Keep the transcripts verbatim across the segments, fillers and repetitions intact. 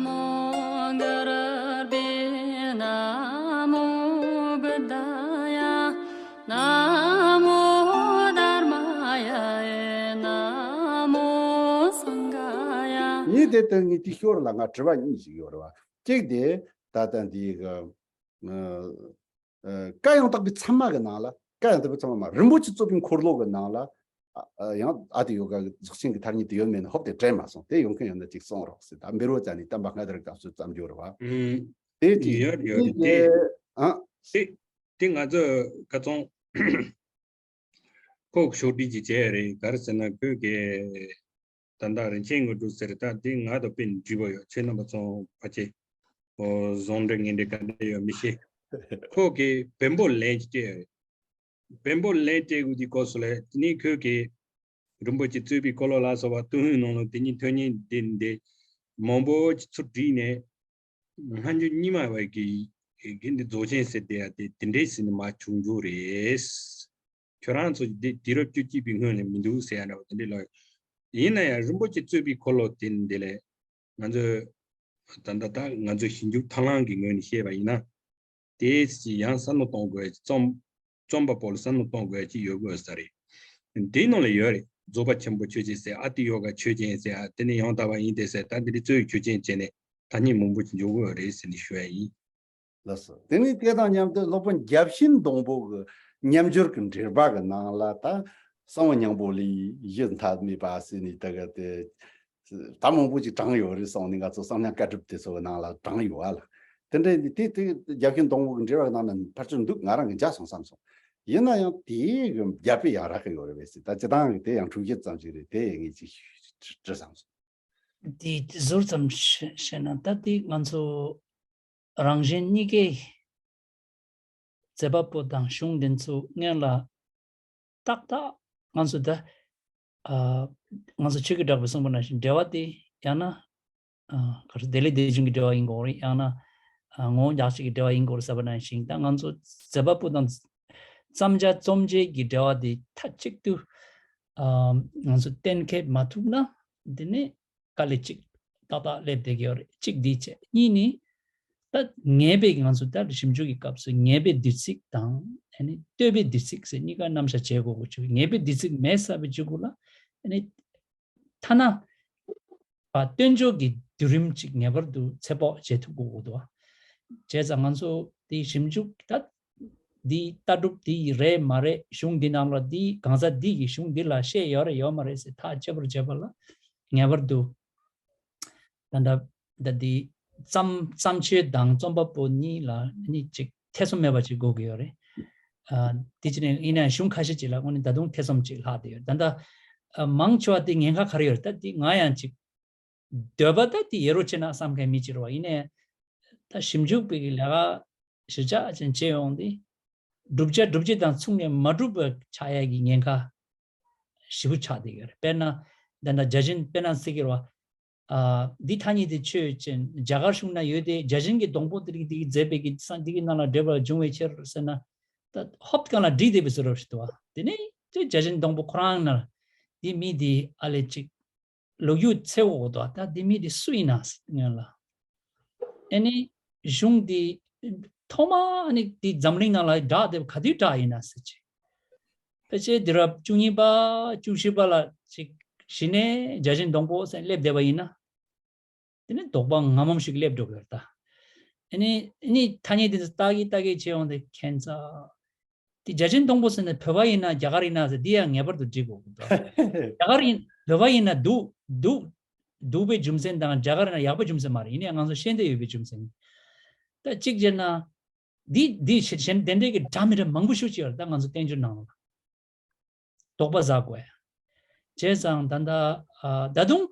མོ་གུ་རུ་བྷྱོ། ན་མོ་བུདྡྷཱ་ཡ། ན་མོ་དྷརྨཱ་ཡ། ན་མོ་སངྒྷཱ་ཡ། ངས་དེ་ལྟར་ངས་དེ་ཤོར་ལ་ང་དྲི་བ་གཉིས་ཤིག་ཡོད་རེད་བ། གཅིག་དེ་ད་ལྟ་འདི་གི་ཨ་ཨ་བཀའ་ཡང་དག་པའི་ཚད་མ་གི་ནང་ལ། བཀའ་ཡང་དག་པའི་ཚད་མ་མ་རིན་པོ་ཆེ་རྩོད་པའི་འཁོར་ལོ་གི་ནང་ལ། ཨ་ཨ་ཡང་ཨ་ཏི་ཡོ་ག་གི་རྫོགས་ཆེན་གྱི་ཐ་སྙད་དེ་ཡོད་མེད་ནི་ཧོབ་སྟེ་དྲན་མ་སོང་། དེ་ཡོང་མཁན་ཡོད་ན་ཅིག་གསུང་རོགས་ཟེར། ད་འབེར་བོ་ཙ་ནི་བསྟན་པ་སྔ་དར་སྐབས་སུ་བརྩམས་ཡོད་རེད་བ། ཨུམ། དེ་ཅིག་ཡོད་ཡོད་གཉིས་དེ། དེ་ཨ། དེ་དེ་ང་ཚོ་ཁ་ཚོང་ཁོག་ཤོག་སྒྲིལ་གྱི་བྱས་རེད། ག་རེ་ཟེར་ན་ཁོས་གི་ད་ལྟ་རིན་ཆེན་དངོས་གྲུབ་ཟེར། ད་དེ་ང་དང་དཔེ་འགྲིག་པ་ཡོད། ཁྱེད་རྣམ་པ་ཚོ་ཕལ་ཆེར་ཨོ་ཟུང་འབྲེལ་ངན་འབྲེལ་ག་འདྲ་ཡོད་མི་ཤེས། ཁོ་གིས་བེམ་པོ་ལན་ཅིག་སྤྲད་ཡོད་རེད། བེམ་པོ་ལན་སྤྲད་དགོས་ཀྱི་སྐོར་སུ་ལས། དེ་ནས་ཁོས་གིས་རིན་པོ་ཆེ་རྩོད་པའི་འཁོར་ལོ་ལ་སོགས་པ་ཏུན་ཧོང་ནང་ལ་དེ་ཉིད་ཐོན་ཉིད་འདི་འདི་མང་པོ་ཅིག་ཚུར་བསྒྲིགས་ནས། སྔ་འགྱུར་རྙིང་མ་བའི་གི་གི་འདི་རྫོགས་ཆེན་ཟེར་དེ་ཡ་དེ་དེ་འདྲའི་ཟེར་ནས་མར་བྱུང་རྒྱུ་རེད། ཁྱོད་རང་ཚོ་འདི་དུས་རབས་བཅུ་གཅིག་པའི་སྔོན་ནས་མི་འདུག་ཟེར་ཡ་འདྲ་བ་དེ་འདྲའི་ལོ། ཡིན་ན་ཡང་རིན་པོ་ཆེ་རྩོད་པའི་འཁོར་ལོ་དེ་འདི་ལས་ང་ཚོས་ད་ལྟ་ད་ང་ཚོས་ཞིབ་འཇུག་ཐབས་ལམ་གྱི་ངོས་ནས་བཤད་པ་ཡིན་ན། དེ་ཡང་བསམ་བློ་གཏོང་དགོས། རྩོམ་རྩོམ་པ་པོ་ལ་བསམ་བློ་གཏོང་དགོས་ཀྱི་ཡོད་དགོས་ས་རེད། དེའི་ནང་ལ་ཡོད་རེད། རྫོགས་པ་ཆེན་པོ་ཆོས་ཅན་ཟེར། ཨ་ཏི་ཡོ་ག་ཆོས་ཅན་ཟེར། ཨ་དེ་ནས་ཡང་དག་པ་ཡིན་ཏེ་ཟེར། ད་འདི་འདྲའི་རྩོད་ཡིག་ཆོས་ཅན་བྱས་ནས་ཐ་སྙད་མང་པོ་ཞིག་འཇོག་དགོས་རེད་ཟེར་ནས་ཞུ་ཡ་ཡིན། ལགས་སོ། དེ་ནས་དེ་དང་མཉམ་དུ་སློབ་དཔོན་བརྒྱ་བྱིན་སྡོང་པོ་གི་ཉམས་འགྱུར་གྱི་འགྲེལ་པ་གི་ནང་ལ་ད་གསང་བ་སྙིང་པོ་ལས་གཞི་མཐའ་མེད་པ་ཟེར་ནས་ད་ག་དེ། ད་མང་པོ་ཅིག་དྲངས་ཡོད་རེད་གསུངས་ནས། ང་ཚོ་གསང་སྙིང་བཀའ་སྒྲུབ་དེ་ཚོ་གི་ནང་ལ་དྲངས་ཡོད་ཨ་ལ། དེ་འདྲ་ནི་དེ་དེ་བརྒྱ་བྱིན་སྡོང་པོ་གི་འགྲེལ་པ་གི་ནང་ན་ཕལ་ཆེར་འདུག་ང་རང་གི་མཇལ་སོང་བསམ་སོང་། ཡིན་ན་ཡང་དེའི་གི་རྒྱ་དཔེ་ཡང་རག་གི་ཡོད་རེད་པས་ཟེར། ད་སྤྱིར་བཏང་གི་དེ་ཡང་འཁྲུག་གཞི་ཙམ་ཞིག་རེད། དེ་ངས་ཅིག་དྲི་བསམ་སོང་། དེ་དེ་ཟུར་ཙམ་བཤད་བཤད་ན། ད་དེ་ང་ཚོ་རང་གཞན་གཉིས་ཀའི་མཛད་པ་པོ་དང་གཞུང་འདི་ཚོ་སྔོན་ལ་ཏག་ཏག་ང་ཚོ་ད་ཨ་ང་ཚོ་ཆོས་ཀྱི་གྲགས་པས་གསུངས་པ་ནང་བཞིན་འབྲེལ་བ་དེ་ཡང་ན་ཨ་ག་རེ་བདེ་ལེགས་བདེ་འབྱུང་གི་འབྲེལ་བ་ཡིན་དགོས་རེད། ཡང་ན་ཨ་ངོ་བོ་ཉག་གཅིག་གི་འབྲེལ་བ་ཡིན་དགོས་རེད་ཟེར་བ་ནང་བཞིན། ད་ང་ཚོ་མཛད་པ་པོ་དང་བརྩམས་བྱ་རྩོམ་བྱེད་ཀྱི་འབྲེལ་བ་དེ་མཐའ་གཅིག་ཏུ་ཨ་ང་ཚོ་གཏན་འཁེལ་མ་ཐུབ་ན། དེ་ནི་དཀའ་ལས་གཅིག་ཏག་ཏག་སླེབས་བསྡད་ཀྱི་ཡོད་རེད། གཅིག་འདི་བྱས། གཉིས་ནི་ད་ངེས་པའི་ང་ཚོ་ད་ཞིབ་འཇུག་གི་སྐབས་སུ་ངེས་པའི་བསྡུས་ཚིག་དང་ཨ་ནི་ལྟོས་པའི་བསྡུས་ཚིག་ཟེར་གཉིས་ཀ་རྣམ་གཞག་བྱེད་དགོས་དགོས་བྱུང་། ངེས་པའི་བསྡུས་ཚིག་མེད་ཟེར་བའི་གཞུག་གུ་ལ་ཨ་ནི་ཐ་ན་པ་སྟོན་ཕྱོགས་ཀྱི་བསྡུས་རིམ་གཅིག་ངེས་པར་དུ་ཚོད་དཔག་བྱེད་ཐུབ་དགོས་དགོས་འདུག་བ། བྱས་ཙང་ང་ཚོ་དེ་ཞིབ་འཇུག་ད་འདི་ལྟ་གྲུབ་འདི་རེད་མ་རེད། གཞུང་འདི་ནང་ལ་འདི་གང་ཟག་འདི་གི་གཞུང་འདི་ལ་བཤད་ཡོད་རེད་ཡོད་མ་རེད་ཟེར་ཐག་གཅོད་པར་བྱེད་པ་ལ་ངེས་པར་དུ་ད་ལྟ་ད་འདི་བརྩམས་བརྩམས་ཆོས་དང་རྩོམ་པ་པོ་གཉིས་ལ་གཉིས་ཅིག་ཐེ་ཚོམ་མེད་པ་ཅིག་དགོས་ཀྱི་ཡོད་རེད། ཨ་འདི་ཅི་ནས་ཡིན་ན་གཞུང་ཁ་ཤས་ཅིག་ལ་དངོས་གནས་ད་དུང་ཐེ་ཚོམ་ཅིག་ལྷག་བསྡད་ཡོད། ད་ལྟ་ཨ་མང་ཆེ་བ་དེ་ཉེན་ཁ་ག་རེ་ཡོད་རེད། ད་འདི་ང་ཡང་ཅིག་འདོད་པ་ད་དེ་ཡོད་རོགས་བྱེད་ན་བསམ་མཁན་མི་གཅིག་རེད་བ། ཡིན་ནའི་ད་ཞིབ་འཇུག་པའི་གི་ལས་ཀ་ཞེ་དྲག་ཅན་བྱེད་ཡོང་དུས་བསྒྲུབ་བྱ་སྒྲུབ་བྱེད་དང་མཚུངས་ནས་མ་གྲུབ་པ་ཆགས་ཡ་གི་ཉེན་ཁ་ཞེ་པོ་ཆགས་བསྡད་ཡོད་རེད། དཔེར་ན་ད་ལྟ་བརྒྱ་བྱིན་དཔེར་ན་ཟེར་གི་རེད་བ། ཨ་འདི་ཐ་སྙད་དེ་ཆོས་ཅན། རྒྱ་གར་གཞུང་ན་ཡོད་དེ། བརྒྱ་བྱིན་གྱི་སྡོང་པོ་དེ་རིགས་དེ་གིས་མཛད་པའི་གི་ས་འདི་གི་ནང་ལ་འབྲེལ་བར་འབྱུང་བའི་ཕྱིར་ཟེར་ན། ད་ཧོབ་གང་ལ་བསྒྲིགས་བསྡད་པའི་བཟོ་འདྲ་ཞིག་འདུག་བ། དེ་ནས་དེ་བརྒྱ་བྱིན་སྡོང་པོ་ཁོ་རང་ན་འདི་མི་འདི་ཨ་ལས་ཅིག་ལོ་རྒྱུས་འཚོལ་དགོས་འདུག་ད་འདི་མི་འདི་སུ་ཡིན་ན་སྔོན་ལ། ཨ་ནི་གཞུང་འདི་ཐོག་མ་ཨ་ནི་འདི་འཛམ་གླིང་ནང་ལ་གྲགས་བསྡད་པ་ག་དུས་གྲགས་ཡིན་ན་ཟེར་ཅིག་ཕལ་ཆེར་དུས་རབས་བཅུ་གཉིས་པ་བཅུ་བཞི་པ་ལ་ཅིག་གཞི་ནས་བརྒྱ་བྱིན་སྡོང་པོ་ཟེར་སླེབས་བསྡད་པ་ཡིན་ན། དེ་ནི་དོགས་པ་ངམ་ངམ་ཞིག་སླེབས་འགྲོ་གི་ཡོད་ད། ཨ་ནི་ཨ་ནི་ཐ་སྙད་དེ་ཚོ་ལྟ་གི་ལྟ་གི་བྱེད་ཡོང་དེ་ཁྱད་མཚར། དེ་བརྒྱ་བྱིན་སྡོང་པོ་ཟེར་ནས་བོད་པ་ཡིན་ན་རྒྱ་གར་ཡིན་ན་ཟེར་འདི་ཡང་ངེས་པར་དུ་འགྲིག་དགོས་ཀྱི་འདུག་རྒྱ་གར་ཡིན་བོད་པ་ཡིན་ན་སྡུག་སྡུག་སྡུག་པའི་རྒྱུ་མཚན་དང་རྒྱ་གར་ཡིན་ན་ཡག་པའི་རྒྱུ་མཚན་མ་རེད། ཡིན་ནའི་ང་ཚོ་ཤེས་འདོད་ཡོད་པའི་རྒྱུ་མཚན། ད་གཅིག་བྱས་ན་འདི་འདི་གཞན་དེ་འདྲའི་གི་འདྲ་མི་འདྲ་མང་པོ་ཞིག་ཡོད་རེད། ད་ང་ཚོ་བསྟན་འགྱུར་ནང་ལ། དོགས་པ་ཟ་དགོས། བྱས་ཙང་ད་ལྟ་ཨ་ད་དུང་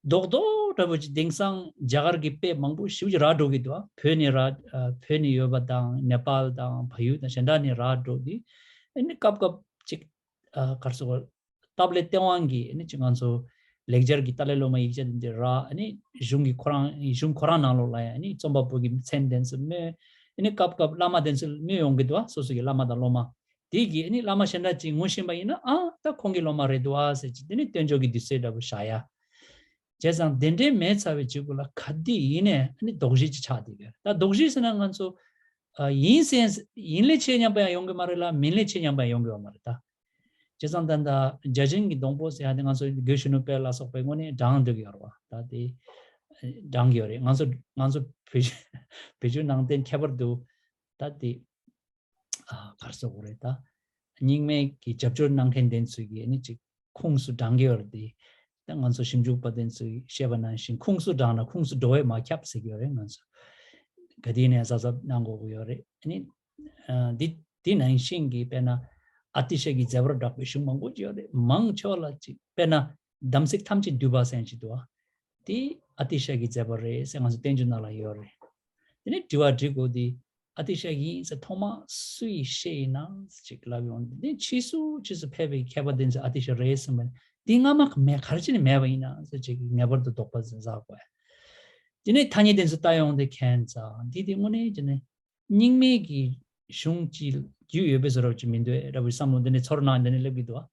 རྡོག་རྡོག་འདྲ་པོ་ཅིག་དེང་སང་རྒྱ་གར་གྱི་དཔེ་མང་པོ་ཞེ་པོ་ཅིག་རག་འགྲོ་གི་འདུག་བོད་ནས་རག་ཨ་བོད་ནས་ཡོད་པ་དང་ནེ་པཱལ་དང་བལ་ཡུལ་དང་གཞན་དག་ནས་རག་འགྲོ་དུས་ཨ་ནི་སྐབས་སྐབས་ཅིག་ཨ་ག་རེ་ཟེར་དགོས། སྟབས་ལེགས་སྟེས་དབང་གིས་ཨ་ནི་ཅིག་ང་ཚོ་ལེགས་སྦྱར་གྱི་ཏཱ་ལའི་བླ་མའི་ཡིག་ཆ་དེ་འདྲ་རག་ཨ་ནི་གཞུང་གི་ཁོ་རང་གཞུང་ཁོ་རང་ནང་ལོགས་ལ་ཡང་ཨ་ནི་རྩོམ་པ་པོ་གི་མཚན་དེ་ཚོ་སྨོས། ཨ་ནི་སྐབས་སྐབས་བླ་མ་དེ་ཚོ་སྨོས་ཡོང་གི་འདུག་བ། སོ་སོ་གི་བླ་མ་དང་སློབ་མ། དེ་གིས་ཨ་ནི་བླ་མ་གཞན་དག་ཅིག་ངོ་ཤེས་པ་ཡིན་ན། ཨ་ད་ཁོང་གི་སློབ་མ་རེད་འདུག་ཨ་ཟེར་ཅིག་དེ་ནི་སྟོན་ཕྱོགས་ཀྱི་དུས་ཚོད་འདྲ་པོ་བཞག་ཡ། བྱས་ཙང་དེ་འདྲའི་མེད་ཚར་བའི་རྗེས་ཀུན་ལ་ག་དུས་ཡིན་ནའི་ཨ་ནི་དོགས་གཞི་ཅིག་ཆགས་བསྡད་ཀྱི་རེད། ད་དོགས་གཞི་ཟེར་ན་ང་ཚོ་ཨ་ཡིན་ཟེར་ཡིན་ལས་ཆེ་སྙམ་པ་ཡང་ཡོང་གི་མ་རེད་ལ། མིན་ལས་ཆེ་སྙམ་པ་ཡང་ཡོང་གི་ཡོད་མ་རེད་ད། བྱས་ཙང་ད་ལྟ་བརྒྱ་བྱིན་གྱི་སྡོང་པོ་ཟེར་ཡ་དེ་ང་ཚོ་དགེ་བཤེས་ནོར་དཔལ་ལ་སོགས་པའི་ངོས་ནས་བགྲངས་འགྲོ་གི་ཡོད་རེད་བ། ད་དེ་བགྲངས་ཀྱི་ཡོད་རེད། ང་ཚོ་ང་ཚོ་བོད་བོད་བརྒྱུད་ནང་བསྟན་ཁྱད་པར་དུ་ད་དེ་ཨ་ག་རེ་ཟེར་དགོས་རེད་ད། རྙིང་མའི་གི་རྒྱབ་སྐྱོར་གནང་མཁན་དེ་ཚོས་ཀྱིས་ནི་ཅིག་ཁུངས་སུ་བགྲངས་ཀྱི་ཡོད་རེད་དེ། ད་ང་ཚོ་ཞིབ་འཇུག་པ་དེ་ཚོས་བཤད་པ་ནང་བཞིན་ཁུངས་སུ་བགྲངས་ན་ཁུངས་སུ་འགྲོ་བས་མ་ཁྱབ་ཟེར་གྱི་ཡོད་རེད། ང་ཚོ་ག་དུས་ནས་གཟབ་གཟབ་གནང་དགོས་ཀྱི་ཡོད་རེད། ཨ་ནི་ཨ་འདི་འདི་ནང་བཞིན་གྱི་དཔེར་ན་ཨ་ཏི་ཤ་གི་མཛད་པར་གྲགས་པའི་གཞུང་མང་པོ་ཅིག་ཡོད་རེད། མང་ཆེ་བ་ལ་ཅིག་དཔེར་ན་དམ་ཚིག་ཐམས་ཅད་འདུས་པ་ཟེར་མཁན་ཅིག་འདུག་ཨ། དེ་ཨ་ཏི་ཤ་གི་མཛད་པ་རེད་ཟེར་ང་ཚོ་བསྟན་བཅོས་ནང་ལ་ཡོད་རེད། དེ་ནས་དྲི་བ་དྲི་དགོས་དེ། ཨ་ཏི་ཤ་ཡིན་ཟེར་ཐོག་མ་སུ་ཡིས་བཤད་ཡིན་ན་ཅིག་ལབ་ཡོང་དུས། དེ་ཕྱིས་སུ་ཕྱིས་སུ་ཕེབས་པའི་མཁས་པ་དེ་ཚོས་ཨ་ཏི་ཤ་རེད་གསུངས་པ་ནི་དེ་སྔ་མ་མེད་ག་རེ་བྱས་ནས་མེད་པ་ཡིན་ན་ཟེར་ཅིག་ངེས་པར་དུ་དོགས་པ་ཟ་དགོས། དེ་ནས་ཐ་སྙད་དེ་ཚོ་ལྟ་ཡོང་དུས་ཁྱད་མཚར་འདི་དེ་དངོས་གནས་བྱས་ནས་རྙིང་མའི་གི་གཞུང་ཅིག་རྒྱུས་ཡོད་པའི་བཟོ་འདྲ་ཅིག་མི་འདུག་འདྲ་བོའི་བསམ་བློ་འདི་ནས་ཚོར་སྣང་འདི་ནས་སླེབས་ཀྱི་འདུག་ཨ།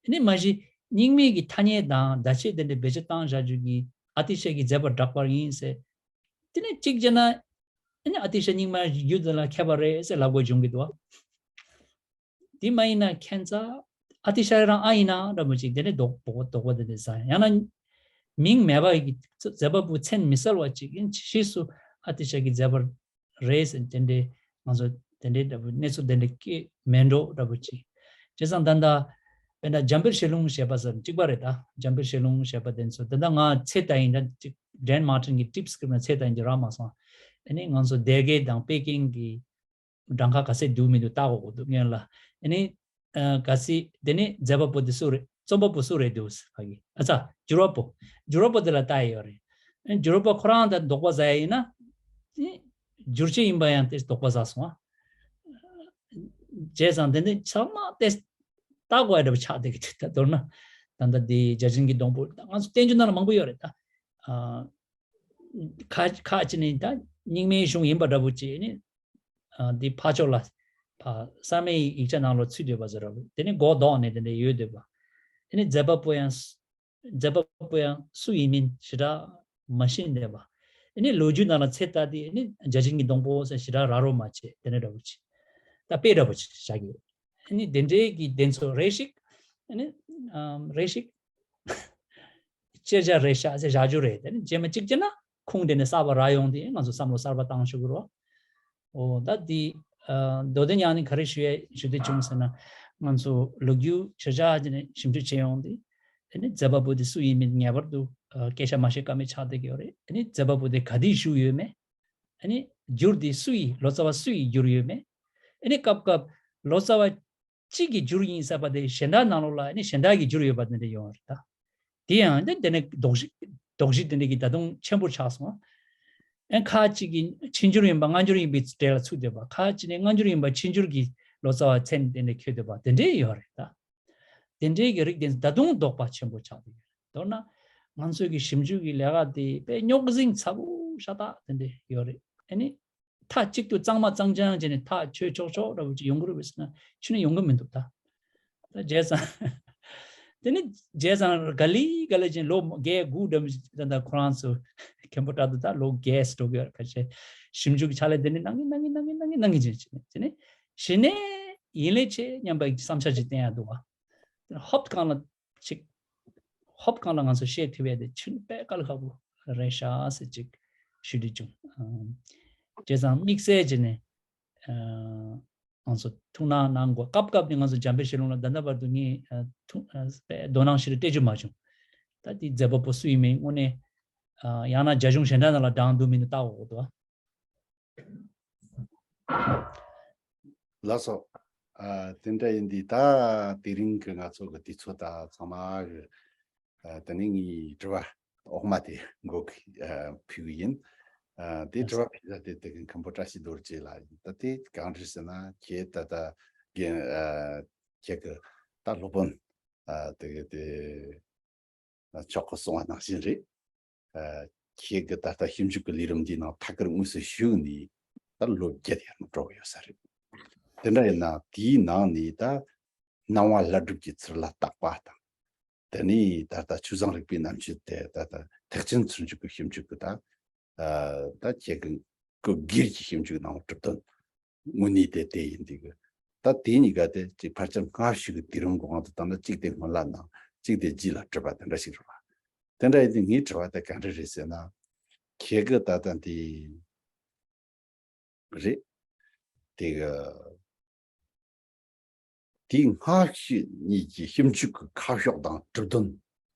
དེ་ནས་མ་གཞི་རྙིང་མའི་གི་ཐ་སྙད་དང་བརྡ་ཆད་དེ་འདྲ་བེད་སྤྱོད་བཏང་བཞག་རྒྱུ་གི་ཨ་ཏི་ཤ་གི་མཛད་པ་གྲགས་པ་ཡིན་ཟེར། དེ་ནས་གཅིག་བྱས་ན་ཨ་ནི་ཨ་ཏི་ཤ་རྙིང་མ་རྒྱུད་འདི་ལ་མཁས་པ་རེད་ཟེར་ལབ་དགོས་བྱུང་གི་འདུག་བ། དེ་མ་ཡིན་ན་ཁྱད་མཚར་ཨ་ཏི་ཤ་རང་ཨ་ཡིན་ན་འདྲ་མོ་ཅིག་དེ་ནས་དོགས་པ་དོགས་པ་དེ་འདྲ་ཟ་ཡང་ན་མིང་མེད་པ་ཡི་མཛད་པ་པོ་མཚན་མི་གསལ་བ་ཅིག་ཡིན་ཕྱིས་སུ་ཨ་ཏི་ཤ་གི་མཛད་པ་རེད་ཟེར་དེ་འདྲའི་ང་ཚོ་དེ་འདྲའི་འདྲ་བོ་གནས་ཚུལ་དེ་འདྲ་སྐྱེ་མེད་འགྲོ་འདྲ་བོ་ཅིག་བྱས་ཙང་ད་ལྟ་དཔེར་ན་འཇམ་དཔལ་ཞལ་ལུང་ཞེས་པ་ཟེར་གཅིག་པ་རེད་ད། འཇམ་དཔལ་ཞལ་ལུང་ཞེས་པ་དེ་ཚོ་ད་ལྟ་ང་ཚེ་ལྟ་ཡིན་ད་ཅིག་ཌན་མར་ཊིན་གྱི་ཊིབ་སི་སྐྱོར་ན་ཚེ་ལྟ་ཡིན་གྱི་རག་མ་སོང་། ཨ་ནི་ང་ཚོ་སྡེ་དགེ་དང་པེ་ཀིང་གི་གྲངས་ཀ་ག་ཚད་འདུག་མི་འདུག་ལྟ་དགོས་ཀྱི་འདུག་སྔོན་ལ། ཨ་ནི་ཨ་ག་ཚད་དེ་ནི་མཛད་པ་པོ་དེ་སུ་རེད། རྩོམ་པ་པོ་སུ་རེད་འདུག་ཟེར་ཕ་གི་ཨ་ཙ་བསྒྱུར་བ་པོ། བསྒྱུར་བ་པོ་དེ་ལ་ལྟ་ཡི་ཡོད་རེད། ཨ་ནི་བསྒྱུར་བ་པོ་ཁོ་རང་ད་དོགས་པ་ཟ་ཡ་ཡིན་ན། ཨ་ནི་བསྒྱུར་བྱེད་ཡིན་པ་ཡང་དེ་དོགས་པ་ཟ་སོང་ཨ། བྱས་ཙང་དེ་འདྲ་ཚང་མ་དེ་ལྟ་དགོས་ཡ་འདྲ་པོ་ཆགས་བསྡད་ཀྱི་འདུག་ད་མདོར་ན་ད་ལྟ་འདི་བརྒྱ་བྱིན་གྱི་སྡོང་པོ་ད་ང་ཚོ་བསྟན་བཅོས་ནང་ལ་མང་པོ་ཡོད་རེད་ད། ཨ་ཁ་ཁ་ཅིག་ནི་ད་རྙིང་མའི་གཞུང་ཡིན་པ་འདྲ་པོ་ཅིག་ནི་ཨ་འདི་ཕར་ཕྱོགས་ལ་ཕ་གསར་མའི་ཡིག་ཆ་ནང་ལ་ཚུད་སྡོད་པ་ཟེར་ར་བ་དེ་ནི་མགོ་ལྡོག་ནས་དེ་འདྲ་ཡོད་སྡོད་པ། དེ་ནི་མཛད་པ་པོ་ཡང་མཛད་པ་པོ་ཡང་སུ་ཡིན་མིན་ཞེ་དྲག་མ་ཤེས་བསྡད་པ། ཨ་ནི་ལོ་རྒྱུས་ནང་ལ་ཚད་ལྟ་དུས་ཨ་ནི་བརྒྱ་བྱིན་གྱི་སྡོང་པོ་ཟེར་ཞེ་དྲག་ར་རོ་མ་བྱེད་དེ་འདྲ་འདྲ་པོ་ཅིག་ད་དཔེ་འདྲ་པོ་ཅིག་བཞག་གི་ཡོད། ཨ་ནི་དེ་འདྲའི་གི་དེ་ཚོ་རེ་ཞིག་ཨ་ནི་ཨམ་རེ་ཞིག་དཔྱད་བྱ་རེ་བཞག་ཟེར་བཞག་རྒྱུ་རེད། དེ་ནི་རྗེས་མ་གཅིག་བྱས་ན་ཁུངས་དེ་ནས་གསར་པ་རག་ཡོང་དུས་ང་ཚོ་བསམ་བློ་གསར་པ་བཏང་ཤོག་གི་རོ། ཨོ་ད་འདི་ཨ་མདོ་སྡེ་ཉག་ནི་ག་རེ་ཞུ་ཡ་ཞུ་འདོད་བྱུང་ཟེར་ན། ང་ཚོ་ལོ་རྒྱུས་ཆ་ཆ་དེ་ནས་ཞིབ་འཇུག་བྱས་ཡོང་དུས་དེ་ནི་མཛད་པ་པོ་དེ་སུ་ཡིན་མིན་ངེས་པར་དུ་ཨ་སྐད་ཆ་མ་བཤད་ཀ་མེད་ཆགས་བསྡད་ཀྱི་ཡོད་རེད། དེ་ནི་མཛད་པ་པོ་དེ་ག་དུས་བཞུགས་ཡོད་མེད། ཨ་ནི་བསྒྱུར་དེ་སུ་ཡིས་ལོ་ཙཱ་བ་སུ་ཡིས་བསྒྱུར་ཡོད་མེད། ཨ་ནི་སྐབས་སྐབས་ལོ་ཙཱ་བ་གཅིག་གིས་བསྒྱུར་ཡིན་ཟེར་བ་དེ་གཞན་དག་ནང་ལོགས་ལ་ཨ་ནི་གཞན་དག་གིས་བསྒྱུར་ཡོད་པ་དེ་འདྲ་ཡོང་བ་རེད་ད། དེ་ཡང་དེ་དེ་ནས་དོགས་གཞི་དོགས་གཞི་དེ་འདྲ་གི་ད་དུང་ཆེན་པོ་ཆགས་སོང་། ཨ་ཁ་ཅིག་གིས་ཕྱིས་འགྱུར་ཡིན་པ་སྔ་འགྱུར་ཡིན་པའི་གྲས་ལ་ཚུད་བསྡད་པ། ཁ་ཅིག་ནས་སྔ་འགྱུར་ཡིན་པ་ཕྱིས་འགྱུར་གྱི་ལོ་ཙཱ་བ་མཚན་དེ་འདྲ་འཁྱོལ་བསྡད་པ་དེ་འདྲའི་ཡོད་རེད་ད། དེ་འདྲའི་གི་རིགས་དེ་ད་དུང་དོགས་པ་ཆེན་པོ་ཆགས་བསྡད་ཡོད་རེད། མདོར་ན་ང་ཚོའི་གི་ཞིབ་འཇུག་གི་ལས་ཀ་དེ་དཔེ་རྙོག་ཟིང་ཚ་པོ་ཤ་སྟག་དེ་འདྲ་ཡོད་རེད། ཨ་ནི་མཐའ་གཅིག་ཏུ་གཙང་མ་གཙང་རྐྱང་བྱས་ནས་ཐག་ཆོད་ཆོག་ཆོག་འདྲ་བོ་ཅིག་ཡོང་གི་རེད་པས་ཟེར་ན་ཕྱི་ནས་ཡོང་གི་མི་འདུག་ད། ད་བྱས་ཙང་། དེ་ནི་བྱས་ཙང་ག་ལེ་ག་ལེ་བྱས་ལོ་བརྒྱད་དགུ་འདྲ་མི་ད་ལྟ་ཁོ་རང་ཚོ་མཁན་པོ་དྲག་ཏུ་ད་ལོ་བརྒྱད་འགྲོ་གི་ཡོད་རེད། ཁ་ཤས་ཞིབ་འཇུག་གི་ཕྱག་ལས་དེ་ནི་གནང་གི་གནང་གི་གནང་གི་གནང་གི་གནང་གི་བྱས་བྱས་ནས་དེ་ནི་གཞི་ནས་ཡིན་ལས་ཆེ་སྙམ་པའི་བསམ་འཆར་ཅིག་བསྟན་ཡ་འདུག་བ། དེ་ནི་ཧོབ་གང་ལ་ཅིག་ཧོབ་གང་ལ་ང་ཚོ་བཤད་ཐུབ་ཡ་དེ་ཕྱིན་པའི་དཀའ་ལས་ཁག་པོ་རེད་ཤག་ཟེར་ཅིག་ཞུ་འདོད་བྱུང་། ཨ་བྱས་ཙང་དམིགས་བསལ་བྱས་ནས་ཨ་ང་ཚོ་ཐུགས་སྣང་གནང་དགོས། སྐབས་སྐབས་ནས་ང་ཚོ་འཇམ་དཔལ་ཞལ་ལུང་ལ་ད་ལྟ་བར་དུ་ངས་ཨ་ཐུགས་ཨ་དཔེ་དོ་སྣང་ཞེ་དྲག་སྤྲད་རྒྱུ་མ་བྱུང་། ད་དེ་མཛད་པ་པོ་སུ་ཡིན་མིན་དངོས་གནས་ཨ་ཡང་ན་རྒྱ་གཞུང་གཞན་དག་ནང་ལ་བགྲངས་འདུག་མི་འདུག་ལྟ་དགོས་འདུག་ཨ། ལགས་སོ། ཨ་དེ་འདྲ་ཡིན་དུས་ད་དེ་རིང་གི་ང་ཚོ་གི་དུས་ཚོད་ད་ཚང་མ་གི་ཨ་དེ་ནས་ངའི་དྲི་བ་འོག་མ་དེ་འགོ་གི་ཨ་ཕུལ་གི་ཡིན། ཨ་དེ་དྲི་བ་ཕུལ་ས་དེ་དེ་གི་མཁན་པོ་བཀྲ་ཤིས་རྡོ་རྗེ་ལགས་ཡིན། ད་དེ་གང་རེད་ཟེར་ན་ཁྱེད་ད་ད་རྒན་ཨ་ཁྱེད་གི་ད་སློབ་དཔོན་ཨ་དེ་གི་དེ། མཆོག་གིས་གསུངས་པ་ནང་བཞིན་རེད། ཨ་ཁྱེད་ཀྱི་ད་ལྟ་ཞིབ་འཇུག་གི་ལས་རིམ་འདིའི་ནང་ཐད་ཀར་དངོས་སུ་ཞུགས་ནས་ད་ལོ་བརྒྱད་ཡར་འགྲོ་གི་ཡོད་ས་རེད། དེ་འདྲ་ཡིན་ན་དེའི་ནང་ནས་ད་སྣང་བ་བླ་སྒྲུབ་ཀྱི་ཚུལ་ལ་བརྟག་པ་དང་ དེ་ནས་ད་ལྟ་ཆོས་བཟང་རིག་པའི་རྣམ་དཔྱོད་དེ་ད་ལྟ་ཐེག་ཆེན་ཚུལ་འཇུག་གི་ཞིབ་འཇུག་གི་ད་ད་ཁྱེད་ཀྱི་སྒེར་གྱི་ཞིབ་འཇུག་གནང་བ་གྲུབ་དོན་དངོས་གནས་དེ་དེ་ཡིན་དུས་ཀྱི། ད་དེ་གཉིས་ཀ་དེ་གཅིག་ཕལ་ཆེར་སྔ་ཕྱི་གི་དུས་རིམ་གྱི་དབང་དུ་བཏང་ན་གཅིག་དེ་སྔོན་ལ་ནང་གཅིག་དེ་རྗེས་ལ་གྲུབ་པ་དེ་འདྲ་ཞིག་རེད་བ། དེ་འདྲ་ཡིན་དུས་ངའི་དྲི་བ་དེ་ག་འདྲ་རེད་ཟེར་ན། ཁྱེད་ཀྱི་ད་ལྟ་འདི་རེད། དེ་གི་དེའི་སྔ་ཕྱི་གཉིས་ཀྱི་ཞིབ་འཇུག་གི་ཁ་ཕྱོགས་དང་གྲུབ་དོན་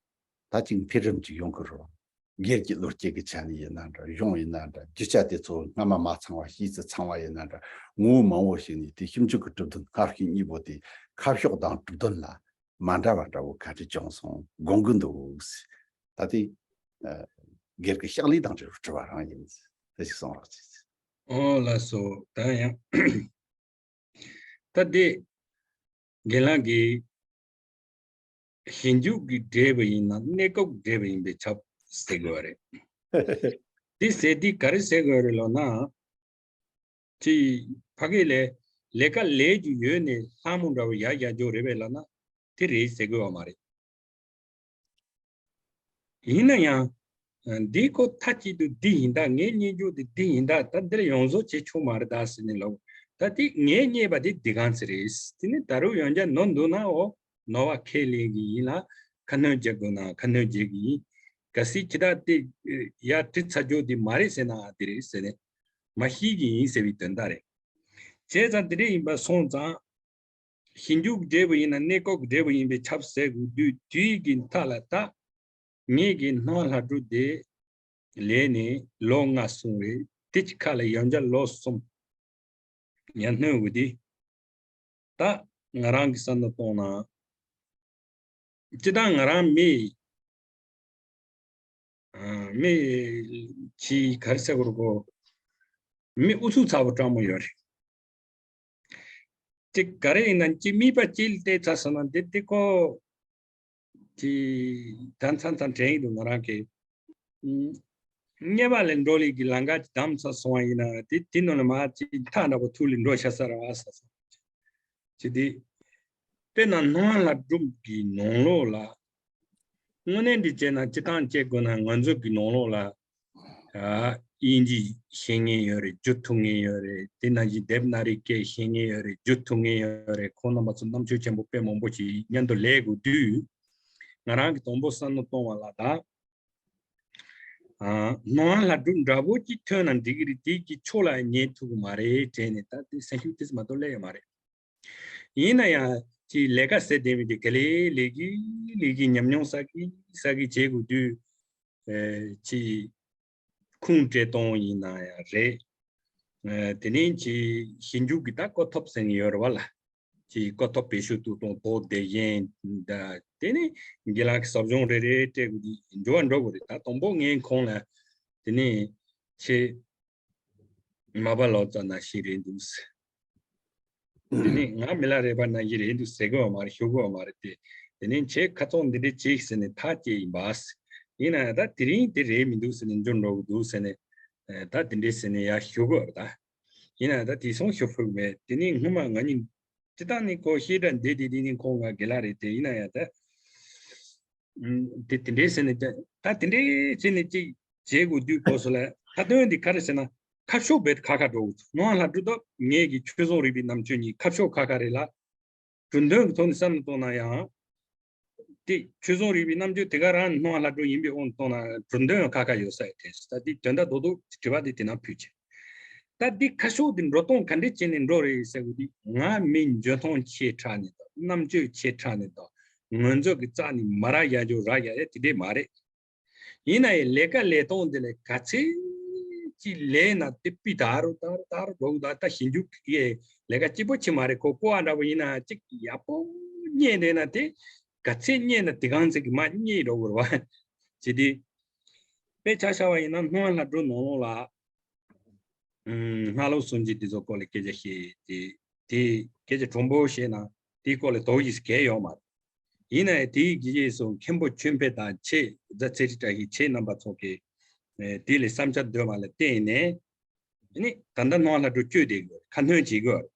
ད་ཅིག་འཕེལ་རིམ་ཅིག་ཡོང་གི་རེད། སྒེར་གྱི་བློ་སྐྱེད་ཀྱི་ཆ་ནས་ཡིན་ན་འདྲ། གཞུང་ཡིན་ན་འདྲ། རྒྱུ་ཆ་དེ་ཚོ་སྔ་མ་མ་ཚང་བ་ཕྱིས་སུ་ཚང་བ་ཡིན་ན་འདྲ། ངོ་བོ་མང་བོ་ཞིག་ནས་དེ་ཞིབ་འཇུག་གི་གྲུབ་དོན་སྔ་ཕྱི་གཉིས་པོ་དེ་ཁ་ཕྱོགས་དང་གྲུབ་དོན་ལ་མ་འདྲ་བ་འདྲ་བོ་ག་འདྲ་བྱུང་སོང་དགོངས་ཀྱི་འདུག། ད་དེ་ཨ་སྒེར་གྱི་ཕྱག་ལས་དང་འབྲེལ་བའི་དྲི་བ་རང་ཡིན། དེ་ཞིག་གསུང་རོགས་གྱིས། ཨོ་ལགས་སོ། ད་ཡང་ད་དེ་རྒན་ལགས་ཀྱིས་ཞིབ་འཇུག་གི་འབྲས་བུ་ཡིན་ན་གནས་སྐབས་འབྲས་བུ་ཡིན་པས་ཁྱབ་ཟེར་དགོས་པ་རེད། དེ་ཟེར་དུས་ག་རེ་ཟེར་དགོས་རེད་ལབ་ན། ཅིག་ཕ་གི་ལས་ལས་ཀ་ལས་རྒྱུ་ཡོད་ནས་ལྷ་མོ་འདྲ་བོ་ཡར་བཞག་རྒྱུ་རེད་པས་ལབ་ན་དེ་རེད་ཟེར་དགོས་པ་མ་རེད། ཡིན་ན་ཡང་འདི་ཁོ་མཐའ་གཅིག་ཏུ་འདི་ཡིན་ད། ངས་རྙེད་རྒྱུ་དེ་འདི་ཡིན་ད། ད་འདིར་ཡོངས་རྫོགས་བྱེད་ཆོག་མ་རེད་ད་ཟེར་ནས་ལབ། ད་དེ་ངས་རྙེད་པ་དེ་འདི་གང་ཚེ་རེད། དེ་ནི་ད་རུང་ཡང་བསྐྱར་ནོར་འདུག་ན་འོ་ནོར་བ་ཁས་ལེན་གྱི་ཡིན་ལ། ཁ་སྣོན་བྱེད་དགོས་ན་ཁ་སྣོན་བྱེད་ཀྱི་ཡིན། གལ་སྲིད་ཁྱེད་ད་དེ་ཡར་དྲི་ཚར་རྒྱུ་དེ་མ་རེད་ཟེར་ན་དེ་རེད་ཟེར་ནས་མ་ཤེས་ཀྱི་ཡིན་ཟེར་བའི་དོན་དག་རེད། བྱས་ཙང་དེ་འདྲ་ཡིན་པ་སོང་ཙང་། ཞིབ་འཇུག་འབྲས་བུ་ཡིན་ན་གནས་སྐབས་འབྲས་བུ་ཡིན་པས་ཁྱབ་ཟེར་དགོས་དུས། དུས་ཀྱི་མཐའ་ལ་ད་ངེད་ཀྱི་སྣང་བ་ལྷ་སྒྲུང་དེ་ལས་ནས་ལོ་ལྔ་སོང་རེད། དེ་གཅིག་ཁ་ལ་ཡང་བསྐྱར་ལོ་གསུམ་ཡར་སྣོན་དགོས་དུས། ད་ང་རང་གི་བསམ་བློ་གཏོང་ན། སྤྱིར་བཏང་ང་རང་མི་ཨ། མི་གཅིག་ག་རེ་ཟེར་དགོས་རེད་གོ། མི་ཨུ་ཚུགས་ཚ་པོ་སྤྲང་མོ་ཡོད་རེད། དེ་ག་རེ་ཡིན་ན་ཅིག་མིག་པ་གཅིག་ལ་བལྟས་ཚར་སོང་ན་དེ་དེ་ཁོ་ཅིག་ད་མཚམས་མཚམས་དྲན་གྱི་འདུག་ང་རང་གི། ཨུམ། རྙེད་པ་ལས་འགྲོ་ལས་ཀྱི་ལམ་ཁ་ཅིག་བདམས་ཚར་སོང་བ་ཡིན་ན་དེ་དེ་ནང་ལ་མར་ཅིག་ཐག་འདྲ་པོ་ཐུག་ལས་འགྲོ་ཤ་ས་ར་བ་ས་ས། ཅི་སྟེ། དཔེར་ན་སྣང་བ་ལྷ་སྒྲུང་གི་ནང་ལོགས་ལ། དངོས་གནས་འདི་བྱས་ན་སྤྱིར་བཏང་བྱེད་དགོས་ན་ང་ཚོ་གི་ནང་ལོགས་ལ། ཨ། དབྱིན་ཇི་ཤེས་མཁན་ཡོད་རེད། རྒྱུགས་ཐུབ་མཁན་ཡོད་རེད། དེ་ནང་བཞིན་དེབ་ན་རི་སྐད་ཤེས་མཁན་ཡོད་རེད། རྒྱུགས་ཐུབ་མཁན་ཡོད་རེད། ཁོང་རྣམ་པ་ཚོ་རྣམ་དཔྱོད་ཆེན་པོ་དཔེ་མང་པོ་ཞིག་མཉམ་དུ་ལས་དགོས་དུས། ང་རང་གི་དང་པོ་བསམ་བློ་གཏོང་བ་ལ་ད། ཨ། སྣང་བ་ལྷ་སྒྲུང་འདྲ་པོ་ཅིག་ཐོན་ན་འགྲིག་གི་རེད། དེ་གི་ཕྱོགས་ལ་ཉན་ཐུབ་གི་མ་རེད་དྲན་ནས་ད་དེ་སེམས་ཤུགས་དེ་ཙམ་མ་གཏོགས་སླེབས་ཡོད་མ་རེད། ཡིན་ན་ཡང་ཅིག་ལས་ཀ་ཟེར་བསྡད་མི་དེ་ག་ལེ་ལས་ཀྱི་ལས་ཀྱི་ཉམས་མྱོང་བསགས་ཀྱི་བསགས་ཀྱི་བྱེད་དགོས་དུས། ཨེ། ཅིག་ཁུངས་སྤྲད་གཏོང་ཡིན་ན་ཡང་རེད། ཨེ། དེ་ནས་ཅིག་ཞིབ་འཇུག་གི་ད་གོ་ཐོབ་ཟེར་མཁན་ཡོད་རེད་བ་ལ། ཅིག་གོ་ཐོབ་བེད་སྤྱོད་དུ་གཏོང་ཐོག་དེ་བཞིན་ད། དེ་ནས་རྒན་ལགས་ཀྱི་ཟབ་སྦྱོང་རེ་རེ་སྤྲད་དགོས་དུས་འགྱུར་བ་འགྲོ་དགོས་རེད། ད་དང་པོ་ངས་ཁོང་ལ་དེ་ནས་ཁྱེད་མ་པ་ལོ་ཙཱ་ནང་བཞིན་རེད་འདུག་ཟེར། དེ་ནས་ང་མི་ལ་རས་པ་ནང་བཞིན་རེད་འདུག་ཟེར་གི་ཡོད་མ་རེད། ཞུ་གི་ཡོད་མ་རེད་དེ། དེ་ནས་ཁྱེད་ཁ་ཚོན་འདི་འདྲས་ཅིག་ཟེར་ནས་ཐག་བཅད་ཡིན་པ། ཡིན་ན་ཡང་ད་དེ་རིང་དེ་རེད་མི་འདུག་ཟེར་ནས་འགྱུར་འགྲོ་གི་འདུག་ཟེར་ནས། ད་དེ་འདྲས་ཟེར་ནས་ཡར་ཞུ་གི་ཡོད་རེད་ད། ཡིན་ན་ཡང་ད་དེང་སང་ཞུ་ཕོད་མེད། དེ་ནས་སྔོན་མ་ང་གཉིས་སྤྱིར་བཏང་ནས་ཁོ་བཤད་གྲྭ་འདི་དེ་དེ་ནས་ཁོང་ང་དགེ་ལགས་རེད་དེ། ཡིན་ན་ཡང་ད། ཨུམ། དེ་དེ་འདྲའི་ཟེར་ནས་ད་ད་དེ་འདྲའི་བྱས་ནས་ཅིག་བྱེད་དགོས་དུས་སྐབས་སུ་ལ་ཁ་ཏོན་འདི་ག་རེ་ཟེར་ན་ཁ་ཕྱོགས་རྦད་ཁ་ཁ་འགྲོ་གི་འདུག་སྣང་བ་ལྷ་སྒྲུང་དང་ངེད་ཀྱི་ཆོས་བཟང་རིག་པའི་རྣམ་དཔྱོད་གཉིས་ཁ་ཕྱོགས་ཁ་ཁ་རེད་ལ། གྲུབ་དོན་གྱི་ཐོག་ནས་བསམ་བློ་གཏོང་ན་ཡང་། དེ་ཆོས་བཟང་རིག་པའི་རྣམ་དཔྱོད་དེ་ག་རང་སྣང་བ་ལྷ་སྒྲུང་ཡིན་པའི་དབང་དུ་བཏང་ན་གྲུབ་དོན་ཁ་ཁ་ཡོད་ས་ཡོད་དེ། ད་དེ་དོན་དག་རྡོག་རྡོག་དྲི་བ་དེ་དེ་ན་ཕུལ་བྱས། ད་འདི་ཁ་ཕྱོགས་འདི་འགྲོ་སྟངས་ག་འདྲས་བྱས་ནས་འགྲོ་རེད་ཟེར་བ་འདི་ང་མི་འཇོན་ཐང་ཆེ་དྲགས་ནས་དང་རྣམ་དཔྱོད་ཆེ་དྲགས་ནས་དང་ངོས་འཛིན་གྱི་རྩ་ནས་མ་རག་ཡ་འཇོག་རག་ཡ་ཡ་དེ་འདྲས་མ་རེད། ཡིན་ན་ཡང་ལས་ཀ་ལས་སྟངས་འདི་ལ་ག་ཚད་ཅིག་ལས་ན་དེ་སྤུས་དག་རུ་དག་རུ་དག་རུ་འགྲོ་གི་འདུག་ད་ཞིབ་འཇུག་གི་ལས་ཀ་གཅིག་པོ་ཅིག་མ་རེད། ཁོ་ཀོ་བ་འདྲ་པོ་ཡིན་ན་ཅིག་ཡག་པོ་རྙེད་བསྡད་ན་དེ་ག་ཚད་རྙེད་ན་དེ་གང་ཚད་ཀྱི་མར་རྙེད་འགྲོ་གི་རེད་བ། ཅེས་ཏེ། དཔེ་ཆ་བཞག་པ་ཡིན་ན་སྣང་བ་ལྷ་སྒྲུང་ནང་ལོགས་ལ། ཨུམ། སྔ་ལོ་སུམ་ཅུ་དེ་ཚོ་སྐོར་ལ་སྐད་ཆ་བཤད་དེ། དེ་སྐད་ཆ་དྲང་པོ་བཤད་ན་དེའི་སྐོར་ལ་དོགས་གཞི་གང་ཡང་ཡོད་མ་རེད། ཡིན་ན་ཡང་དེའི་རྗེས་སུ་མཁན་པོ་ཆོས་འཕེལ་དང་ཁྱེད་རྫ་ཚེ་རིང་བཀྲ་ཤིས་ཁྱེད་རྣམ་པ་ཚོ་གིས། ཨེ། དེ་ལ་བསམ་འཆར་འདོན་པ་ལ་བརྟེན་ནས། ནི་ད་ལྟ་སྣང་བ་ལྷ་སྒྲུང་བཅོས་བསྡད་དགོས། ཁ་སྣོན་བྱེད་དགོས།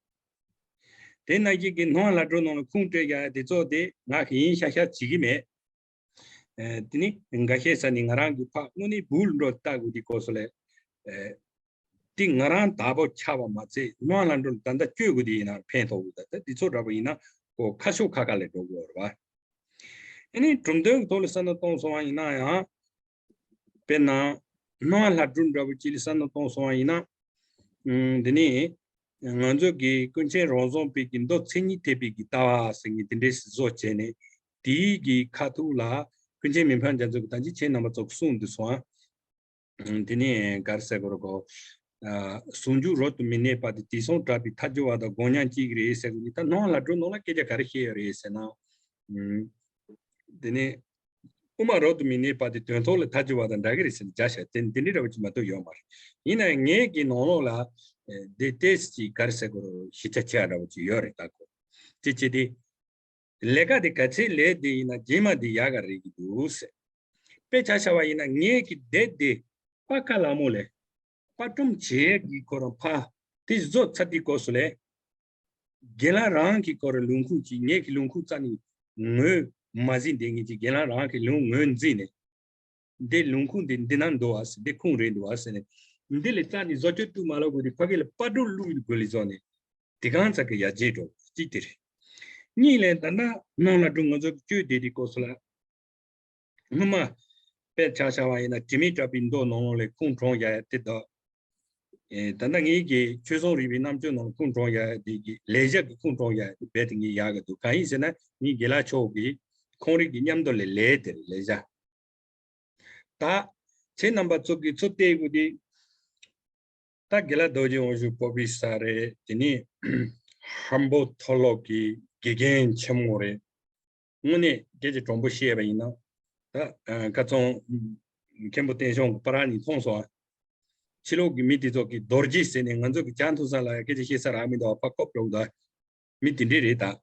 དེ་ནང་བཞིན་གྱི་སྣང་བ་ལྷ་སྒྲུང་ནང་ལ་ཁུངས་སྤྲོད་ཡ་དེ་ཚོ་དེ་ང་གིས་ཡིན་ཤག་ཤག་བྱེད་ཀྱི་མེད། ཨེ་དེ་ནི་འགའ་ཤས་ས་ནི་ང་རང་གི་ཕ་དངོས་གནས་བུ་ལ་འགྲོ་ལྟ་དགོས་དེ་སྐོར་སོགས་ལས། ཨེ་དེ་ང་རང་བདག་པོ་ཆགས་པ་མ་ཚད་སྣང་ལ་འགྲོ་ད་ལྟ་བཅོས་དགོས་དེ་ཡིན་ན་ཕན་ཐོགས་དགོས་ད་ལྟ་དེ་ཚོ་འདྲ་པོ་ཡིན་ན་ཁོ་ཁ་ཕྱོགས་ཁ་ཁ་ལས་འགྲོ་དགོས་རེད་བ། ཨ་ནི་གྲུབ་དོན་གྱི་ཐོག་ལ་བསམ་བློ་གཏོང་སོང་བ་ཡིན་ན་ཡང་། དཔེར་ན། སྣང་བ་ལྷ་སྒྲུང་འདྲ་པོ་ཅིག་ལ་བསམ་བློ་གཏོང་སོང་བ་ཡིན་ན། ཨུམ། འདི་ནི། ང་ཚོ་གི་ཀུན་མཁྱེན་རང་བྱུང་པའི་གི་མདོ་མཚན་ཉིད་ཐེག་པའི་གི་ལྟ་བ་ཟེར་མཁན་དེ་འདྲའི་བཟོ་བྱས་ནས། དེའི་གི་ཁ་ཐུག་ལ་ཀུན་མཁྱེན་མི་ཕམ་རྒྱ་མཚོ་གི་ད་ཅི་ཁྱེད་རྣམ་པ་ཚོ་གསུངས་འདུག་སོང་ཨ། འདི་ནི་ག་རེ་ཟེར་དགོས་རེད་གོ། ཨ། ཟུང་འཇུག་རབ་ཏུ་མི་གནས་པ་དེ་དེང་སང་གྲགས་པའི་ཐལ་འགྱུར་བ་དང་དགོས་མྱོང་གཅིག་རེད་ཟེར་གོ་ནི་ད་སྣང་བ་ལྷ་སྒྲུང་ནང་ལ་སྐད་ཆ་ག་རེ་བཤད་ཡོད་རེད་ཟེར་ན། ཨུམ། འདི་ནི། དབུ་མ་རབ་ཏུ་མི་གནས་པ་དེ་དོན་ཐོག་ལ་ཐལ་འགྱུར་བ་དང་འདྲ་གི་རེད་ཟེར་ནས་བརྒྱབ་བཞག་དེ་འདི་འདྲའི་འདྲ་བ་ཅིག་མ་གཏོགས་ཡོད་མ་རེད། ཡིན་ན་ཡང་ངའི་གི་ནང་ལོགས་ལ། ཨེ། འདི་ཏོག་ཙམ་ཅིག་ག་རེ་ཟེར་དགོས་རེད་ཤེས་བྱ་ཆེ་བ་འདྲ་བ་ཅིག་ཡོད་རེད་ད་གོ། དེ་བྱས་ཏེ། ལས་ཀ་དེ་ག་ཚད་ལས་དེ་ཡིན་ན་རྗེས་མ་དེ་ཡག་ག་རེད་ཀྱི་འདུག་ཟེར། དཔེ་ཆ་བཞག་པ་ཡིན་ན་ངས་ཀྱི་དེབ་དེ་པ་ཀ་ལ་མོ་ལས་པར་སྐྲུན་བྱེད་ཀྱི་ཁོ་རང་ཕ་དེ་བཟོ་ཚར་དུས་སྐབས་སུ་ལས། རྒན་ལགས་རང་གི་སྐོར་ལུང་ཁུངས་ཀྱིས་ངེད་ཀྱི་ལུང་ཁུངས་རྩ་ནས་ངོས་མ་ཟིན་བསྡད་མཁན་གྱི་རྒན་ལགས་རང་གི་ལུང་ངོས་འཛིན་ནས། འདི་ལུང་ཁུངས་འདི་འདི་ན་འདུག་བ་ཟེར་འདི་ཁུངས་རེད་འདུག་བ་ཟེར་ནས། འདི་ལས་རྩ་ནས་བཟོ་བཅོས་གཏུབ་མ་ལོག་དགོས་དེ་ཕ་གི་ལ་པར་སྒྲུང་བླུགས་ཡོད་དགོས་ལས་བཟོ་ནས། དེ་གང་ཚ་གི་ཡར་རྒྱས་འགྲོ་གཅིག་དེ་རེད། གཉིས་ལས་ད་ལྟ་སྣང་ལ་སྒྲུང་ང་ཚོ་གི་བཅོས་བསྡད་དེ་སྐོར་སུ་ལ། སྔོན་མ་དཔེ་ཆ་བཞག་པ་ཡིན་ན་དྲི་མེད་གྲགས་པའི་མདོ་ནང་ལོགས་ལས་ཁུངས་དྲངས་ཡ་ཡ་དེ་དག་ཨེ། ད་ལྟ་ངེད་ཀྱི་ཆོས་སྲུང་རིག་པའི་རྣམ་དཔྱོད་ནང་ལ་ཁུངས་དྲངས་ཡ་ཡ་དེ་གི་ལེགས་སྦྱར་གྱི་ཁུངས་དྲངས་ཡ་ཡ་དེ་རྦད་དེ་ངས་ཡག་གི་འདུག་གང་ཡིན་ཟེར་ན་ངའི་དགེ་ལགས་མཆོག་གིས་ཁོང་རིགས་ཀྱི་མཉམ་དུ་ལས་ལས་དེར་ལེགས་སྦྱར། ད་ཁྱེད་རྣམ་པ་ཚོ་གི་ཚུར་བལྟས་དགོས་དེ། ད་དགེ་ལགས་རྡོ་རྗེ་དབང་ཕྱུག་བོད་པའི་ས་རེད། དེ་ནི་ཧམ་པོ་མཐོ་སློབ་ཀྱི་དགེ་རྒན་ཆེན་མོ་རེད། དངོས་གནས་སྐད་ཆ་དྲང་པོ་བཤད་པ་ཡིན་ན། ད་ཁ་ཚོང་མཁན་པོ་བསྟན་སྐྱོང་གི་པར་ནི་མཐོང་སོང་ཨ། ཕྱི་ལོགས་ཀྱི་མི་དེ་ཚོ་གི་རྡོ་རྗེ་ཟེར་ནས་ང་ཚོ་གི་བྱང་ཐུབ་ས་ལ་སྐད་ཆ་བཤད་ས་རག་མི་འདུག་ཨ་ཕ་ཀོབ་འགྲོ་གི་འདུག་མི་དེ་འདྲས་རེད་ད།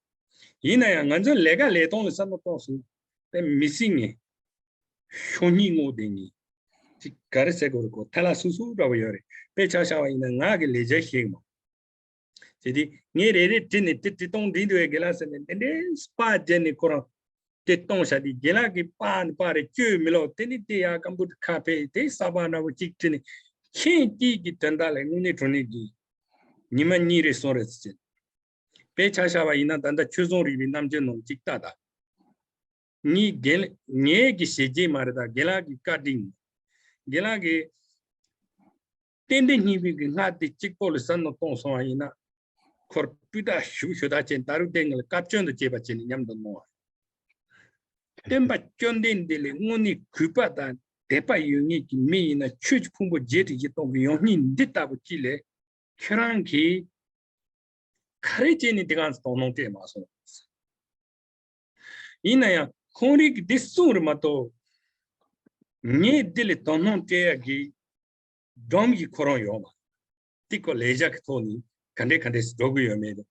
ཡིན་ན་ཡང་ང་ཚོ་ལས་ཀ་ལས་སྟངས་ལ་བསམ་བློ་གཏོང་སོང་། དེ་མི་སྲིད་ངེས། ཤོ་གཉིས་ངོ་དེ་གཉིས། ཅིག་ག་རེ་ཟེར་དགོས་རེད་གོ་ཐ་ལ་སུ་སུ་འདྲ་བོ་ཡོད་རེད། དཔེ་ཆ་བཞག་པ་ཡིན་ན་ང་གི་ལས་བྱ་ཤེས་མ། དེ་དེ་ངས་རེ་རེ་བྲིས་ནས་དེ་བྲིས་སྟངས་འགྲིག་འདུག་གས་དགེ་ལགས་ཟེར་ནས་དེ་འདྲའི་སྤ་རྒྱན་ནས་ཁོ་རང་དེ་གཏོང་བྱ་དེ་དགེ་ལགས་ཀྱི་པ་ནི་པ་རེ་བཅོས་མི་ལོག་དེ་ནི་དེ་ཡ་ཀམ་པུ་ཏར་ཁ་ཕེ་དེ་གསར་པ་འདྲ་བོ་གཅིག་བྲིས་ནས་ཁྱེད་ཀྱིས་ཀྱི་དོན་དག་ལས་དངོས་གནས་དྲང་གནས་ཀྱི་ཉི་མ་གཉིས་རེ་གསུམ་རེ་ཟེར། དཔེ་ཆ་བཞག་པ་ཡིན་ན་ད་ལྟ་ཆོས་སྲུང་རིག་པའི་རྣམ་དཔྱོད་ནང་གཅིག་ལྟ་ད། ངའི་རྒན་ངའི་གི་ཞེ་རྗེས་མ་རེད་ད་རྒན་ལགས་ཀྱི་བཀའ་དྲིན། རྒན་ལགས་ཀྱིས་རྟེན་འབྲེལ་སྙིང་པོའི་གི་སྔགས་དེ་གཅིག་པོ་ལ་བསམ་བློ་གཏོང་སོང་བ་ཡིན་ན། ཁོར་སྤུས་དག་ཞུ་ཞུ་དག་བྱས་ད་རུང་དེ་ངས་ལ་བཀའ་བཀྱོན་དུ་བྱེད་པ་བྱས་ནས་མཉམ་དུ་གནང་བ། སྟོན་པ་བཅོམ་ལྡན་འདས་ལས་དངོས་གནས་གུས་པ་དང་དད་པ་ཡོད་ངེས་ཀྱི་མི་ཡིན་ན་ཆོས་ཀྱི་ཕུང་པོ་བརྒྱད་ཁྲི་བཞི་སྟོང་གི་ཡང་སྙིང་འདི་ལྟ་བུ་གཅིག་ལས་ཁྱེད་རང་གིས་ག་རེ་བྱས་ནས་དེ་གང་དོ་སྣང་སྤྲད་མ་སོང་། ཡིན་ན་ཡང་ཁོང་རིགས་ཀྱི་འདི་གསུང་རེ་མ་གཏོགས་ངས་འདི་ལས་དོ་སྣང་སྤྲད་ཡག་གི་སྒྲོམ་གྱི་ཁོ་རང་ཡོད་མ། ཏི་ཀོ་ལས་བྱ་གི་ཐོག་ནས་ག་འདྲས་ག་འདྲས་སུ་འགྲོ་གི་ཡོད་མེད་དང་།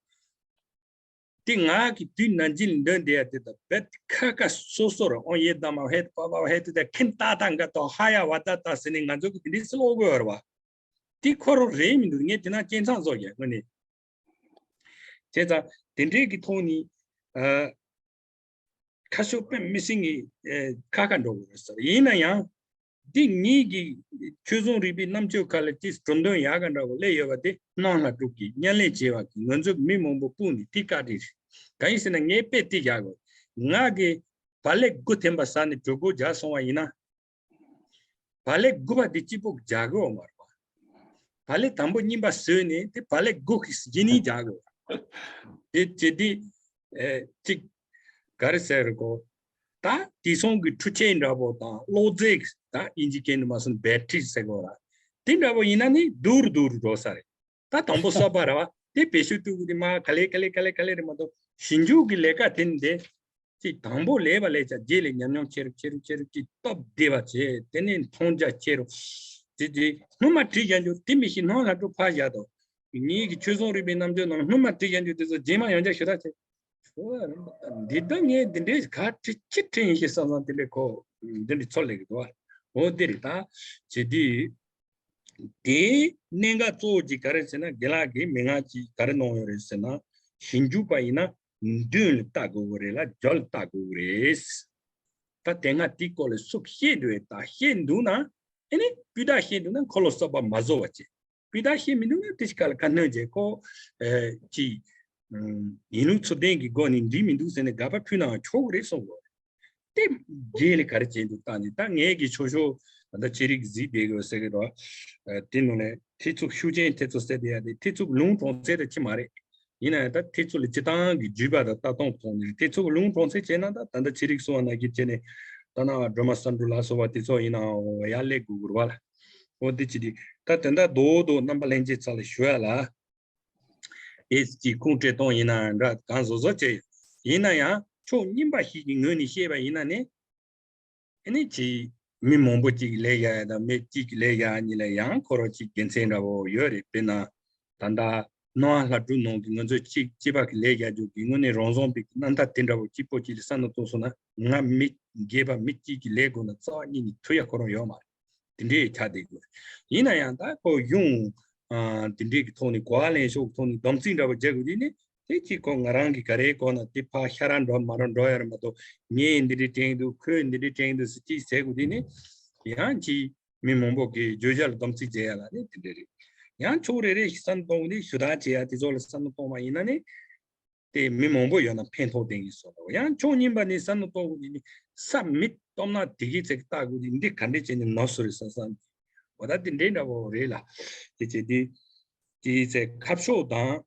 ཏི་ང་གི་དུས་ནམ་རྒྱུན་འདོན་བསྡད་ཡ་དེ་དང་རྦད་ཁ་ཁ་སོ་སོ་ར་ཨོང་ཡེ་ད་མ་ཧེ་ད་པ་པ་ཧེ་ད་ད་ཁིན་ཏ་ཏ་འགའ་ཏོ་ཧ་ཡ་བ་ད་ད་ཟེར་ནས་ང་ཚོ་གི་དེ་འདྲས་སུ་ལོག་གི་ཡོད་རེད་བ། ཏི་ཁོ་རང་རེད་མི་འདུག་ངས་དེ་ན་སྐྱེན་ཚང་བཟོ་ཡ་དངོས་གནས། བྱས་ཙང་དེ་འདྲས་ཀྱི་ཐོག་ནས་ཨ། ཁ་ཤོ་པན་མི་སིང་གི་ཨེ་ཁ་ཁ་འགྲོ་དགོས་རེད་ཟེར། ཡིན་ན་ཡང་། འདི་ངེད་ཀྱི་ཆོས་སྲུང་རིག་པའི་རྣམ་དཔྱོད་ཁ་ལ་ཅིག་གྲུབ་དོན་ཡག་ག་འདྲ་བོ་སླེབས་ཡོད་པ་དེ་སྣང་ལ་གྲུབ་ཀྱི་སྙན་ལས་བྱས་པ་གི་ང་ཚོ་མི་མང་པོ་སྤུངས་ནས་དེ་བཀའ་དྲིན་རེད། གང་ཡིན་ཟེར་ན་ངས་དཔེ་དེ་རྒྱག་དགོས། ང་གི་བག་ལེབ་དགུ་ཐེམ་པ་ཟ་ནས་གྲོད་ཁོག་རྒྱགས་སོང་བ་ཡིན་ན། བག་ལེབ་དགུ་པ་དེ་གཅིག་པོ་རྒྱག་གི་ཡོད་མ་རེད་པ། བག་ལེབ་དང་པོ་གཉིས་པ་ཟོས་ནས་དེ་བག་ལེབ་དགུ་གི་རྗེས་ནས་རྒྱག་གི་ཡོད། དེ་བྱེད་དུས་ཨེ་གཅིག་ག་རེ་ཟེར་གོ། ད་དེང་སང་གི་འཕྲུལ་ཆས་འདྲ་པོ་དང་གློག་རྫས་ད་དབྱིན་ཇིའི་སྐད་ནས་མ་སོང་བེ་ཊི་རི་ཟེར་གོ་ར། དེ་འདྲ་པོ་ཡིན་ན་ནི་སྡུག་རུ་སྡུག་རུ་འགྲོ་ས་རེད། ད་དང་པོ་གསར་པ་ར་བ་དེ་བེད་སྤྱོད་བཏུབ་གི་དེ་མ་ག་ལེ་ག་ལེ་ག་ལེ་ག་ལེ་རེད་མ་གཏོགས་ཞིབ་འཇུག་གི་ལས་ཀ་དེ་ནི་དེ། ཅིག་དང་པོ་ལས་པ་ལས་ཀྱང་རྗེས་ལ་ཉམས་མྱོང་ཆེ་རུ་ཆེ་རུ་ཆེ་རུ་ཅིག་སྟོབས་བདེ་བ་བྱས་དེ་ནས་མཐོང་རྒྱ་ཆེ་རུ། དེ་དེ་སྔོན་མ་བྲིས་བཞག་རྒྱུ་དེ་མི་ཤེས་སྣང་ལ་སྤྲོ་ཕར་བཞག་དོ། ངེད་ཀྱི་ཆོས་སྲུང་རིག་པའི་རྣམ་དཔྱོད་ནང་སྔོན་མ་བྲིས་བཞག་རྒྱུ་དེ་ཚོ་རྗེས་མ་ཡང་བསྐྱར་ཞུ་ཐག་ཆོད། འདི་ལྟ་ངས་འདི་འདྲའི་ག་བྲིས་ཅི་བྲིས་ཡིན་ཞེས་བསམ་བསམ་དེ་འདྲའི་གོ། འདི་འདྲའི་ཚོར་སླེབས་ཀྱི་འདུག་བ། འོ་དེ་རེད་ད། བྱེད་དུས། དེའི་གནད་འགག་གཙོ་བོ་གཅིག་ག་རེ་ཟེར་ན་རྒན་ལགས་ཀྱིས་མན་ངག་ཅིག་ག་རེ་གནང་ཡོད་རེད་ཟེར་ན། ཞིབ་འཇུག་པ་ཡིན་ན་མདུན་ལ་ལྟ་དགོས་ཀྱི་རེད་ལ་རྒྱབ་ལ་ལྟ་དགོས་ཀྱི་རེད། ད་དེ་སྔ་དེའི་སྐོར་ལ་ཚུགས་བཤད་འདུག་ད་བཤད་འདུག་ན་ཨེ་ནི་སྤུས་དག་བཤད་འདུག་ན་འཁོར་ལོ་གསར་པ་མ་བཟོ་བ་བྱེད། སྤུས་དག་བཤད་མི་འདུག་ན་དེ་ཞིག་ག་ལ་བཀའ་གནང་བྱས་ཁོ་ཅི་ཡིན་ལུགས་ཚུལ་ལྡན་གྱི་སྒོ་ནས་འགྲིག་མི་འདུག་ཟེར་ནས་དགག་པ་ཕུལ་ནའང་ཆོག་གི་རེད་གསུངས་པ་རེད། དེ་རྗེས་ལ་ག་རེ་བྱས་འདུག་བལྟས་ནས་ད་ངས་ཀྱི་ཆོ་ཤོ་ད་ལྟ་ཅི་རིགས་གཟིགས་བསྡད་དགོས་ཟེར་གི་རོ། དེ་ནང་ནས་ཐེ་ཚུགས་ཤུགས་ཅན་ཐེ་ཚུགས་ཟེར་བསྡད་ཡ་དེ་ཐེ་ཚུགས་ལུང་གྲོང་ཚད་ད་ཅི་མ་རེད། ཡིན་ན་ཡང་ད་ཐེ་ཚུགས་ལ་སྤྱི་བཏང་གི་བརྒྱུད་པ་དང་ལྟ་སྟངས་ཐོག་ནས་ཐེ་ཚུགས་ལུང་གྲོང་ཚད་བྱས་ན་ད་ད་ལྟ་ཅི་རིགས་གསུང་བ་ན་གི་བྱས་ནས་ད་ན་སྒྲོལ་མ་བསམ་འགྲུབ་ལ་སོགས་པ་དེ་ཚོ་ཡིན་ནའང་ཡར་སླེབས་དགོས་དགོས་རེད་བ་ལ། འོ་དེ་ཅི་རིགས་ད་དེ་འདྲ་རྡོག་རྡོག་རྣམ་པ་ལྷན་རྒྱས་ཚོ་ལ་ཞུ་ཡ་ལ། ཨེ་ཙི་ཁུངས་སྤྲོད་སྟངས་ཡིན་ན་འདྲ་གང་བཟོ་བཟོ་བྱས་ཡོད། ཡིན་ན་ཡང་ཕྱོགས་གཉིས་པ་ཞིག་གི་ངོས་ནས་བཤད་པ་ཡིན་ན་ནི། ཨ་ནི་ཅི་མི་མང་པོ་གཅིག་གིས་ལས་བཞག་ཡ་དང་མི་གཅིག་གིས་ལས་བཞག་ཡ་གཉིས་ལ་ཡང་ཁོ་རང་གཅིག་དགེ་མཚན་འདྲ་བོ་ཡོད་རེད། དཔེར་ན་ད་ལྟ་སྣང་བ་ལྷ་སྒྲུང་ནང་གི་ང་ཚོས་གཅིག་གཅིག་པ་གི་ལས་བཞག་རྒྱུ་གི་དངོས་གནས་རང་བཟང་པའི་རྣམ་ཐར་དེ་འདྲ་བོ་གཅིག་པོ་གཅིག་ལ་བསམ་བློ་གཏོང་སོང་ན་ང་མི་རྒས་པ་མི་གཅིག་གིས་ལས་དགོས་ན་རྩ་བ་ཉིད་ནས་ཐུབ་ཡ་ཁོ་རང་ཡོད་མ་རེད། དེ་འདྲའི་ཆ་དེ་དགོས། ཡིན་ན་ཡང་ད་ཁོ་གཞུང་ཨ་དེ་འདྲའི་གི་ཐོག་ནས་གོ་བ་ལེན་ཕྱོགས་ཀྱི་ཐོག་ནས་སྡོམ་རྩིས་འདྲ་བོ་རྒྱག་དགོས་དུས་ནི་དེ་གཅིག་ཁོ་ང་རང་གི་ག་རེ་གོ་ན་དེ་ཕར་ཤ་ར་འགྲོ་མ་ར་འགྲོ་ཡ་ར་མ་གཏོགས་ངས་འདི་འདྲའི་དྲན་འདུག་ཁོས་འདི་འདྲའི་དྲན་འདུག་ཟེར་གཅིག་ཟེར་དགོས་དུས་ནི་ཡང་གཅིག་མི་མང་པོ་གི་བརྗོད་བྱ་ལ་སྡོམ་རྩིས་བྱེད་ཡ་ལ་ནི་དེ་འདྲ་རེད། ཡང་ཕྱོགས་རེ་རེ་ཞིག་བསམ་བློ་གཏོང་དགོས་ནི་ཞུ་དག་བྱེད་ཡ་དེ་ཚོ་ལ་བསམ་བློ་གཏོང་བ་ཡིན་ན་ནི། དེ་མི་མང་པོ་ཡོད་ན་ཕན་ཐོགས་ལྡན་གྱི་བཟོ་འདྲ་བོ། ཡང་ཕྱོགས་གཉིས་པ་ནས་བསམ་བློ་གཏོང་དགོས་ནི་ས་མིག་སྟོབས་ན་དེ་གི་ཚེ་ལྟ་དགོས་ནི་འདི་ག་འདྲས་བྱས་ནས་ནོར་སོ་རེད་བསམ་བསམ་གྱི་འོ་ད་དེ་འདྲས་འདྲ་བོ་རེད་ལ། དེ་བྱས་དེ་དེའི་ཚེ་ཁ་ཕྱོགས་དང་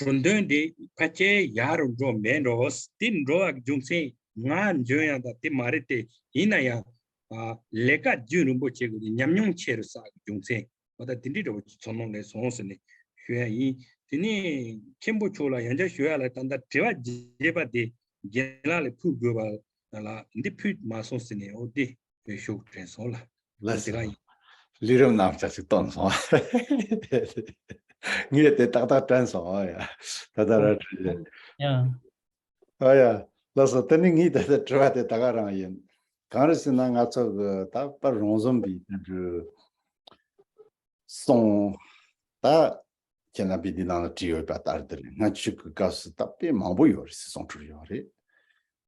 གྲུབ་དོན་དེ་ཕལ་ཆེར་ཡག་རུ་འགྲོ་མེད་འགྲོ། དེ་འགྲོ་བ་རྒྱུ་མཚན་ང་འཇོན་ཡང་ད་དེ་མ་རེད་དེ་ཡིན་ན་ཡང་ལས་ཀ་རྒྱུན་རིང་པོ་བྱེད་དགོས་ནི་ཉམས་མྱོང་ཆེ་རུ་བསགས་རྒྱུ་མཚན། འོ་ད་དེ་འདྲའི་འདྲ་བོ་ཅིག་ཚོར་སྣང་སླེབས་སོང་ཟེར་ནས་ཞུ་ཡ་ཡིན། དེ་ནས་མཁན་པོ་མཆོག་ལ་ཡང་བསྐྱར་ཞུ་ཡ་ལ་ད་ལྟ་དྲི་བ་བརྒྱད་པ་དེ་རྒན་ལགས་ལ་ཕུལ་དགོས་པ་ལ་འདི་ཕུལ་མ་སོང་ཟེར་ནས་འོ་དེ་ཞུ་དྲན་སོང་ལ། ལགས་དེ་ག་ཡིན། ལས་རིམ་རྣམས་ཅག་ཅིག་བཏོན་སོང་། ངས་དེ་ཏག་ཏག་དྲན་སོང་ཨ་ཡ། ད་ལྟ་ར་དྲན་ཡ། ཨ་ཡ། ལགས་སོ་དེ་ནི་ངས་ད་ལྟ་དྲི་བ་དེ་ད་ག་རང་ཡིན། གང་རེད་ཟེར་ན་ང་ཚོ་གི་ད་པར་རོང་ཟོམ་པའི་དེ་འདྲ། སོང་། ད་ཁྱེད་རྣམ་པས་འདི་ནང་ལ་བྲིས་ཡོད་པ་ལྟར་དེར་སྔ་ཕྱི་གི་སྐབས་སུ་ད་དཔེ་མང་པོ་ཡོད་རེད་ཟེར་གསུང་འཕྲོ་ཡོད་རེད།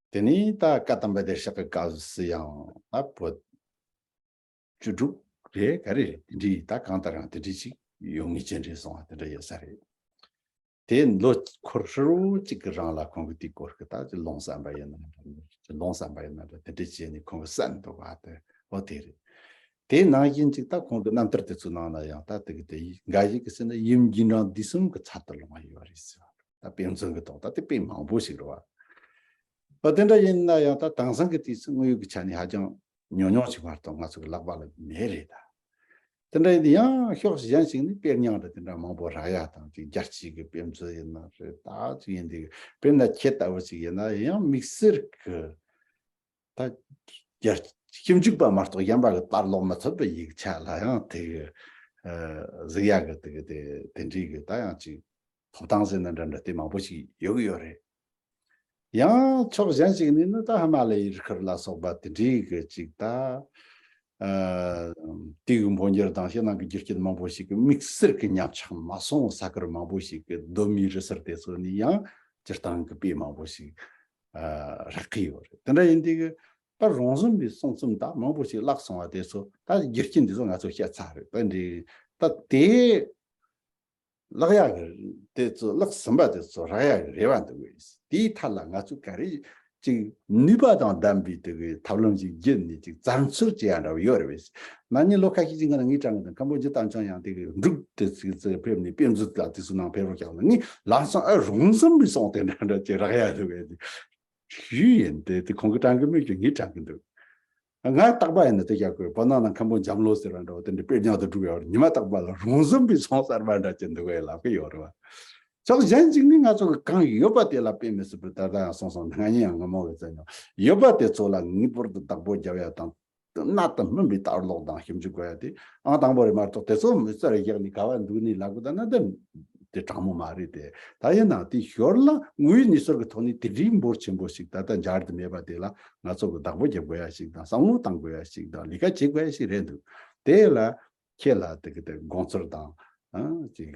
དེ་ནས་ད་བཀའ་གདམས་པ་བདེར་གཤེགས་ཀྱི་སྐབས་སུ་ཡང་ད་བོད་བཅུ་དྲུག་རེད་ག་རེ་རེད་དེ་འདྲའི་ད་གང་ལྟར་ཡང་དེ་འདྲའི་ཅིག་ཡོད་ངེས་ཅན་རེད་གསུང་བ་དེ་འདྲ་ཡོད་ས་རེད། དེ་ལོ་འཁོར་ཧྲིལ་བོ་གཅིག་གི་རིང་ལ་ཁོང་གིས་དེའི་སྐོར་གྱི་ད་ལུང་བསམ་པ་ཡིན་ན་འདྲ་ལུང་བསམ་པ་ཡིན་ན་འདྲ་དེ་འདྲ་བྱས་ནས་ཁོང་གིས་གསན་འདུག་བ་དེ་འོ་དེ་རེད། དེའི་ནང་བཞིན་གཅིག་ད་ཁོང་གི་རྣམ་ཐར་དེ་ཚོའི་ནང་ན་ཡང་ད་དེ་གི་དེ་ཡི་འགའ་ཞིག་གིས་ཟེར་ན་ཡུམ་རྒྱུན་རིང་བསྡུས་གསུམ་གྱི་ཚར་དུ་ལོངས་པ་ཡོད་རེད་ཟེར་བ་ད་དཔེ་མཚོན་གྱི་ཐོག་ད་དེ་དཔེ་མང་པོ་ཞིག་རེད་བ། འོ་དེ་འདྲ་ཡིན་ན་ཡང་ད་དེང་སང་གི་དུས་སུ་དངོས་ཡོད་ཀྱི་ཆ་ནས་ཧ་ཅང་ཉུང་ཉུང་ཞིག་མ་གཏོགས་ང་ཚོ་གི་ལག་པ་ལ་མེད་རེད་ད། དེ་འདྲ་ཡིན་དུས་ཡང་ཕྱོགས་གཞན་ཞིག་ནས་དཔེ་རྙིང་རེ་དེ་འདྲ་མང་པོ་རག་ཡ་དང་ཅིག་རྒྱལ་སྤྱིའི་གི་དཔེ་མཛོད་ཡིན་ན་རེད་ད་ཅིག་ཡིན་དུས་དཔེར་ན་ཁྱེད་ལྟ་བུ་ཅིག་ཡིན་ན་ཡང་དམིགས་བསལ་གི་ད་རྒྱལ་ཞིབ་འཇུག་པ་མ་གཏོགས་གཞན་པ་གི་ལྟར་ཀློག་མི་ཐུབ་པའི་ཡིག་ཆ་ལ་ཡང་དེ་གི་གཟིགས་ཡ་གི་དེ་གི་དེ་དེ་འདྲའི་གི་ད་ཡང་ཅིག་ཐོབ་ཐང་ཟེར་ན་འདྲ་འདྲ་དེ་མང་པོ་ཞིག་ཡོད་གི་ཡོད་རེད། ཡང་ཕྱོགས་གཞན་ཞིག་ནས་ནི་ད་ཧི་མ་ལ་ཡའི་རི་ཁུལ་ལ་སོགས་པ་དེ་འདྲའི་གི་ཅིག་ད་ཨ་དེའི་འཕོ་འགྱུར་དང་ཕྱི་ནང་གི་རྒྱུ་རྐྱེན་མང་པོ་ཞིག་གི་དམིགས་བསལ་གྱི་ཉམས་ཆག་མ་སོང་ས་ཁུལ་མང་པོ་ཞིག་གི་གདོད་མའི་རི་སུལ་དེ་ཚོ་ནས་ཡང་སྤྱིར་བཏང་གི་དཔེ་མང་པོ་ཞིག་ཨ་རག་གི་ཡོད་རེད། དེ་འདྲ་ཡིན་དུས་གི་ད་རོང་ཟོམ་པའི་གསུང་རྩོམ་དག་མང་པོ་ཞིག་བརླག་སོང་བ་དེ་ཚོ་ད་རྒྱུ་རྐྱེན་དེ་ཚོ་ང་ཚོ་བཤད་ཚར་རེད། ད་འདི་ད་དེ་བརླག་ཡག་གི་དེ་ཚོ་བརླག་ཟིན་པ་དེ་ཚོ་རག་ཡག་གི་རེ་བ་འདུག་གས། དེའི་ཐད་ལ་ང་ཚོས་ག་རེ་ཅིག་ནུས་པ་དང་ལྡན་པའི་དེ་གི་ཐབས་ལམ་ཞིག་བརྒྱུད་ནས་ཅིག་བཙན་འཚོལ་བྱེད་ཡ་འདྲ་བོ་ཡོད་རེད་པས། ན་ནིང་ལོ་ཁ་ཤས་ཅིག་སྔོན་ལ་ངས་དྲན་གི་འདུག་ཁམ་བུ་ཇི་དམ་ཆོས་ཡང་དེ་གི་འབྲུག་དེ་ཚིག་ཚིག་ཕེབས་ནས་དཔེ་མཛོད་ལ་དེ་ཚོའི་ནང་ཕེབས་རོགས་བྱ་ལ་ངས་ལམ་སང་ཨ་རོང་ཟོམ་པའི་སོང་དེ་འདྲ་འདྲ་ཅིག་རག་ཡ་འདུག་གས། ཞུས་ཡིན་དེ་དེ་ཁོང་གི་དྲན་གི་མེད་ཀྱི་ངས་དྲན་གི་འདུག་ང་རྟག་པ་ཡིན་ན་དེ་རྒྱག་དགོས། བོད་ནང་ན་མཁན་པོ་འཇམ་ལོ་ཟེར་བ་འདྲ་བོ་དེ་འདྲ་དཔེ་རྙིང་དུ་འགྲོ་ཡོད་ཉི་མ་རྟག་པ་ལ་རོང་ཟོམ་པའི་ཚོང་གསར་པ་འདྲ་ཅིག་འདུག་གས་ལབ་གི་ཡོད་རེད་བ། ཕྱོགས་གཞན་གཅིག་ནི་ང་ཚོ་གི་གང་ཡོད་པ་དེ་ལ་དཔེ་མི་སྲིད་པར་ད་ལྟ་ཡང་སོང་སོང་ང་གཉིས་ཡང་ངོ་མ་བས་ཙམ་ཡང་ཡོད་པ་དེ་ཚོ་ལ་ངེས་པར་དུ་བདག་པོ་རྒྱབ་ཡ་དང་གནད་དུ་སྨིན་པའི་ལྟ་ཀློག་དང་ཞིབ་འཇུག་དགོས་ཡ་དེ་ཨང་དང་པོ་རེད་མ་གཏོགས་དེ་ཚོ་མི་ཚེ་རེ་བཞག་ནས་ག་བ་འདུག་ནས་ལབ་དགོས་ད་ན་དེ་དེ་དྲང་མོ་མ་རེད་དེ། ད་ཡིན་ནའང་དེ་ཞོར་ལ་དངོས་ཡོད་གནས་ཚུལ་གྱི་ཐོག་ནས་དེ་འདྲའི་འབོར་ཆེན་པོ་ཞིག་ད་ལྟ་འབྱར་དུ་མེད་པ་དེ་ལ་ང་ཚོ་གི་བདག་པོ་རྒྱབ་དགོས་ཡ་ཞིག་དང་བསམ་བློ་བཏང་དགོས་ཡ་ཞིག་དང་ལས་ཀ་བྱེད་དགོས་ཡ་ཞིག་རེད་འདུག་དེ་ལ་ཁྱེད་ལ་དེ་གི་དེ་དགོངས་ཚུལ་དང་ཨ་ཅིག་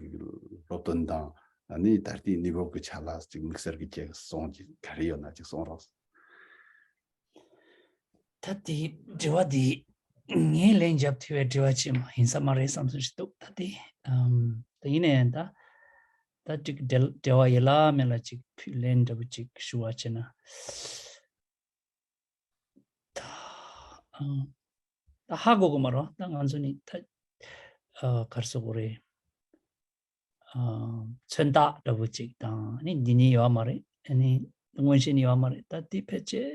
སློབ་སྟོན་དང་ཨ་ནི་ད་ལྟའི་གནས་བབ་ཀྱི་ཆ་ལ་ཅིག་དམིགས་བསལ་གྱི་ཁྱེད་གསུང་གི་ག་རེ་ཡོད་ན་ཅིག་གསུང་རོགས། ད་དེ་དྲི་བ་དེ་ངས་ལན་རྒྱབ་ཐུབ་པའི་དྲི་བ་ཅིག་མ་ཡིན་ས་མ་རེད་བསམ་བསམ་ཞིག་འདུག་ད་དེ་ཨམ། ད་ཡིན་ནའི་ད་ད་ཅིག་འབྲེལ་འབྲེལ་བ་ཡོད་ལ་མེད་ལ་ཅིག་ཕུད་ལན་འདྲ་པོ་ཅིག་ཞུ་བ་བྱས་ན། ད་ཨ་ད་ཧ་གོ་གི་མ་རེད། ད་ང་ཚོ་ནི་ད་ཨ་ག་རེ་ཟེར་དགོས་རེད། ཨ་མཚོན་རྟགས་འདྲ་པོ་ཅིག་དང་ནི་འདི་ནི་ཡོད་མ་རེད། ཨ་ནི་མངོན་ཤེས་ནི་ཡོད་མ་རེད། ད་དེ་ཕལ་ཆེར་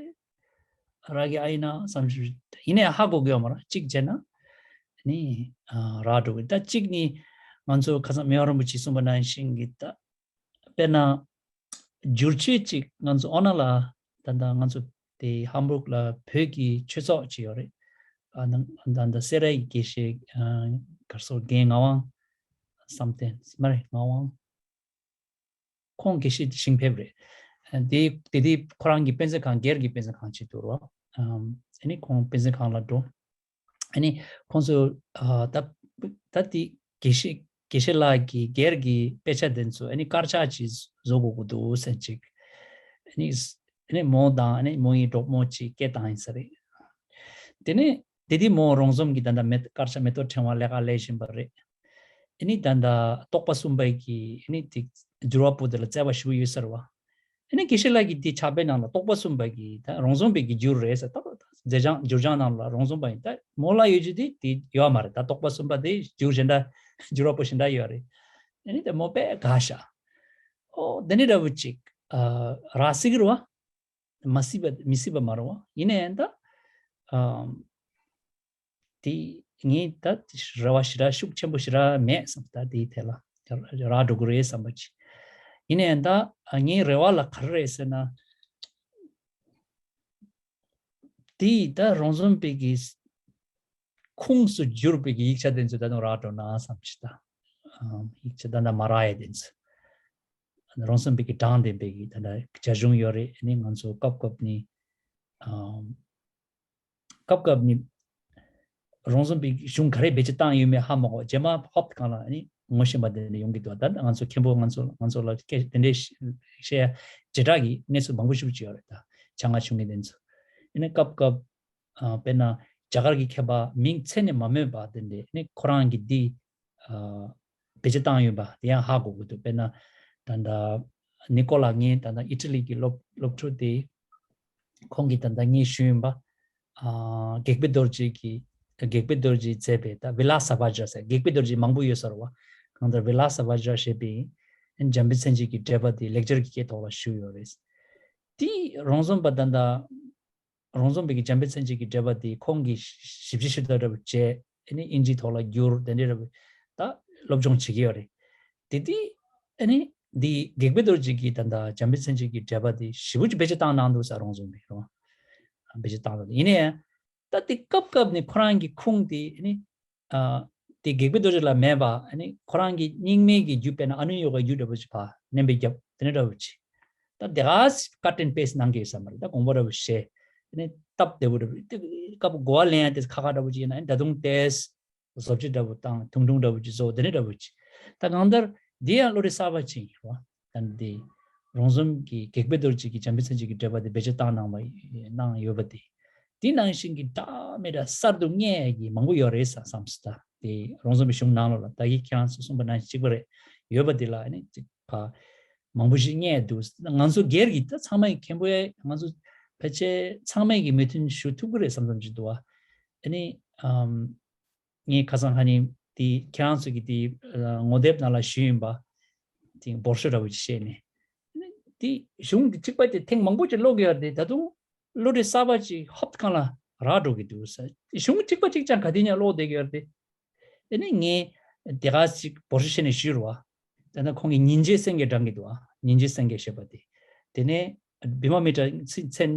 ར་གི་ཨ་ཡིན་ན་བསམ་ཞིག་ཡིན་ནའི་ཧ་གོ་གི་ཡོད་མ་རེད། གཅིག་བྱས་ན་ནི་ཨ་ར་འགྲོ་གི། ད་གཅིག་ནི་ང་ཚོ་ཁ་སང་མི་དབང་རིན་པོ་ཆེས་གསུངས་པ་ནང་བཞིན་གྱི་ད་དཔེར་ན། བསྒྱུར་བཅོས་ཅིག་ང་ཚོ་ཨོ་ན་ལ་ད་ལྟ་ང་ཚོ་དེ་ཧམ་བུག་ལ་བོད་ཀྱི་ཆོས་ཚོགས་ཅིག་ཡོད་རེད། ཨ་ནང་ད་ལྟ་སེ་རའི་དགེ་བཤེས་ཨ་གར་སོ་རྒན་ངག་དབང་བསམ་གཏན་མ་རེད། ངག་དབང་ཁོང་དགེ་བཤེས་ཞིང་ཕེབས་རེད། ཨ་དེ་དེ་དེ་ཁོ་རང་གི་དཔེ་མཛོད་ཁང་སྒེར་གྱི་དཔེ་མཛོད་ཁང་ཅིག་འདུག་རོ། ཨ་ནི་ཁོང་དཔེ་མཛོད་ཁང་ལ་འགྲོ། ཨ་ནི་ཁོང་ཚོ་ཨ་ད་ད་དེ་དགེ་བཤེས་དགེ་བཤེས་ལགས་ཀྱི་སྒེར་གྱི་དཔེ་ཆ་དེ་ཚོ་ཨ་ནི་དཀར་ཆག་ཅིག་བཟོ་དགོས་ཀྱི་འདུག་ཟེར་ཅིག་ཨ་ནི་ཨ་ནི་མོ་དང་ཨ་ནི་མོ་ཡི་གྲོགས་མོ་ཅིག་སྐད་བཏང་ཡིན་ས་རེད། དེ་ནས་དེ་དུས་མོ་རོང་ཟོམ་གྱི་ད་ལྟ་མེ་དཀར་ཆག་མེ་ཏོག་ཕྲེང་བ་ལས་ཀ་ལས་བཞིན་པ་རེད། ཨ་ནི་ད་ལྟ་རྟོག་པ་གསུམ་པའི་གི་ཨ་ནི་དེ་འགྱུར་བ་པོ་དེ་ལ་བརྩེ་བ་ཞེ་པོ་ཡོད་ས་རེད་བ། ཨ་ནི་དགེ་བཤེས་ལགས་ཀྱིས་འདི་ཕྱག་དཔེ་ནང་ལ་རྟོག་པ་གསུམ་པ་གི་ད་རོང་ཟོམ་པའི་གི་འགྱུར་རེད་ཟེར། ད་མཛད་བྱང་འགྱུར་བྱང་ནང་ལ་རོང་ཟོམ་པ་ཡིན། ད་མོ་ལ་ཡོད་རྒྱུ་དེ་དེ་ཡོད་མ་རེད། ད་རྟོག་པ་གསུམ་པ་དེ་འགྱུར་གཞན་འདྲ་འགྱུར་བ་པོ་གཞན་འདྲ་ཡོད་རེད། ཨ་ནི་ད་མོ་དཔེ་དགའ་ཤག་ཨོ་དེ་ནི་འདྲ་བོ་ཅིག་ཨ་རག་སྲིད་ཀྱི་རེད་བ། མ་སྲིད་པ་མི་སྲིད་པ་མ་རེད་བ། ཡིན་ནའི་ད་ཨ། དེ་ངས་ད་རེ་བ་ཞེ་དྲག་ཤུགས་ཆེན་པོ་ཞེ་དྲག་མེད་བསམ། ད་དེའི་ཐད་ལ་རག་འགྲོ་གི་རེད་བསམ་པ་ཅིག་ཡིན་ནའི་ད་ངའི་རེ་བ་ལ་ག་རེ་རེད་ཟེར་ན། དེ་ད་རོང་ཟོམ་པའི་གི་ཁུངས་སུ་གྱུར་པའི་གི་ཡིག་ཆ་དེ་ཚོ་ད་དུང་རག་འགྲོ་ན་བསམ་ཞིག་ད་ཡིག་ཆ་ད་ད་མ་རག་ཡས་དེ་ཚོ་རོང་ཟོམ་པའི་གི་དྲངས་ལྡན་པའི་གི་ད་ད་རྒྱ་གཞུང་ཡོད་རེད། ཨ་ནི་ང་ཚོ་སྐབས་སྐབས་ནི་སྐབས་སྐབས་ནི་རོང་ཟོམ་པའི་གཞུང་ག་རེ་བེད་སྤྱོད་བཏང་ཡོད་མེད་ཧ་མ་གོ། རྗེས་མ་ཧོབ་གང་ལ་ཨ་ནི་ངོ་ཤེས་པ་དེ་འདྲ་ཡོང་གི་འདུག་ད་ང་ཚོ་མཁན་པོ་ང་ཚོ་ང་ཚོ་ལ་སྐད་དེ་འདྲའི་བཤད་ཡ་བྱེ་བྲག་གི་གནས་ཚུལ་མང་པོ་ཞིག་ཅིག་ཡོད་རེད། ད་བྱ་ང་བྱུང་གི་དེ་ཚོ་ཨ་ནི་སྐབས་སྐབས་དཔེར་ན་རྒྱ་གར་གྱི་མཁས་པ་མིང་མཚན་ནས་མ་སྨོས་པ་དེ་འདྲ་ཨ་ནི་ཁོ་རང་གི་འདི་བེད་སྤྱོད་བཏང་ཡོད་པ་དེ་ཡང་ཧ་གོ་གི་འདུག་དཔེར་ན་ད་ལྟ་ནི་ཀོ་ལ་ངའི་ད་ལྟ་ཨི་ཊ་ལི་གི་སློབ་སློབ་ཕྲུག་དེ་ཁོང་གིས་ད་ལྟ་ངས་ཞུས་ཡིན་པ། ཨ་གེགས་པའི་རྡོ་རྗེ་གི་གེགས་པའི་རྡོ་རྗེས་མཛད་པའི་ད་བི་ལ་ས་བྷ་ཇ་ཟེར་གེགས་པའི་རྡོ་རྗེ་མང་པོ་ཡོད་ས་རེད་བ། གང་ལྟར་བི་ལ་ས་བྷ་ཇ་ཞེས་པའི་འཇམ་དཔལ་མཚན་བརྗོད་ཀྱི་འགྲེལ་པ་དེ་ལེགས་སྦྱར་གྱི་སྐད་ཐོག་ལ་ཞུས་ཡོད་རེད། དེ་རོང་ཟོམ་པ་ད་ལྟ་རོང་ཟོམ་པའི་གི་འཇམ་དཔལ་མཚན་བརྗོད་ཀྱི་འགྲེལ་པ་དེ་ཁོང་གིས་ཞིབ་ཕྱི་ཞིབ་ལྟ་འདྲ་པོ་བྱས་ཨ་ནི་ཨིན་ཇིའི་ཐོག་ལ་བསྒྱུར་དེ་འདྲའི་འདྲ་པོ་ད་སློབ་སྦྱོང་བྱེད་ཀྱི་ཡོད་རེད། དེ་དུས་ཨ་ནི་འདི་གེགས་པའི་རྡོ་རྗེ་གི་ད་ལྟ་འཇམ་དཔལ་མཚན་བརྗོད་ཀྱི་འགྲེལ་པ་དེ་ཞེ་པོ་ཅིག་བེད་སྤྱོད་བཏང་གནང་འདུག་ས་རོང་ཟོམ་པས་རོ། བེད་སྤྱོད་བཏང་འདུག་ཡིན་ནའི་ད་དེ་སྐབས་སྐབས་ནས་ཁོ་རང་གི་ཁུངས་དེ་ཨ་ནི་ཨ་དེ་གེགས་པའི་རྡོ་རྗེ་ལ་མེད་པ་ཨ་ནི་ཁོ་རང་གི་རྙིང་མའི་གི་རྒྱུད་དཔེར་ན་ཨ་ནུ་ཡོ་གའི་རྒྱུད་འདྲ་པོ་ཅིག་ཕར་མནན་པའི་རྒྱབ་དེ་འདྲ་འདྲ་པོ་ཅིག་ད་དེ་ག་cut and paste གནང་གི་ཡོད་ས་མ་རེད། ད་དགོངས་པ་འདྲ་པོ་བཞེས་ཨ་ནི་སྟབས་བདེ་པོ་འདྲ་པོ་དེ་སྐབས་གོ་བ་ལེན་ཡ་དེ་ཁག་ཁག་འདྲ་པོ་ཅིག་ཡིན་ན་ཨ་ནི་ད་དུང་ཏོག་ཙམ་བཟོ་བཅོས་འདྲ་པོ་དང་ཐུང་ཐུང་འདྲ་པོ་ཅིག་བཟོ་དེ་འདྲ་འདྲ་པོ་ཅིག་ད་གང་ལྟར་འདི་ཡང་བློ་རིག་གསར་པ་ཅིག་ཡིན་རོ། ད་འདི་རོང་ཟོམ་གྱི་གེགས་པའི་རྡོ་རྗེ་གི་འཇམ་དཔལ་མཚན་བརྗོད་ཀྱི་འགྲེལ་པ་དེ་བེད་སྤྱོད་བཏང་གནང་བ་གནང་ཡོད་པ་དེ་དེ་ནང་བཞིན་གྱི་འདྲ་མི་འདྲ་གསར་དུ་རྙེད་ཀྱི་མང་པོ་ཡོད་རེད་ས་བསམ་སོང་། ད་དེ་རོང་ཟོམ་པའི་གཞུང་ནང་ལོགས་ལ་ད་གིན་ཁྱེད་རང་ཚོ་གསུངས་པ་ནང་བཞིན་གཅིག་པ་རེད། ཡོད་པ་དེ་ལ་ཨ་ནི་གཅིག་ཕ་མང་པོ་ཞིག་རྙེད་འདུག་ང་ཚོ་སྒེར་གྱི་ད་ཚང་མ་ཡི་མཁན་པོ་ཡ་ང་ཚོ་ཕལ་ཆེར་ཚང་མ་གི་མོས་མཐུན་ཞུ་ཐུབ་ཀྱི་རེད་བསམ་བསམ་ཅིག་འདུག་བ། ཨ་ནི་ཨམ། ངས་ཁ་སང་ཧ་ནི་དེ་ཁྱེད་རང་ཚོ་གི་དེ་ངོ་དེབ་ནང་ལ་ཞུས་ཡིན་པ། དེ་འབོར་ཤོག་འདྲ་པོ་ཅིག་བཤད་ནས། ཨ་ནི་དེ་གཞུང་གི་གཅིག་པ་དེ་ཐེངས་མང་པོ་ཅིག་ཀློག་གི་ཡོད་རེད་དེ་ད་དུང་བློ་གྲོས་གསར་པ་ཅིག་ཧོབ་གང་ལ་རག་འགྲོ་གི་འདུག་ས། གཞུང་གཅིག་པ་གཅིག་ཀྱང་ག་དུས་ཡང་ཀློག་བསྡད་ཀྱི་ཡོད་རེད་དེ། ཨ་ནི་ངས་དེ་ག་ཅིག་འབོར་ཤོག་བཤད་ནས་ཞུས་རོ། དེ་ན་ཁོང་གིས་ཉིན་བྱེད་སེང་གེ་བགྲང་གི་འདུག་ཨ། ཉིན་བྱེད་སེང་གེ་ཞེས་པ་དེ། དེ་ནས་བི་མ་མི་ཏྲ་ཚིག་མཚན་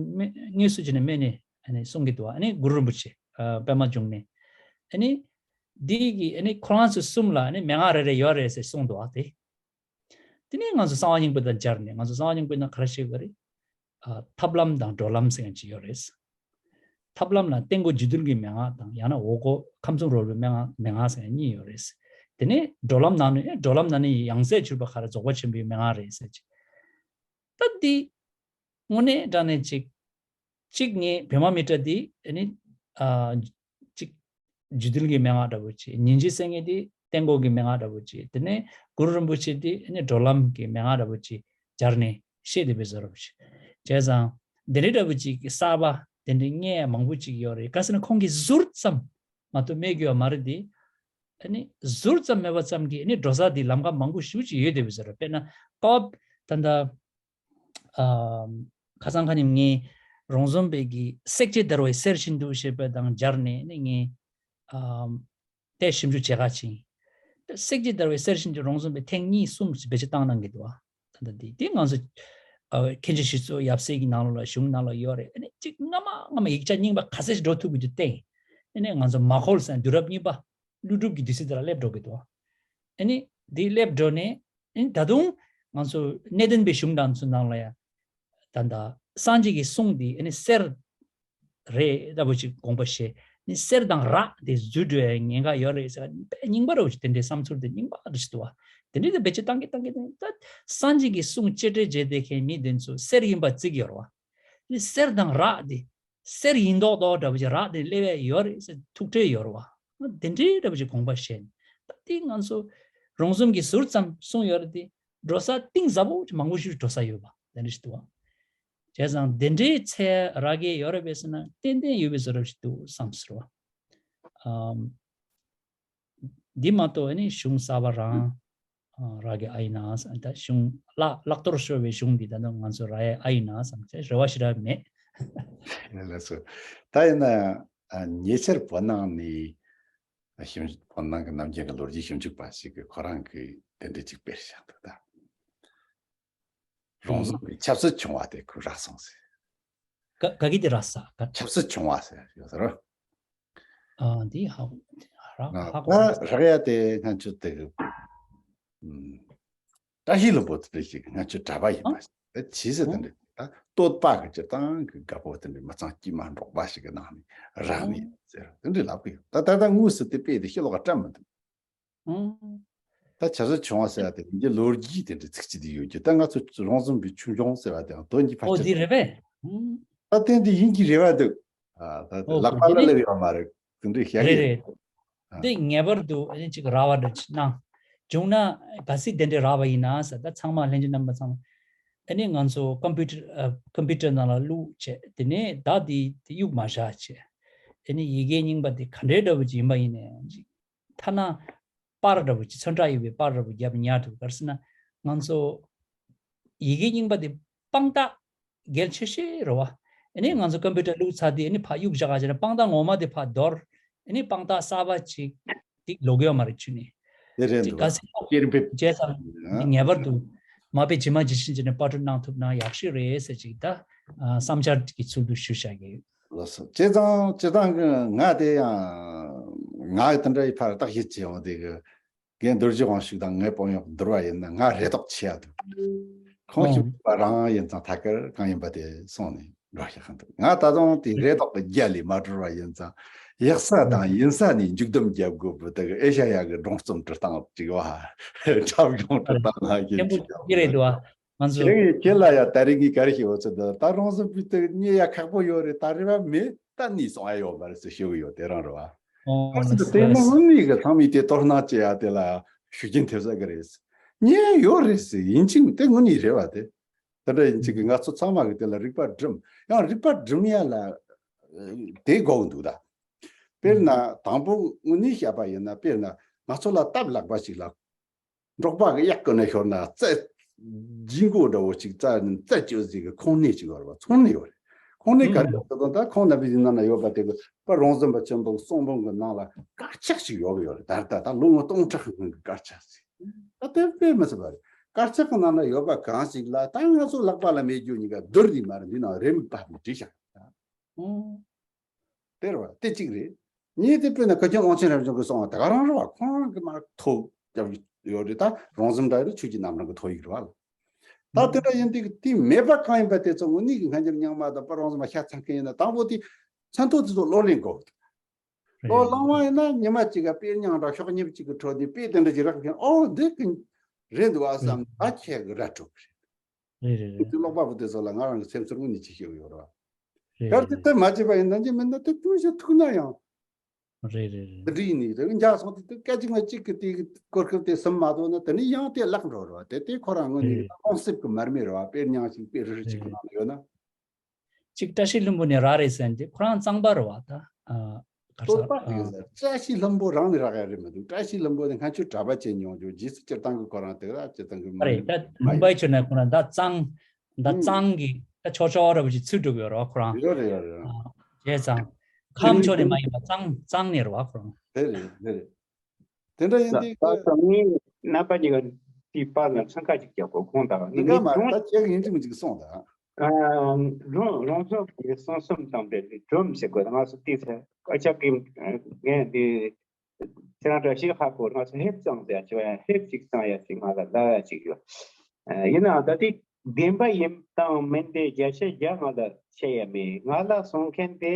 དངོས་སུ་བྱས་ནས་སྨོས་ནས་ཨ་ནི་གསུང་གི་འདུག་ཨ། ཨ་ནི་གུ་རུ་རིན་པོ་ཆེ་ཨ་པད་མ་འབྱུང་གནས། ཨ་ནི་འདི་གི་ཨ་ནི་ཁོ་རང་ཚོ་གསུམ་ལ་ཨ་ནི་མན་ངག་རེ་རེ་ཡོད་རེད་ཟེར་གསུངས་འདུག་ཨ། དེ་དེ་ནས་ང་ཚོ་གསང་བ་སྙིང་པོ་དང་སྦྱར་ནས་ང་ཚོ་གསང་བ་སྙིང་པོའི་ནང་ག་རེ་བཤད་དགོས་རེད། ཨ་ཐབས་ལམ་དང་བགྲོད་ལམ་ཟེར་མཁན་ཅིག་ཡོད་རེད། ཐབས་ལམ་ལ་སྟེང་སྒོ་འཇུག་ལྡོག་གི་མན་ངག་དང་ཡང་ན་འོག་སྒོ་ཁམས་གསུམ་རོལ་པའི་མན་ངག་མན་ངག་ཟེར་མཁན་གཉིས་ཡོད་རེད། དེ་ནས་བགྲོད་ལམ་ནང་ནས་བགྲོད་ལམ་ནང་ནས་ཡང་སྲིད་གྱུར་པ་ག་རེ་རྫོགས་པ་ཆེན་པོའི་མན་ངག་རེད་ཟེར་ཅིག་ད་འདི་དངོས་གནས་དྲང་གནས་ཅིག་གཅིག་ངས་བི་མ་མི་ཏྲ་འདི་ཨ་ནི་ཨ་གཅིག་རྒྱུད་སྡེ་གི་མན་ངག་འདྲ་པོ་གཅིག། ཉིན་བྱེད་ཟེར་མཁན་འདི་སྟེང་སྒོ་གི་མན་ངག་འདྲ་པོ་གཅིག། དེ་ནས་གུ་རུ་རིན་པོ་ཆེ་འདི་ཨ་ནི་གྲོལ་ལམ་གྱི་མན་ངག་འདྲ་པོ་གཅིག་སྦྱར་ནས་བཤད་བསྡད་པའི་བཟོ་འདྲ་པོ་གཅིག། བྱས་ཙང་དེ་འདྲའི་འདྲ་པོ་གཅིག་གི་གསར་པ་དེ་འདྲའི་རྙེད་ཡ་མང་པོ་གཅིག་ཡོད་རེད། ག་ཟེར་ན་ཁོང་གིས་ཟུར་ཙམ་མ་གཏོགས་སྨྲས་ཡོད་མ་རེད་དེ། ཨ་ནི་ཟུར་ཙམ་མེད་པ་ཙམ་གྱིས་ཨ་ནི་འགྲོ་ས་དེ་ལམ་ཁ་མང་པོ་ཞེ་པོ་ཅིག་ཡོད་བསྡད་པའི་བཟོ་འདྲ། དཔེར་ན་ཀོབ་ད་ལྟ་ཨམ། ཁ་སང་ཁ་ཉིན་ངས་རོང་ཟོམ་པའི་གི་བསྲེག་བཅད་བརྡར་བའི་གསེར་བཞིན་དུ་ཞེས་པ་དང་སྦྱར་ནས་ནི་ངས་ཨམ། དེ་ཞིབ་འཇུག་བྱེད་ག་ཕྱིན། བསྲེག་བཅད་བརྡར་བའི་གསེར་བཞིན་དུ་རོང་ཟོམ་པའི་ཐེངས་གཉིས་གསུམ་ཞིག་བེད་སྤྱོད་བཏང་གནང་གི་འདུག་བ། ད་ལྟ་འདི་འདི་ང་ཚོ་ཨ་མཁན་ཆེན་ཞི་འཚོ་ཡབ་སྲས་ཀྱི་ནང་ལོགས་ལ་གཞུང་ནང་ལ་ཡོད་རེད། ཨ་ནི་གཅིག་སྔ་མ་སྔ་མ་ཡིག་ཆ་རྙིང་པ་ག་ཚད་ཞིག་འགྲོ་ཐུབ་ཀྱི་འདུག་བལྟས། ཨ་ནི་ང་ཚོ་མ་ཁོལ་ཟེར་དུས་རབས་གཉིས་པ་ཀླུ་སྒྲུབ་ཀྱི་དུས་ཚོད་དེ་ལ་སླེབས་འགྲོ་གི་འདུག་ཨ་ནི་འདི་སླེབས་འགྲོ་ནས་ཨ་ནི་ད་དུང་ང་ཚོ་གནས་བརྟན་པའི་གཞུང་དང་ཚོ་ནང་ལ་ཡང་ད་ལྟ་སངས་རྒྱས་ཀྱི་གསུང་འདི་ཨ་ནི་གསེར་རེད་ལྟ་བུ་ཅིག་དགོངས་པ་བཞེས་ནི་གསེར་དང་རག་དེ་འཛུལ་འགྲོ་ཡའི་ཉེན་ཁ་ཡོད་རེད་ཟེར་བ་རྙིང་པ་འདྲ་བོ་ཅིག་དེ་འདྲའི་བསམ་ཚུལ་དེ་རྙིང་པ་འདྲ་ཞིག་འདུག་བ། དེ་འདྲའི་དེ་བེད་སྤྱོད་བཏང་གི་བཏང་གི་ད་སངས་རྒྱས་ཀྱི་གསུང་གཅེས་སྤྲས་བྱས་བསྡད་མཁན་མི་དེ་ཚོ་གསེར་ཡིན་པ་བརྩི་གི་ཡོད་རེད་བ། ནི་གསེར་དང་རག་དེ་གསེར་ཡིན་མདོག་མདོག་འདྲ་བོ་ཅིག་རག་དེ་སླེབས་ཡ་ཡོད་རེད་ཟེར་ཐུགས་ཁྲལ་ཡོད་རེད་བ། དེ་འདྲའི་འདྲ་བོ་ཅིག་དགོངས་པ་བཞེས་ནས་ད་དེ་ང་ཚོ་རོང་ཟོམ་གྱི་ཟུར་ཙམ་གསུང་ཡོད་རེད་དེ་འགྲོ་ས་གཏིང་ཟབ་པོ་ཅིག་མང་པོ་ཞིག་འགྲོ་ས་ཡོད་པ་དེ་འདྲ་ཞིག་འདུག་བ། བྱས་ཙང་དེ་འདྲའི་ཚད་རག་གི་ཡོད་རེད་པས་ཟེར་ན་ཏན་ཏན་ཡོད་པའི་བཟོ་འདྲ་ཞིག་འདུག་བསམ་ཟེར་བ། ཨམ། འདི་མ་གཏོགས་ཨ་ནི་གཞུང་གསར་པ་རང་ཨ་རག་གི་ཨ་ཡིན་ན་ཟེར། ད་གཞུང་བརླག་བརླག་གཏོར་ཤོར་བའི་གཞུང་འདི་ད་ལྟ་ང་ཚོ་རག་ཡ་ཨ་ཡིན་ན་བསམ་བྱས་རེ་བ་ཞེ་དྲག་མེད། ལགས་སོ། ད་ཡིན་ན་ཨ་ཉེ་ཆར་བོད་ནང་ནས་ཞིབ་བོད་ནང་གི་ནམ་རྒྱུན་གྱི་ལོ་རྒྱུས་ཞིབ་འཇུག་པ་ཞིག་གིས་ཁོ་རང་གི་དེ་འདྲ་ཅིག་སྤེལ་བཞག་འདུག་ད། རོང་ཟོམ་པའི་ཆབ་སྲིད་བྱུང་བ་དེ་ཁོས་རག་སོང་ཟེར། ག་ག་གི་དེ་རག་ས་ག་ཆབ་སྲིད་བྱུང་བ་ཟེར་ཡོད་ཟེར། ཨ་འདི་ཧ་གོ་རག་ཧ་གོ་ད་རག་ཡ་དེ་ང་ཚོ་དེ་གི་ཨུམ་བཀྲ་ཤིས་ལྷུན་པོ་དེ་འདྲ་ཞིག་ང་ཚོ་གྲྭ་པ་ཡིན་པ་ཞིག་ད་ཇི་སྲིད་དེ་འདྲ་ད་བསྟོད་པ་གི་སྤྱིར་བཏང་གི་དགའ་པོ་དེ་འདྲ་མི་ཚང་དཀྱུས་མ་འབྲོག་པ་ཞིག་གི་ནང་ནས་རག་ནས་ཟེར་དེ་འདྲ་ལབ་གི་ཡོད། ད་ད་ལྟ་དངོས་སུ་དེ་དཔེ་དེ་ཤི་ལོག་ག་བཀྲམ་མི་འདུག་ཨང་། ད་ཆབ་སྲིད་བྱུང་བ་ཟེར་བ་དེ་འདི་ལོ་རྒྱུས་དེ་འདྲ་ཚིག་གཅིག་དེ་ཡོད་རྒྱུ་ད་ང་ཚོ་རོང་ཟོམ་པའི་ཆོས་འབྱུང་ཟེར་བ་དེའང་དོན་གྱི་ཕལ་ཨོ་ཆེར་འདི་རེད་པས། ཨང་། ད་དེ་འདི་ཡིན་གྱི་རེད་བ་འདུག་ཨ་ད་ཨོ་ལག་པ་ལ་དེ་སླེབས་ཡོད་མ་རེད། དེ་འདྲ་བཤད་རེད་གི་རེད། ཨ་འདི་ངེས་པར་དུ་ཨ་ནི་ཅིག་རག་པ་འདྲ་ཅིག་གནང་། བྱུང་ན་ག་སྲིད་དེ་འདྲ་རག་པ་ཡིན་ན་ཟེར་ད་ཚང་མ་ལྷན་རྒྱས་རྣམ་པ་ཚང་མ་ཨ་ནི་ང་ཚོ་ཀམ་པུ་ཊར་ཨ་ཀམ་པུ་ཊར་ནང་ལ་བླུགས་བྱས་དེ་ནས་ད་དེ་དེ་གཡུག་མ་བཞག་བྱས་ཨ་ནི་ཡི་གེ་རྙིང་པ་དེ་ག་འདྲའི་འདྲ་བོ་ཅིག་ཡིན་པ་ཡིན་ནའི་ཅིག་ཐ་ན་པར་འདྲ་པོ་ཅིག་ཚོན་ཁྲ་ཡོད་པའི་པར་འདྲ་པོ་བརྒྱབ་ཉར་འདུག་ག་རེ་ཟེར་ན་ང་ཚོ་ཡི་གེ་རྙིང་པ་དེ་དཔང་རྟགས་གལ་ཆེ་ཤོས་རེད་བ། ཨ་ནི་ང་ཚོ་ཀམ་པུ་ཊར་བླུགས་ཚར་དུས་ཨ་ནི་ཕར་གཡུག་བཞག་ག་བྱས་ན་དཔང་རྟགས་ངོ་མ་དེ་ཕར་འདོར་ཨ་ནི་དཔང་རྟགས་གསར་པ་ཅིག་ཏིག་ལོག་ཡོད་མ་རེད་བྱུང་ནས་དེ་རེད་ཅིག་འདུག་ག་ཚོད་སྐྱེར་འབེབས་བྱས་ཙང་ཨ་ངེས་པར་དུ་མ་དཔེ་ཇི་མ་ཇི་བཞིན་བྱས་ནས་པར་སྐྲུན་གནང་ཐུབ་ན་ཡག་ཤོས་རེད་ཟེར་ཅིག་ད་བསམ་འཆར་གྱི་ཚུལ་དུ་ཞུ་བྱ་གི་ཡོད། ལགས་སོ། བྱས་ཙང་སྤྱིར་བཏང་གི་ང་དེ་ཡང་ང་དེ་འདྲ་ཡི་ཕར་བརྟག་ཞིབ་བྱས་ཡོང་དེ་གི་རྒན་རྡོ་རྗེ་དབང་ཕྱུག་དང་ངའི་དཔོན་གཡོག་འདུལ་བ་ཡིན་ན་ང་རེ་དོགས་ཆེ་ཡ་འདུག་ཁོང་ཞིག་པ་རང་ཡིན་ཙང་ཐད་ཀར་གང་ཡིན་པ་དེ་སོང་ནས་འགྲོ་ཤེས་ཁང་འདུག་ང་ད་དུང་དེ་རེ་དོགས་ཀྱི་རྒྱ་ལས་མ་གྲོལ་བ་ཡིན་ཙང་ཡག་ས་དང་ཡིན་ས་ནས་མཇུག་སྡོམ་རྒྱབ་དགོས་བུ་དེ་གི་ཨེ་ཤ་ཡ་གི་སྒྲུང་རྩོམ་འབྲི་སྟངས་ཅིག་བ་འཁྲབ་སྒྲུང་འབྲི་སྟངས་ན་ཡིན་ཆེན་པོ་ཅིག་ཡིན་རེད་འདུག་ང་ཚོ། ཁྱེད་ཁྱེད་ལ་ཡ་ད་རེས་ངས་ག་རེ་ཞུ་བ་ཚོད་འདི་ད་རང་བཟོ་བུ་དེ་རྙེད་ཡ་ཁག་པོ་ཡོད་རེད། ད་རེད་བ་མེད་ད་ནི་སོང་ཨ་ཡོད་མ་རེད་ཟེར་ཞུ་གི་ཡོད་དེ་རང་རེད་བ། ཨོ་ཨ་ཙི་ལགས་སོ་དེ་ནི་དངོས་གནས་གི་ཚང་མས་དེ་དོ་སྣང་བྱེད་ཡ་དེ་ལ་ཤུགས་རྐྱེན་ཐེབས་ས་གི་རེད། རྙེད་ཡ་ཡོད་རེད་ཟེར་ཡིན་ཅིང་དེ་དངོས་གནས་རེད་བ་དེ། དེ་འདྲ་ཡིན་ཅིག་གི་ང་ཚོ་ཚང་མ་གི་དེ་ལ་རིག་པ་སྒྲིམ་ཡང་རིག་པ་སྒྲིམ་ཡ་ལ་དེ་དགོས་འདུག་ད། དཔེར་ན་དང་པོ་དངོས་གནས་བཤད་པ་ཡིན་ན་དཔེར་ན་ང་ཚོ་ལ་སྟབས་ལེགས་པ་ཞིག་ལ། འབྲོག་པ་གི་གཡག་ཀུན་ནས་ཤོར་ན་རྩྭ་ལྗིད་མགོ་འདྲ་བོ་ཅིག་རྩྭ་རྩྭ་སྤྱོད་ཟིག་གི་ཁོང་གནས་ཅིག་ཡོད་རེད་བ། ཚོང་གནས་ཡོད་རེད། ཁོང་གནས་ག་རེ་ཡོད་ཟེར་ན་ད་ཁོང་རྣམ་པའི་ཡིན་ན་ན་ཡོད་པ་དེ་གི་པ་རོང་ཟོམ་པ་ཆེན་པོ་གསུང་འབུམ་གི་ནང་ལ་དཀར་ཆག་ཅིག་ཡོད་གི་ཡོད་རེད། ད་ལྟ་ད་ལོ་ངོ་སྟོང་ཕྲག་སྔོན་གི་དཀར་ཆག་ཅིག་ད་དེ་དཔེ་མི་སྲིད་པ་རེད། དཀར་ཆག་གི་ནང་ན་ཡོད་པ་གང་ཞིག་ལ་ད་ང་ཚོ་ལག་པ་ལ་མེད་རྒྱུ་གཉིས་ཀ་བསྡུར་ནི་མ་རེད། འདི་ནང་རེམ་པ་མི་བྲིས་ཤག་དེ་རེད་བ། དེ་གཅིག་རེད། གཉིས་དེ་དཔེར་ན་བཀའ་བརྒྱུད་དབང་ཆེན་རབ་འབྱམས་ཀྱིས་གསུངས་པ་ད་ག་རང་རེད་བ། ཁོང་རང་གི་མར་ཐོ་རྒྱབ་ཡོད་རེད། ད་རོང་ཟོམ་འདྲ་རེད། ཆོས་ཀྱི་རྣམ་གྲངས་ཀྱི་ཐོ་ཡིག་རེད་བ། ད་དེ་འདྲ་ཡིན་དུས་དེ་མེད་པ་གང་ཡིན་པ་དེ་ཚོ་དངོས་གནས་ཀྱི་སྔ་འགྱུར་རྙིང་མ་དང་པ་རོང་ཟོམ་པ་ཤ་ཚ་མཁན་ཡིན་ན་དང་པོ་དེ་མཚན་ཐོ་དེ་ཚོ་བློ་ལེན་དགོས། བློ་བླང་བ་ཡིན་ན་ཉི་མ་གཅིག་ག་དཔེ་རྙིང་འདྲ་ཤོག་ཉིབ་གཅིག་གི་ཁྲོད་དེ་དཔེ་དེ་འདྲ་ཅིག་རག་མཁན་ཨོ་འདི་གི་རེད་འདུག་ཨ་བསམ་ད་ཁྱེད་ཀྱི་ར་སྤྲོད་གི་རེད། རེད་རེད་རེད། དེ་ཀློག་པ་པོ་དེ་ཚོ་ལ་ང་རང་གི་སེམས་ཚོར་དངོས་གནས་ཅིག་ཤེས་ཀྱི་ཡོད་རེད་བ། རེད། གལ་ཏེ་དེ་མ་བྱས་པ་ཡིན་ན་ཅི་མིན་ན་དེ་ཀུན་ཤ་ཐུག་ན་ཡང་རེད་རེད་རེད། འདི་འདྲ་ཡིན་ནི་རེད། འཇགས་སོང་དེ་དེ་སྐད་ཅིག་མ་གཅིག་གི་དེ་གི་གོ་སྐབས་དེ་ཟིན་མ་ཐུབ་ན་དེ་ནི་ཡང་དེ་བརླག་འགྲོ་རེད་བ། དེ་དེ་ཁོ་རང་ངོས་ནས་རེད། རླུང་གསེབ་ཀྱི་མར་མེ་རེད་བ། དཔེར་ཉག་ཅིག་དཔེ་རི་རི་ཅིག་གི་ནང་ན་ཡོད་ན། གཅིག་བཀྲ་ཤིས་ལྷུན་པོ་ནས་རག་རེད་ཟེར་ཏེ་ཁོ་རང་གཙང་པ་རེད་བ་ད། ཨ། ག་རེ་ཟེར། བསྟོད་པ་དེ་ཟེར། བཀྲ་ཤིས་ལྷུན་པོ་རང་ནས་རག་ཡ་རེད་མི་འདུག་བཀྲ་ཤིས་ལྷུན་པོ་དེ་སྔ་ཆོས་གྲྭ་པ་བྱས་མྱོང་རྒྱུ། རྗེས་སུ་སྤྱིར་བཏང་གི་ཁོ་རང་དེ་ར་སྤྱིར་བཏང་གི་མ་རེད། ད་མུམ་བྷའི་ཆོས་ནས་ཁོ་རང་ད་གཙང་། ད་གཙང་གི་ད་ཆོག་ཆོག་ར་བ་ཅིག་ཚུད་འགྲོ་གི་ཡོད་རེད་བ་ཁོ་རང་། རེད་རེད་རེད། བྱས་ཙང་། ཁམས་ཕྱོགས་ནས་མ་ཡིན་པ་གཙང་གཙང་ནས་རེད་བ་ཁོ་རང་། དེ་རེད་དེ་རེད། དེ་འདྲ་ཡིན་དུས་ད་ཀ་སང་ངས་རྣམ་པ་གཉིས་ཀ་དེའི་བར་ལ་འཚང་ཁ་ཅིག་རྒྱག་གོ། ཁོང་དང་ངས་འདི་ག་མ་རེད། ད་ཁྱེད་ཡིན་གཅིག་མིན་གཅིག་གསུངས་དང་། རང་རང་སོ་གི་གསུང་གསུམ་དང་འབྲེལ་ཏེ་སྒྲོམ་ཟེར་དགོས། ང་ཚོ་དེ་ཚེ་ཨ་ཅག་གི་ངས་འདི་ཁྱེད་རང་འདྲ་ཞིག་ཧ་གོ། ང་ཚོ་ཧེབ་གཙང་ཟེར་ཡ་ཅིག་ཡ། ཧེབ་ཅིག་གཙང་ཡ་ཅིག་ང་ལ་ལབ་ཡ་ཅིག་ཡོད། ཡིན་ནའང་ད་དེ་བདེན་པ་ཡིན་དང་མིན་དེ་བརྒྱ་ཆ་བརྒྱ་ང་ལ་བཤད་ཡ་མེད། ང་ལ་གསུང་མཁན་དེ་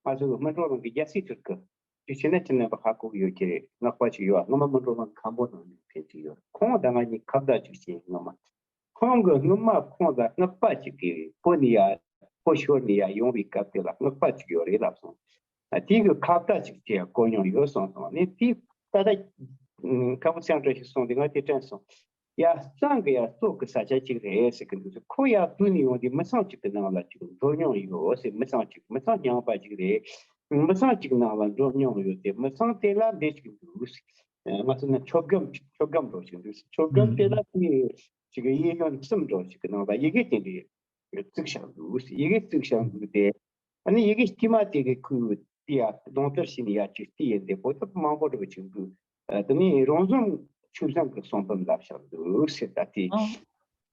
ང་ཚོ་སྨིན་གྲོལ་གླིང་གི་རྒྱལ་སྲས་ཚུལ་ཁྲིམས། དེ་བྱས་ན་ཁྱེད་རྣམ་པ་ཧ་གོ་གི་ཡོད་ཀྱི་རེད། སྔགས་པ་ཅིག་ཡོད། སྔོན་མ་སྨིན་གྲོལ་གླིང་མཁན་པོ་ནང་ནས་ཕེབས་ཀྱི་ཡོད། ཁོང་དང་ང་གཉིས་ཁ་བརྡ་ཅིག་བྱས། སྔོན་མ་ཁོང་གི་སྔོན་མ་ཁོང་ལ་སྔགས་པ་ཅིག་གིས་བོད་ནས་ཡར་བོད་ཤོར་ནས་ཡར་ཡོང་བའི་སྐབས་དེ་ལ་སྔགས་པ་ཅིག་ཡོད་རེད་ལབ་སོང་། དེ་གི་ཁ་བརྡ་ཅིག་བྱས་གོ་མྱོང་ཡོད་སོང་སོང་ནས། དེ་ད་ལྟ་ཁ་བུ་སེང་བཀྲ་ཤིས་གསུངས་དེ་ང་དེ་དྲན་སོང་། ཡ་གཙང་གི་ཡ་སྟོད་གི་ས་ཆ་ཅིག་རེད་ཟེར་གི་འདུག་ཟེར། ཁོ་ཡ་བུད་ནས་ཡོང་དུས་མི་ཚང་གཅིག་གི་ནང་ལ་ཅིག་འགྲོ་མྱོང་ཡོད་ཟེར། མི་ཚང་གཅིག་མི་ཚང་རྙིང་པ་ཅིག་རེད། མི་ཚང་གཅིག་ནང་ལ་འགྲོ་མྱོང་ཡོད་དེ། མི་ཚང་དེ་ལ་འདི་ཅིག་འདུག་ཟེར། ང་ཚོ་ན་མཆོད་སྒམ་ཅིག་མཆོད་སྒམ་འདྲ་ཅིག་འདུག་ཟེར། མཆོད་སྒམ་དེ་ལ་དེ་ཅིག་གཡས་གཡོན་གསུམ་འདྲ་ཅིག་གི་ནང་ལ་ཡི་གེ་དེ་འདྲ་བརྩིགས་བཞག་འདུག་ཟེར། ཡི་གེ་བརྩིགས་བཞག་འདུག་དེ། ཨ་ནི་ཡི་གེ་དཀྱུས་མ་དེ་གི་ཁོས་དེ་ཡ་རྡུང་རྡེག་བྱས་ནས་ཡ་ཅིག་བལྟས་ཡིན་དེ། བོད་ཐོག་མང་པོ་འདྲ་བོ་ཅིག་འདུག་ཨ་དེ་ནས་རོང་ཟོམ་ཆོས་བཟང་གི་གསུང་འབུམ་ལབ་བཞག་འདུག་ཟེར། ད་དེ་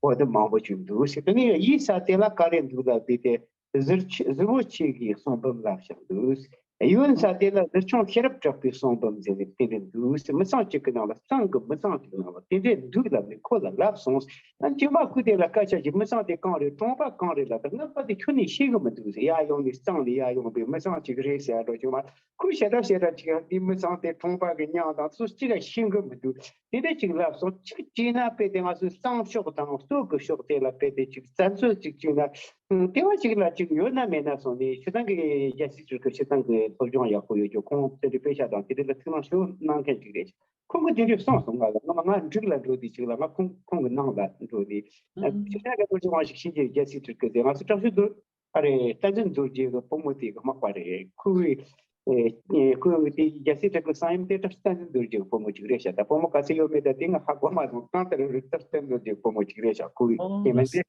བོད་དུ་མང་པོ་ཅིག་འདུག་ཟེར། དེ་ནས་ཡིག་ས་དེ་ལ་ག་རེ་འདུག་ལབ་དུས་དེ་གཟི་བྱི་གཟི་བོ་ཆེ་གི་གསུང་འབུམ་ལབ་བཞག་འདུག་ཟེར། གཡོན་ས་དེ་ལ་གཟི་ཆུང་ཤེས་རབ་གྲགས་པའི་གསུང་འབུམ་ཟེར་ནས་དེ་འདྲ་འདུག་ཟེར། མི་ཚང་གཅིག་གི་ནང་ལ་གཙང་གི་མི་ཚང་གཅིག་གི་ནང་ལ་དེ་འདྲ་འདུག་ལབ་ནས་ཁོ་ལ་ལབ་སོང་། ཨ་ནི་རྗེས་མ་ཁོས་དེ་ལ་སྐད་ཆ་ཞིག་མི་ཚང་དེ་གང་རེད། གྲོང་པ་གང་རེད་ལབ་ད་སྔགས་པ་དེ་ཁྱོན་ནས་ཤེས་གི་མི་འདུག་ཟེར། ཡར་ཡོང་ནས་གཙང་ནས་ཡར་ཡོང་པའི་མི་ཚང་གཅིག་རེད་ཟེར་འགྲོ་བྱུང་བ། ཁོས་ཞེ་དྲག་ཞེ་དྲག་ཅིག་ཡང་འདི་མི་ཚང་དེ་གྲོང་པ་གི་མྱིང་དང་སུ་གཅིག་ལ་ཤེས་གི་མི་འདུག་དེ་འདྲ་ཅིག་ལབ་སོང་། གཅིག་བྱས་ན་དཔེ་དེ་ང་ཚོའི་གཙང་ཕྱོགས་དང་སྟོད་ཀྱི་ཕྱོགས་དེ་ལ་དཔེ་དེ་ཅིག་བཙན་བྱོལ་ཅིག་བྱས་ན་ལྟེ་བ་ཅིག་ལ་ཅིག་ཡོད་ན་མེད་ན་སོང་ནས་སྤྱིར་བཏང་གི་རྒྱལ་སྲིད་ཅིག་གི་སྤྱིར་བཏང་གི་སློབ་སྦྱོང་ཡག་པོ་ཡོད་རྒྱུ། ཁོང་དེ་འདྲའི་དཔེ་ཆ་དང་དེ་འདྲ་ལ་ཐུགས་སྣང་ཞེ་པོ་གནང་མཁན་ཅིག་རེད། ཁོང་གིས་དེ་འདྲ་གསུངས་སོང་། ང་ལ་ང་ང་འགྲིག་ལ་འགྲོ་དུས་ཅིག་ལ་ང་ཁོང་ཁོང་གི་ནང་ལ་འགྲོ་ནས་ཨ་ཕྱི་རྒྱལ་གྱི་སློབ་སྦྱོང་ཞིག་ཤེས་རྒྱུ། རྒྱལ་སྲིད་སྤྲུལ་སྐུ་དེ་ང་ཚོ་བཀྲ་ཤིས་རྡོ་ཨ་རེ་བསྟན་འཛིན་རྡོ་རྗེ་གི་བུ་མོ་དེ་གི་མག་པ་རེད། ཁོ་གི་ཨེ་ཁོ་གི་དེ་རྒྱལ་སྲིད་སྤྲུལ་སྐུ་གསང་ཡུམ་དེ་ད་བསྟན་འཛིན་རྡོ་རྗེ་གི་བུ་མོ་ཅིག་རེད་ཤག་ད་བུ་མོ་ག་ཚོད་ཡོད་མེད་ད་དེ་ང་ཧ་གོ་མ་སོང་། གང་ལྟར་རེད་ད་བསྟན་འཛིན་རྡོ་རྗེ་གི་བུ་མོ་ཅིག་རེད་ཤག་ཁོ་གི་ཨོ་དེ་མིན་དེ།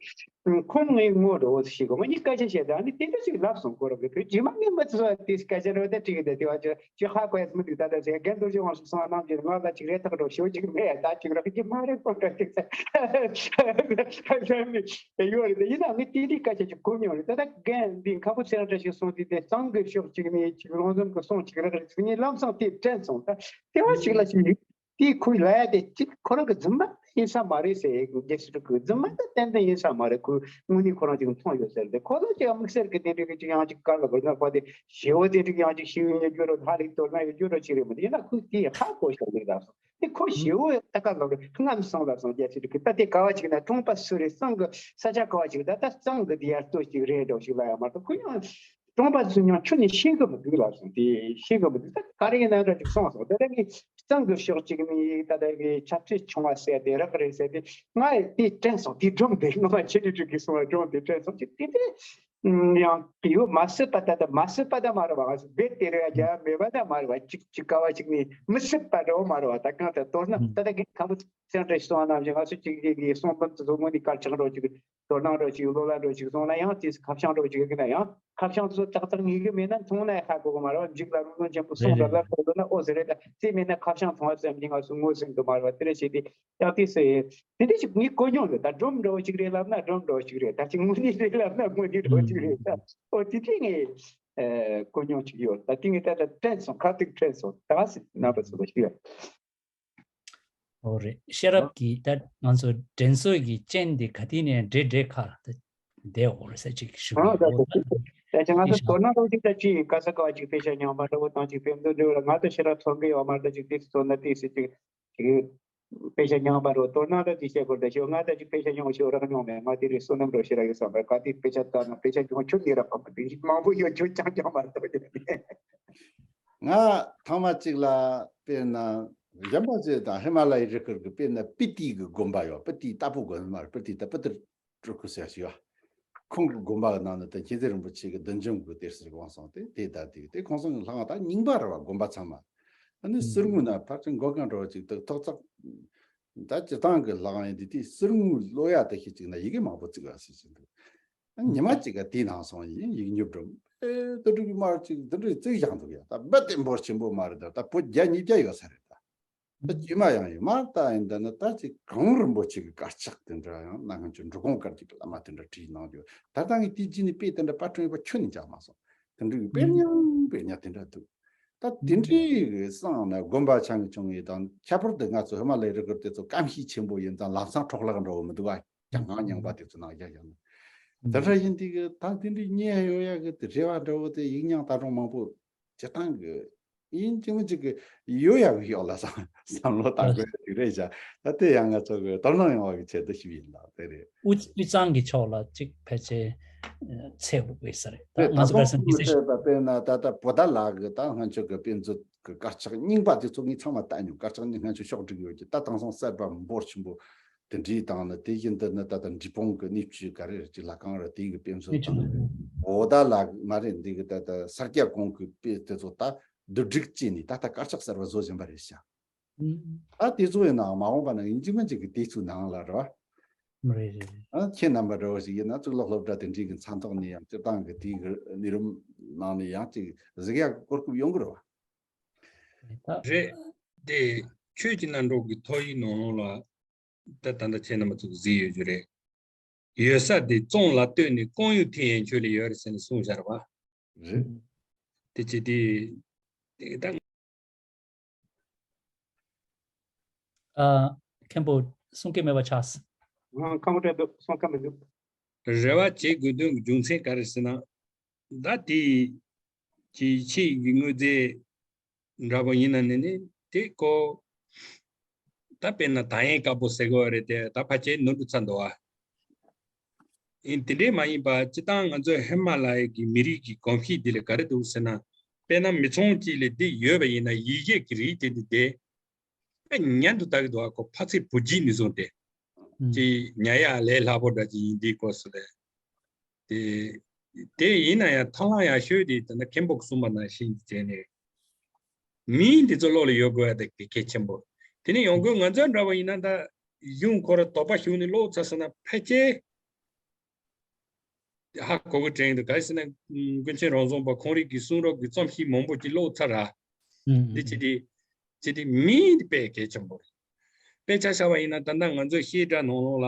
ཁོང་ངའི་ངོ་འདྲ་བོ་ཞིག་གོ་ང་གཉིས་སྐད་ཆ་བཤད་དང་ནི་དེ་འདྲ་ཞིག་ལབ་སོང་། ཁོ་རང་གི་བོད་རྗེས་མ་ངས་མི་ཚོ་དེ་སྐད་ཆ་རེ་བ་དེ་དྲིས་གི་དེ་དེ་བ་ཅི་ཅི་ཧ་གོ་ཡ་མི་འདུག་ད་ལྟ་ཟེར་རྒན་རྡོ་རྗེ་དབང་ཕྱུག་གསུང་བ་རྣམས་ཀྱིས་ང་ལ་ཅིག་རེ་ཐག་འགྲོ་ཞོ་ཅིག་མེད་ད་ཅིག་རག་གི་མ་རེད། ཁོང་འདྲ་ཅིག་ཟེར་ཡོད་རེད། དེ་ཡིན་ན་ངས་དེ་འདྲའི་སྐད་ཆ་ཅིག་གོ་མྱོང་རེད། ད་ལྟ་རྒན་འདི་མཁན་པོ་ཚེ་རིང་བཀྲ་ཤིས་གསུང་དུས་དེ་གཙང་གི་ཕྱོགས་ཅིག་ནས་ཅིག་རོང་ཟོམ་གི་གསུང་ཅིག་རག་རེད་ཟེར་ངས་ལམ་སང་དེ་དྲན་སོང་། ད་དེ་བ་ཞིག་ལ་ཞིག་དེས་ཁོས་ལབ་ཡ་དེ་གཅིག་ཁོ་རང་གི་རྫུན་མ་ཡིན་ས་མ་རེད་ཟེར། རྒྱལ་སྲིད་སྤྲུལ་སྐུ་རྫུན་མ་དང་ཏན་ཏན་ཡིན་ས་མ་རེད། ཁོས་དངོས་གནས་ཁོ་རང་ཅིག་མཐོང་ཡོད་ཟེར་ཏེ། ཁོ་ལ་ཅིག་དམིགས་བསལ་གྱི་དེ་འདྲའི་གི་ཅིག་ཡང་ཅིག་དཀར་ལ་བོར་ན་ཁོ་དེ་ཞེ་བོ་དེ་འདྲའི་ཡང་ཅིག་ཤེས་ཡོན་ཡོད་རྒྱུ་རོ་ཧ་ལས་དོར་ན་ཡོད་རྒྱུ་རོ་ཅིག་རེད་མི་འདུག་ཡིན་ན་ཁོས་དེ་ཧ་གོ་ཤོག་ལེགས་ལབ་སོང་། དེ་ཁོ་ཞེ་བོ་ད་ག་ལབ་རེད། ངམ་སོང་ལབ་སོང་། རྒྱལ་སྲིད་སྤྲུལ་སྐུ་ད་དེ་ག་བ་ཅིག་ན་གྲོང་པ་སུ་རེད། གཙང་གི་ས་ཆ་ག་བ་ཅིག་ད་ད་གཙང་གི་དེ་ཡར་ལྟོས་ཅིག་རེད་འགྲོ་ཞིག་ལབ་ཡ་མ་གཏོགས་ཁོ་ཡང་། གྲོང་པ་ཚོས་ཀྱང་ཁྱོན་ནས་ཤེས་གི་མི་འདུག་ལབ་སོང་། དེ་ཤེས་གི་མི་འདུག་ད་ག་རེ་ཡིན་ན་འདྲ་ཅིག་སོང་སོང་། དེ་ལས་ངས་གཙང་གི་ཕྱོགས་གཅིག་ནས་ད་ལྟ་གི་ཆབ་སྲིད་ཆུང་བ་ཟེར་དེ་རག་རེད་ཟེར་ཏེ་ང་དེ་དྲན་སོང་། དེ་སྒྲུང་དེ་ངོ་མ་ཆེ་ལི་ཀྲུའུ་གིས་གསུངས་པ་སྒྲུང་དེ་དྲན་སོང་། ཅིག་དེ་དེ་ཡང་ཡོད་མ་སྲིད་པ་ད་ལྟ་མ་སྲིད་པ་ད་མ་རེད་བ། ང་ཚོ་རྦད་དེ་རེད་ཡ་རྒྱ་མེད་པ་ད་མ་རེད་བ། གཅིག་གཅིག་ག་བ་གཅིག་ནས་མི་སྲིད་པ་འདྲ་བོ་མ་རེད་བ། ད་གང་ལྟར་མདོར་ན་ད་ལྟ་གི་ཁམ་བུ་ཚང་བཀྲ་ཤིས་གསུང་བ་ནང་བཞིན་ང་ཚོ་གཅིག་གཅིག་གི་གསུང་འབུམ་དེ་ཚོ་དངོས་གནས་གལ་ཆེན་འདྲ་བོ་ཅིག་དོ་སྣང་འདྲ་ཅིག་བློ་ལ་འདྲ་ཅིག་སོང་ན་ཡང་དེ་ཁ་བྱང་འདྲ་ཅིག་ཡོད་ན་ཡང་ཁ་བྱང་དེ་ཚོ་ཏག་ཏག་ངེས་གི་མེད་ན་མཐོང་ན་ཧ་གོ་གི་མ་རེད་བ། མཇུག་ལ་རོ་ལངས་ཆེན་པོ་སོང་རེད་ལ་ལྟ་ལོ་ན་ཨོ་ཟེར་རེད། ད་དེ་མེད་ན་ཁ་བྱང་མཐོང་བ་ཙམ་གྱིས་ང་ཚོ་ངོ་ཟིན་གི་མ་རེད་བ། དེ་རེད་བྱས་ཏེ་ཡང་དེ་ཟེར་དེ་འདྲ་ཞིག་ངས་གོ་མྱོང་རེད། ད་སྒྲོམ་འདྲ་བོ་ཅིག་རེད་ལབ་ན་སྒྲོམ་འདྲ་བོ་ཅིག་རེད། ད་ཅིག་དངོས་གནས་རེད་ལབ་ན་དངོས་གནས་འདྲ་བོ་ཅིག་རེད། ད་ཨོ་དེ་འདྲས་ངས་གོ་མྱོང་ཅིག་ཡོད། ད་དེ་ངས་ད་ད་དྲན་སོང་། ཁ་ཐུག་དྲན་སོང་། ད་སི་རྣམ་པ་ཚོ་ལ་ཞུ་ཡ། ཨོ་རེད། ཤེས་རབ་ཀྱིས་ད་ང་ཚོ་དྲན་གསོ་གི་རྐྱེན་འདི་ག་དུས་ནས་འདྲེ་འདྲེ་ཁ་ལ་ད་བསྡད་འོ་རེད་ཟེར་ཅིག་ཞུ་གི་ཡོད། ད་ང་ཚོ་དོ་སྣང་རོགས་ཅིག་ད་ཅི་ག་ས་ག་བ་ཅིག་དཔེ་ཆ་ཉམས་པ་འདྲ་བོ་དང་ཅིག་དཔེ་མདོ་འདྲ་བོ་ལ་ང་ཚོ་ཤེས་རབ་ཚོར་གི་ཡོད་མ་རེད། ད་ཅིག་དེ་ཚོ་ན་དེ་སི་ཅིག་ཅིག་ དཔེ་ཆ་མྱངས་པ་རོ། དོ་སྣང་ལ་དེ་བཤད་དགོས་འདྲ་ཤོག་ང་ད་ཅིག་དཔེ་ཆ་མྱོང་ཤོག་རག་མྱོང་མེད། ང་དེ་རིང་བསོད་ནམས་རོ་ཞེ་དྲག་ཡོད་བསམ་པ། ག་དེ་དཔེ་ཆ་ལྟ་ན་དཔེ་ཆ་མྱོང་ཁྱོད་ནི་རག་གམ་དེ་མང་པོ་ཡོད། ཁྱོད་རྐྱང་རྐྱང་མ་གཏོགས་ཡོད་མེད། ང་ཐང་མ་གཅིག་ལ་དཔེར་ན་གཞན་པ་ཅིག་དང་ཧི་མ་ལ་ཡའི་རི་ཁུལ་གྱི་དཔེར་ན་སྤི་ཏི་གི་དགོན་པ་ཡོད། སྤི་ཏི་ལྟ་བུ་དགོན་པ་རེད། སྤི་ཏི་ད་སྤི་ཏི་སྤྲུལ་སྐུ་ཟེར་ཞིག་ཡོད། ཁོང་གི་དགོན་པ་གི་ནང་ན་ད་མཁྱེན་བརྩེ་རིན་པོ་ཆེ་གི་བདུད་འཇོམས་ཀྱི་གཏེར་ཟེར་གོང་སོང་སྟེ་དེ་ད་དེ་དེ་ཁོང་ཚང་གི་ལྷ་ཁང་ད་རྙིང་པ་རེད་བ། དགོན་པ་ཚང་མ། ཨ་ནི་གསེར་དངུལ་ན་ཕར་ཚུར་མགོ་རྐང་འདྲ་བ་ཅིག་ཏག་ཏག་ཏག་ད་སྤྱིར་བཏང་གི་ལྷ་ཁང་ཡིན་དུས་དེ་གསེར་དངུལ་ཀློག་ཡ་ད་ཤི་ཅིག་ན་ཡི་གེ་མང་པོ་བརྩིགས་པ་ཟེར་གྱི་འདུག་ཨ་ཉི་མ་གཅིག་ག་དེའི་ནང་སོང་ཡིན་ཡིག་ཉོབ་འགྲོ། ཨེ་ད་འགྲིག་གི་མ་རེད་ཅིག་འདི་འདྲའི་བརྩིགས་བཞག་འདུག་ཡ། ད་རྦད་དེ་འབོར་ཆེན་པོ་མ་རེད། ད་ད་བོད་བརྒྱ་ཉིས་བརྒྱ་ཡོད་ས་རེད། ད་ད་དཀྱུས་མ་ཡང་ཡིན་མ་ད་ཡིན། ད་ནི་ད་ཅིག་གངས་རིན་པོ་ཆེ་གི་དཀར་ཆག་དེ་འདྲ་ཡང་ན་ང་ཚོ་འབྲི་གུང་དཀར་གྱི་བླ་མ་དེ་འདྲ་བྲིས་གནང་རྒྱུ། ད་ལྟ་ངས་དེ་རྗེས་ནས་དཔེ་དེ་འདྲ་པར་སྐྲུན་ཡོད་པ་ཁྱོན་ནས་མཇལ་མ་སོང་། དེ་འདྲའི་དཔེ་རྙིང་དཔེ་རྙིང་དེ་འདྲ་འདུག་ད་དེ་འདྲའི་གི་སང་ནས་དགོན་པ་ཆང་གི་ཆུང་ངེ་དང་ཁྱད་པར་དུ་ང་ཚོ་ཧི་མ་ལ་ཡའི་རི་ཁུལ་དེ་ཚོ་སྐམ་ཤས་ཆེན་པོ་ཡིན་ཙང་ལམ་སང་འཕྲོ་བརླག་འགྲོ་བ་མི་འདུག་ཨ། གྱང་ངང་རྙིང་པ་དེ་ཚོ་ནང་བཞག་བཞག་ན། དེ་འདྲ་ཡིན་དུས་གི་ད་དེ་འདྲའི་རྙེད་ཡོད་ཡ་གི་དེ་རེ་བ་འདྲ་བོ་དེ་ཡིག་རྙིང་ད་རུང་མང་པོ་སྤྱིར་བཏང་གི་ཡིན་གཅིག་མིན་གཅིག་གི་ཡོད་ཡ་གི་ཡོག་ལ་བསམ་བསམ་བློ་བཏང་དགོས་ཡ་ཅིག་རེད་བཞག་ད་དེ་ཡང་ང་ཚོ་གི་དོ་སྣང་ཡོང་བ་གི་ཆེད་དུ་ཞིག་ཡིན་ལ་དེ་རེད། དབུས་དབུས་གཙང་གི་ཕྱོགས་ལ་གཅིག་ཕལ་ཆེར་ཚད་དགོས་ས་རེད། ད་དེ་ང་ད་ཚོ་དུང་གར་སོང་མི་གི་ཚད་ཤེས། པ་དཔེར་ན་ད་ལྟ་བོ་ད་ལ་གི་ད་སྔོན་ཆད་གི་དཔེ་མཛོད་གི་དཀར་ཆག་རྙིང་པ་དེ་ཚོ་ངས་ཚང་མ་བལྟས་མྱོང་། དཀར་ཆག་ནི་སྔོན་ཆད་ཤོག་སྒྲིག་ཡོད་ཀྱི་ད་དེང་སང་གསར་པ་འབོར་ཆེན་པོ་དེ་འདྲའི་དང་ནི་དེ་བཞིན་དུ་ནི་ད་ལྟ་འབྲས་སྤུངས་གི་གནས་བཅུ་ག་རེ་རེད་ཀྱི་ལྷ་ཁང་རེད། དེ་གི་དཔེ་མཛོད་དང་བོ་ད་ལ་མ་རེད་འདི་གི་ད་ལྟ་ས་སྐྱ་གོང་གི་དཔེ་དེ་ཚོ་ད་བསྡུ་སྒྲིག་བྱས་ནས་ད་ལྟ་དཀར་ཆག་གསར་པ་བཟོ་བཞིན་པ་རེད་ཤག་ཨ་དེ་ཚོ་ཡིན་ནའང་མ་འོངས་པ་ན་ཡིན་གཅིག་མིན་གཅིག་གི་དུས་ཚོད་ནང་ལ་རེད་བ། རེད་རེད་རེད། ཨ་ཁྱེད་རྣམ་པ་འདྲ་བོ་ཞིག་ཡིན་ན་གཙུག་ལག་སློབ་གྲྭ་དེ་འདྲའི་གི་མཚན་ཐོག་ནས་ཡང་སྤྱིར་བཏང་གི་དེའི་གི་གནས་རིམ་ནང་ནས་ཡང་ཅིག་གཟིགས་ཡག་གི་གོ་སྐབས་ཡོང་གི་རེད་བ། རེད་དེ། ཆོས་ཀྱི་རྣམ་གྲངས་ཀྱི་ཐོ་ཡིག་ནང་ལོགས་ལ་ད་ད་ལྟ་ཁྱེད་རྣམ་པ་ཚོ་གཟིགས་ཡོད་རྒྱུ་རེད། ཡོད་ས་དེ་བཙོང་ལ་ལྟོས་ནས་ཀོང་ཡུལ་ཐེ་ཡན་ཆོད་ལ་ཡོད་རེད་ཟེར་ནས་གསུངས་བཞག་རེད་བ། རེད། དེ་ཅི་དེ། དེ་ད། ཨ། མཁན་པོ་གསུང་གི་མེད་པ་ཆགས། ཨ། ཁམ་བུ་ཊ་འདུག་གསུང་ཁ་མི་འདུག་རེ་བ་བྱེད་དགོས་དོན་གྱི་རྒྱུ་མཚན་ག་རེ་ཟེར་ན། ད་དེ་ཀྱི་ཆེད་ཀྱི་དངོས་རྫས་འདྲ་པོ་ཡིན་ན་ནི་ནི་དེ་ཀོ། ད་དཔེར་ན་ད་ཡན་དཀར་པོ་ཟེར་གོ་རེད་དེ་ད་ཕལ་ཆེར་ནོར་འཁྲུལ་ཚར་འདུག་ཨ། ཡིན་དེ་འདྲས་མ་ཡིན་པ་སྤྱི་བཏང་ང་ཚོའི་ཧི་མ་ལ་ཡའི་གི་མི་རིགས་ཀྱི་གོམས་གཤིས་འདི་ལ་ག་རེ་འདུག་ཟེར་ན། དཔེར་ན་མི་ཚང་གཅིག་ལ་འདི་ཡོད་པ་ཡིན་ན་ཡི་གེ་གི་རིགས་དེ་འདི་དེ། དཔེ་ཉན་དུ་ལྟ་གི་འདུག་ཨ། ཁོ་ཕ་ཚིག་བུ་རྒྱུད་ནས་བཟུང་སྟེ། ཅིག་ཉ་ཡ་ལས་སླ་པོ་འདྲ་ཅིག་ཡིན་དེའི་སྐོར་སུ་ལས། དེ། དེ་ཡིན་ན་ཡང་ཐབས་ལམ་ཡག་ཤོས་དེ་ད་ལྟ་མཁན་པོ་གསུངས་པ་ནང་བཞིན་བྱས་ནས། མིང་འདི་ཚོ་བློ་ལ་ཡོད་དགོས་ཡ་དེ་གལ་ཆེན་པོ། དེ་ནས་ཡོང་སྒོས་ང་ཚོ་འདྲ་བ་ཡིན་ན་ད་གཞུང་ཁོ་ར་དོགས་པ་ཞུགས་ནས་ཀློག་ཚར་སོང་ན་ཕལ་ཆེར་ཧ་གོ་གི་དྲན་འདུག་ག་རེ་ཟེར་ན་ཀུན་མཁྱེན་རོང་ཟོམ་པ་ཁོང་རིགས་ཀྱི་གསུང་རབ་ཀྱི་རྩོམ་གཤིས་མང་པོ་ཅིག་ཀློག་ཚར་ར། འདི་ཅི་སྟེ། ཅི་སྟེ་མིང་འདི་དཔེ་གལ་ཆེན་པོ་རེད། དཔེ་ཆ་བཞག་པ་ཡིན་ན་ད་ལྟ་ང་ཚོའི་བཤད་གྲྭ་ནང་ལོགས་ལ།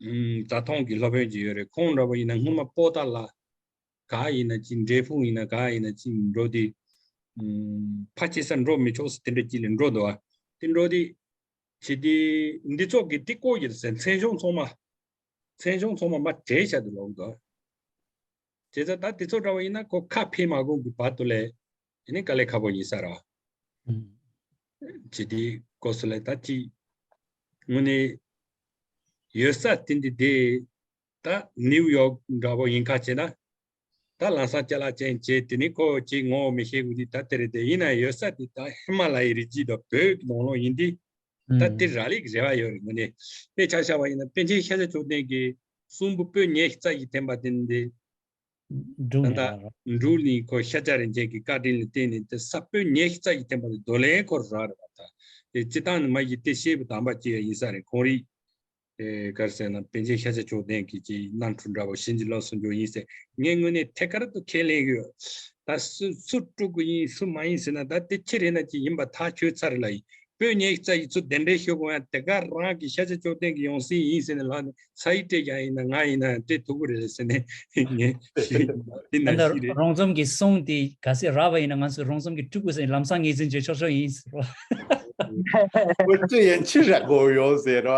ཨུམ། རྩ་མཐོང་གི་སློབ་དཔོན་ཅིག་ཡོད་རེད། ཁོང་འདྲ་པོ་ཡིན་ན་སྔོན་མ་པོ་ཏཱ་ལ། ག་ཡིན་ན་ཅིག་འབྲས་སྤུངས་ཡིན་ན་ག་ཡིན་ན་ཅིག་འགྲོ་དུས། ཨུམ། ཕ་སྐྱེ་ས་འགྲོ་མི་ཆོག་ས་དེ་འདྲ་ཅིག་ལ་འགྲོ་འདུག་བ། དེ་འགྲོ་དུས། ཅི་སྟེ། འདི་ཚོ་གི་དེ་ཀོ་ཡིན་ཟེར་མཚན་གཞུང་ཚང་མ། མཚན་གཞུང་ཚང་མ་མ་བྲལ་བྱ་དུ་ལོག་འདུག་བྱས་ཙང་ད་དེ་ཚོ་འདྲ་བ་ཡིན་ན་ཁོ་ཁ་ཕྱེ་མ་དགོས་ཀྱི་བར་དུ་ལས། ཡིན་ནི་དཀའ་ལས་ཁག་པོ་ཡིན་ས་རེད་བ། ཅི་སྟེ་ཀོ་སུ་ལས་ད་ཅི། དངོས་གནས། ཡོད་ས་དེ་འདི་དེ། ད་ནིའུ་ཡོག་འདྲ་པོ་ཡིན་ཁ་བྱས་ན། ད་ལམ་སང་ཅ་ལག་ཅན་བྱས་དེ་ནི་ཁོ་ཅིག་ངོ་བོ་མི་ཤེས་དགོས་དུས་ད་དེ་རེད་དེ་ཡིན་ན་ཡོད་ས་དེ་ད་ཧི་མ་ལ་ཡའི་རི་རྒྱུད་དང་བོད་ཀྱི་ནང་ལོགས་ཡིན་དུས། ད་དེ་རག་ལས་ཀྱི་རེ་བ་ཡོད་རེད། དངོས་གནས་དཔེ་ཆ་བཞག་པ་ཡིན་ན་པཎ་ཆེན་ཤཱཀྱ་མཆོག་ལྡན་གྱི་གསུང་འབུམ་པོད་ཉི་ཤུ་རྩ་བཞི་འཐེན་པ་དེ་འདི། འབྲུག་ད་ནས་ལྟ་རག་རོ། འབྲུག་ནས་ཁོ་ཤཱཀྱ་རིན་ཆེན་གྱི་བཀའ་དྲིན་ལ་བརྟེན་ནས་དེ་ས་པོད་ཉི་ཤུ་རྩ་བཞི་འཐེན་པ་དེ་རྡོར་གླིང་ཁོ་རག་རེད་བ་ད། དེ་སྤྱི་བཏང་ནས་མ་གཞི་དེ་བཤད་པ་དམ་པ་ཅིག་ཡང་ཡིན་ས་རེད། ཁོང་རིགས། ཨེ་ག་རེ་ཟེར་ན་པཎ་ཆེན་ཤཱཀྱ་མཆོག་ལྡན་གྱི་ཅིག་རྣམ་འཕྲུལ་འདྲ་བོ་བྱིན་གྱིས་རློབ་གསུང་རྒྱུ་ཡིན་ཟེར། ངས་དངོས་གནས་ཐད་ཀར་དུ་ཁས་ལེན་གྱི་ཡོད། ད་སུ་སུ་དཀྲུག་གི་ཡིན་སུ་མ་ཡིན་ཟེར་ན་ད་དེ་ཁྱེད་རེད་ན་ཅིག་ཡིན་པ་ཐག་ཆོད་ཚར་རེད་ལ་ཡིན། པོད་ཉི་ཤུ་རྩ་བཞི་ཚོ་གདན་འདྲེན་ཞུ་དགོས་ཡང་དེ་ག་རང་གི་ཤཱཀྱ་མཆོག་ལྡན་གྱི་ཡང་སྲིད་ཡིན་ཟེར་ནས་ལབ་ནས་ས་ཡིག་སྤྲད་ཀྱང་ཡིན་ན་ང་ཡིན་ན་སྤྲད་ཐུབ་ཀྱི་རེད་ཟེར་ནས་ངས་ཤེས་འདི་ད་ནང་ལྟར་བཤད་རེད། རོང་ཟོམ་གྱི་གསུང་དེ་ག་ཚད་རག་པ་ཡིན་ན་ང་ཚོས་རོང་ཟོམ་གྱི་སྤྲུལ་སྐུ་ཟེར་ནས་ལམ་སང་ངོས་འཛིན་བྱེད་ཆོག་ཆོག་ཡིན་ཟེར་བ། ཁོ་ཚོས་ཡང་ཕྱིར་ར་གོ་ཡོང་ཟེར་བ།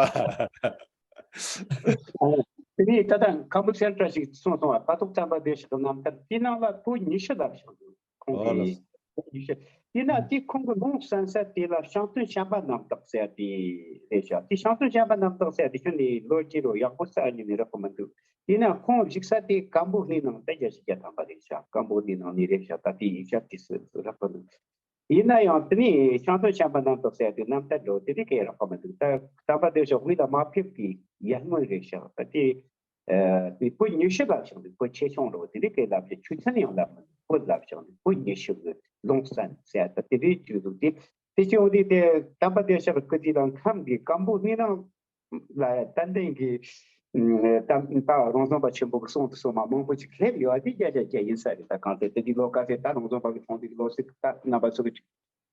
དེ་ནས་ད་ལྟ་ཁམ་བུ་སེན་ཊར་ཞིག་གསུངས་སོང་བ། ཕ་ཐུག་ཙམ་པ་བདེ་ཞིག་གི་རྣམ་ཐར་དེའི་ནང་ལ་པོད་ཉི་ཤུ་ལབ་བྱུང་འདུག་ཁོང་ཨོ་ལགས་གིས་སོ། པོད་ཉི་ཤུ། དེས་ན་དེ་ཁོང་གི་ལུང་གསན་ས་དེ་ལ་ཤིང་སྟོན་བྱམས་པ་རྣམ་དག་ཟེར་དེ་རེད་ཤག་དེ་ཤིང་སྟོན་བྱམས་པ་རྣམ་དག་ཟེར་དེ་ཁྱོན་ནས་ལོ་རྒྱུས་རོ་ཡག་པོ་གསར་རྙིང་ནས་རག་གི་མི་འདུག་དེས་ན་ཁོང་བཞུགས་ས་དེ་ཀམ་པོ་ནི་ནང་དེ་བརྒྱད་ཅུ་གྱ་ཐམ་པ་རེད་ཤག་ཀམ་པོ་ནི་ནང་ནས་རེད་ཤག་ད་དེ་ཡིག་ཆ་དེ་སུ་རག་གི་འདུག་ཡིན་ན་ཡང་དེ་ནས་ཤིང་སྟོན་བྱམས་པ་རྣམ་དག་ཟེར་དེ་རྣམ་ཐར་འགྲོ་དེ་རིགས་ཀྱི་རག་གི་མི་འདུག་ད་དམ་པ་བདེ་མཆོག་མི་ལ་མ་ཕེབས་ཀྱི་ཡར་སྔོན་རེད་ཤག་ད་དེ། ཨ་དེ་བོད་ཉི་ཤུ་ལབ་བྱུང་། དེ་བོད་ཆེ་ཆུང་རོ་དེ་འདྲའི་སྐད་ལབ་བྱུང་། ཆུ་ཚན་ཡང་ལབ་མི་འདུག་བོད་ལབ་བྱུང་། དེ་བོད་ཉི་ཤུ་གི་ལུང་གསན་ཟེར་ད་དེ་འདྲའི་བརྗོད་འདུག་དེ་དེ་བྱུང་དུས་དེ་དམ་པ་བདེ་མཆོག་གི་སྐུ་དེ་དང་ཁམས་ཀྱི་ཀམ་པོ་ནི་ནང་ལ་ཏན་ཏན་གྱི་ཨ་དམ་པ་རང་བྱུང་པ་ཆེན་པོ་གི་གསུང་དུ་སོང་མ་མང་པོ་ཅིག་སླེབས་ཡོད་པ་དེ་རྒྱ་རྒྱ་རྒྱ་ཡིན་ས་རེད། ད་གང་ལྟར་དེ་དུས་ལོ་ག་ཚོད་ད་རང་བྱུང་པ་གི་ཐོང་དེ་ལོ་ཚིགས་ད་རྣམ་པ་ཚོ་གི་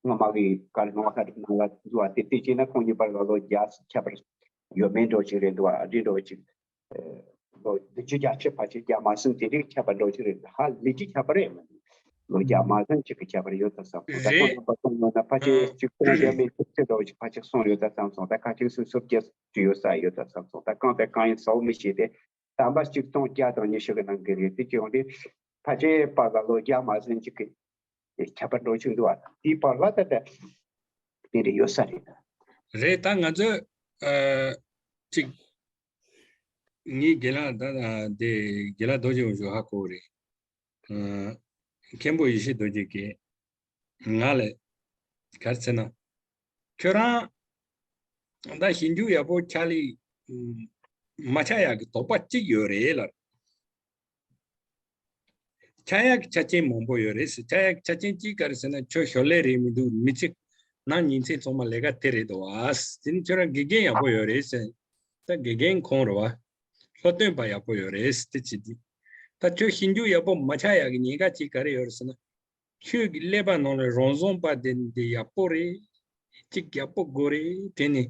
སྔོན་མ་གི་བཀའ་ལུང་ལྔ་པ་ཁ་ཐུག་ནང་ལ་འཛུལ་བ་དེ་དེ་བྱས་ན་ཁོང་གཉིས་བར་ལ་ལོ་བརྒྱ་ཁྱད་པར་ཡོད་མེད་འགྲོ་ཅིག་རེད་འདུག་བ། འདི་འགྲོ་ཅིག་ལོ་བདུན་ཅུ་བརྒྱད་ཅུ་ཕལ་ཆེར་བརྒྱ་མ་ཟིན་དེ་རིགས་ཁྱད་པར་འགྲོ་ཅིག་རེད། ཧ་ལས་ཀྱི་ཁྱད་པར་ཡོད་མ་རེད། ལོ་བརྒྱ་མ་ཟིན་ཅིག་གི་ཁྱད་པར་ཡོད་ད་བསམ་སོང་། ད་རེད། ཁོང་རྣམ་པ་སོང་ཡོད་ན་ཕལ་ཆེར་ཨ་གཅིག་སྟོང་བརྒྱ་མེད་བཅུ་གཅིག་འགྲོ་ཅིག་ཕལ་ཆེར་སོང་ཡོད་ད་བསམ་སོང་། ད་ཁ་ཅིག་སུ་སུ་བརྒྱ་ཅིག་ཡོད་ས་ཡོད་ད་བསམ་སོང་། ད་གང་དེ་གང་ཡིན་ཟེར་བ་མི་ཤེས་ཏེ། དམ་པ་གཅིག་སྟོང་བརྒྱ་དང་ཉི་ཤུ་གི་ནང་གི་རེད། དེ་ཅི་ཡོང་དུས་ཕལ་ཆེར་བར་ལ་ལོ་བརྒྱ་མ་ཟིན་ཅིག་གི་ཁྱད་པར་འགྲོ་བཞིན་འདུག་བ། དེའི་བར་ལ་ད་ལྟ་དེ་འདྲ་ཡོད་ས་རེད། རེད། ད་ང་ཚོས་ཨ་ཅིག་ངའི་དགེ་ལགས་ད་དེ་དགེ་ལགས་རྡོ་རྗེ་འུ་ཚོ་ཧ་གོ་རེད། ཨ་མཁན་པོ་ཡེ་ཤེས་རྡོ་རྗེ་གིས་ང་ལ་ག་རེ་ཟེར་ན། ཁྱོད་རང་ད་ཞིབ་འཇུག་ཡག་པོ་ཆགས་ལེ་མ་ཆགས་ཡག་གི་དོགས་པ་གཅིག་ཡོད་རེད་ལབ། ཆགས་ཡག་གི་ཆ་རྐྱེན་མང་པོ་ཡོད་རེད་ཟེར། ཆགས་ཡག་གི་ཆ་རྐྱེན་གཅིག་ག་རེ་ཟེར་ན། ཁྱོད་ཞོར་ལས་རེད་མི་འདུག་མི་ཚེ་ནང་ཉིན་མཚན་ཚང་མ་ལས་ཀ་དེ་རེད་འདུག་བ། དེ་ནི་ཁྱོད་རང་དགེ་རྒན་ཡག་པོ་ཡོད་རེད་ཟེར། ད་དགེ་རྒན་ཁོང་རེད་བ། སློབ་སྟོན་པ་ཡག་པོ་ཡོད་རེད་ཟེར། དེ་བྱེད་དུས་ད་ཁྱོད་ཞིབ་འཇུག་ཡག་པོ་མ་ཆགས་ཡག་གི་ཉེན་ཁ་གཅིག་ག་རེ་ཡོད་རེད་ཟེར་ན། ཁྱོད་ཀྱི་ཀླད་པ་ནང་ལ་རང་བྱུང་པ་དེ་འདི་ཡག་པོ་རེད། གཅིག་ཡག་པོ་དགོས་རེད། དེ་ནི་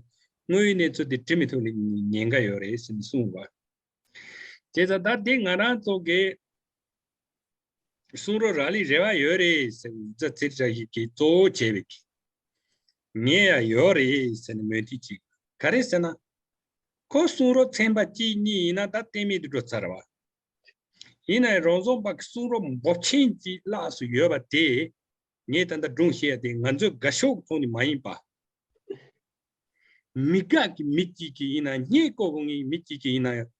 དངོས་ཡོད་གནས་ཚུལ་དེ་འབྲི་མི་ཐུབ་ནི་ཉེན་ཁ་ཡོད་རེད་ཟེར་ནས་གསུངས་པ། བྱས་ཙང་ད་དེ་ང་རང་ཚོ་གི་གསུང་རོགས་རག་ལས་རེ་བ་ཡོད་རེད་ཟེར་ནས་རྫ་ཚེ་བཀྲ་ཤིས་ཀྱིས་གཙོ་བོ་བྱས་པའི་གི་ངས་ཡང་ཡོད་རེད་ཟེར་ནས་མོས་མཐུན་གཅིག་ག་རེ་ཟེར་ན། ཁོ་གསུང་རོགས་ཚན་པ་གཅིག་གཉིས་ཡིན་ན་ད་གཏན་མེད་དུ་འགྲོ་ཚར་བ། ཡིན་ནའི་རང་བྱུང་པ་གི་གསུང་རབ་འབོར་ཆེན་གྱི་ལགས་སུ་ཡོད་པ་དེ། ངས་ད་ལྟ་སྒྲུང་བཤད་ཡ་དེ་ང་ཚོའི་དགའ་ཕྱོགས་ཀྱི་ཐོག་ནས་མ་ཡིན་པ། མི་དགའ་གི་མི་གཅིག་གིས་ཡིན་ན་སྙད་ཀོ་གོ་ངེས་མི་གཅིག་གིས་ཡིན་ན་ཡང་།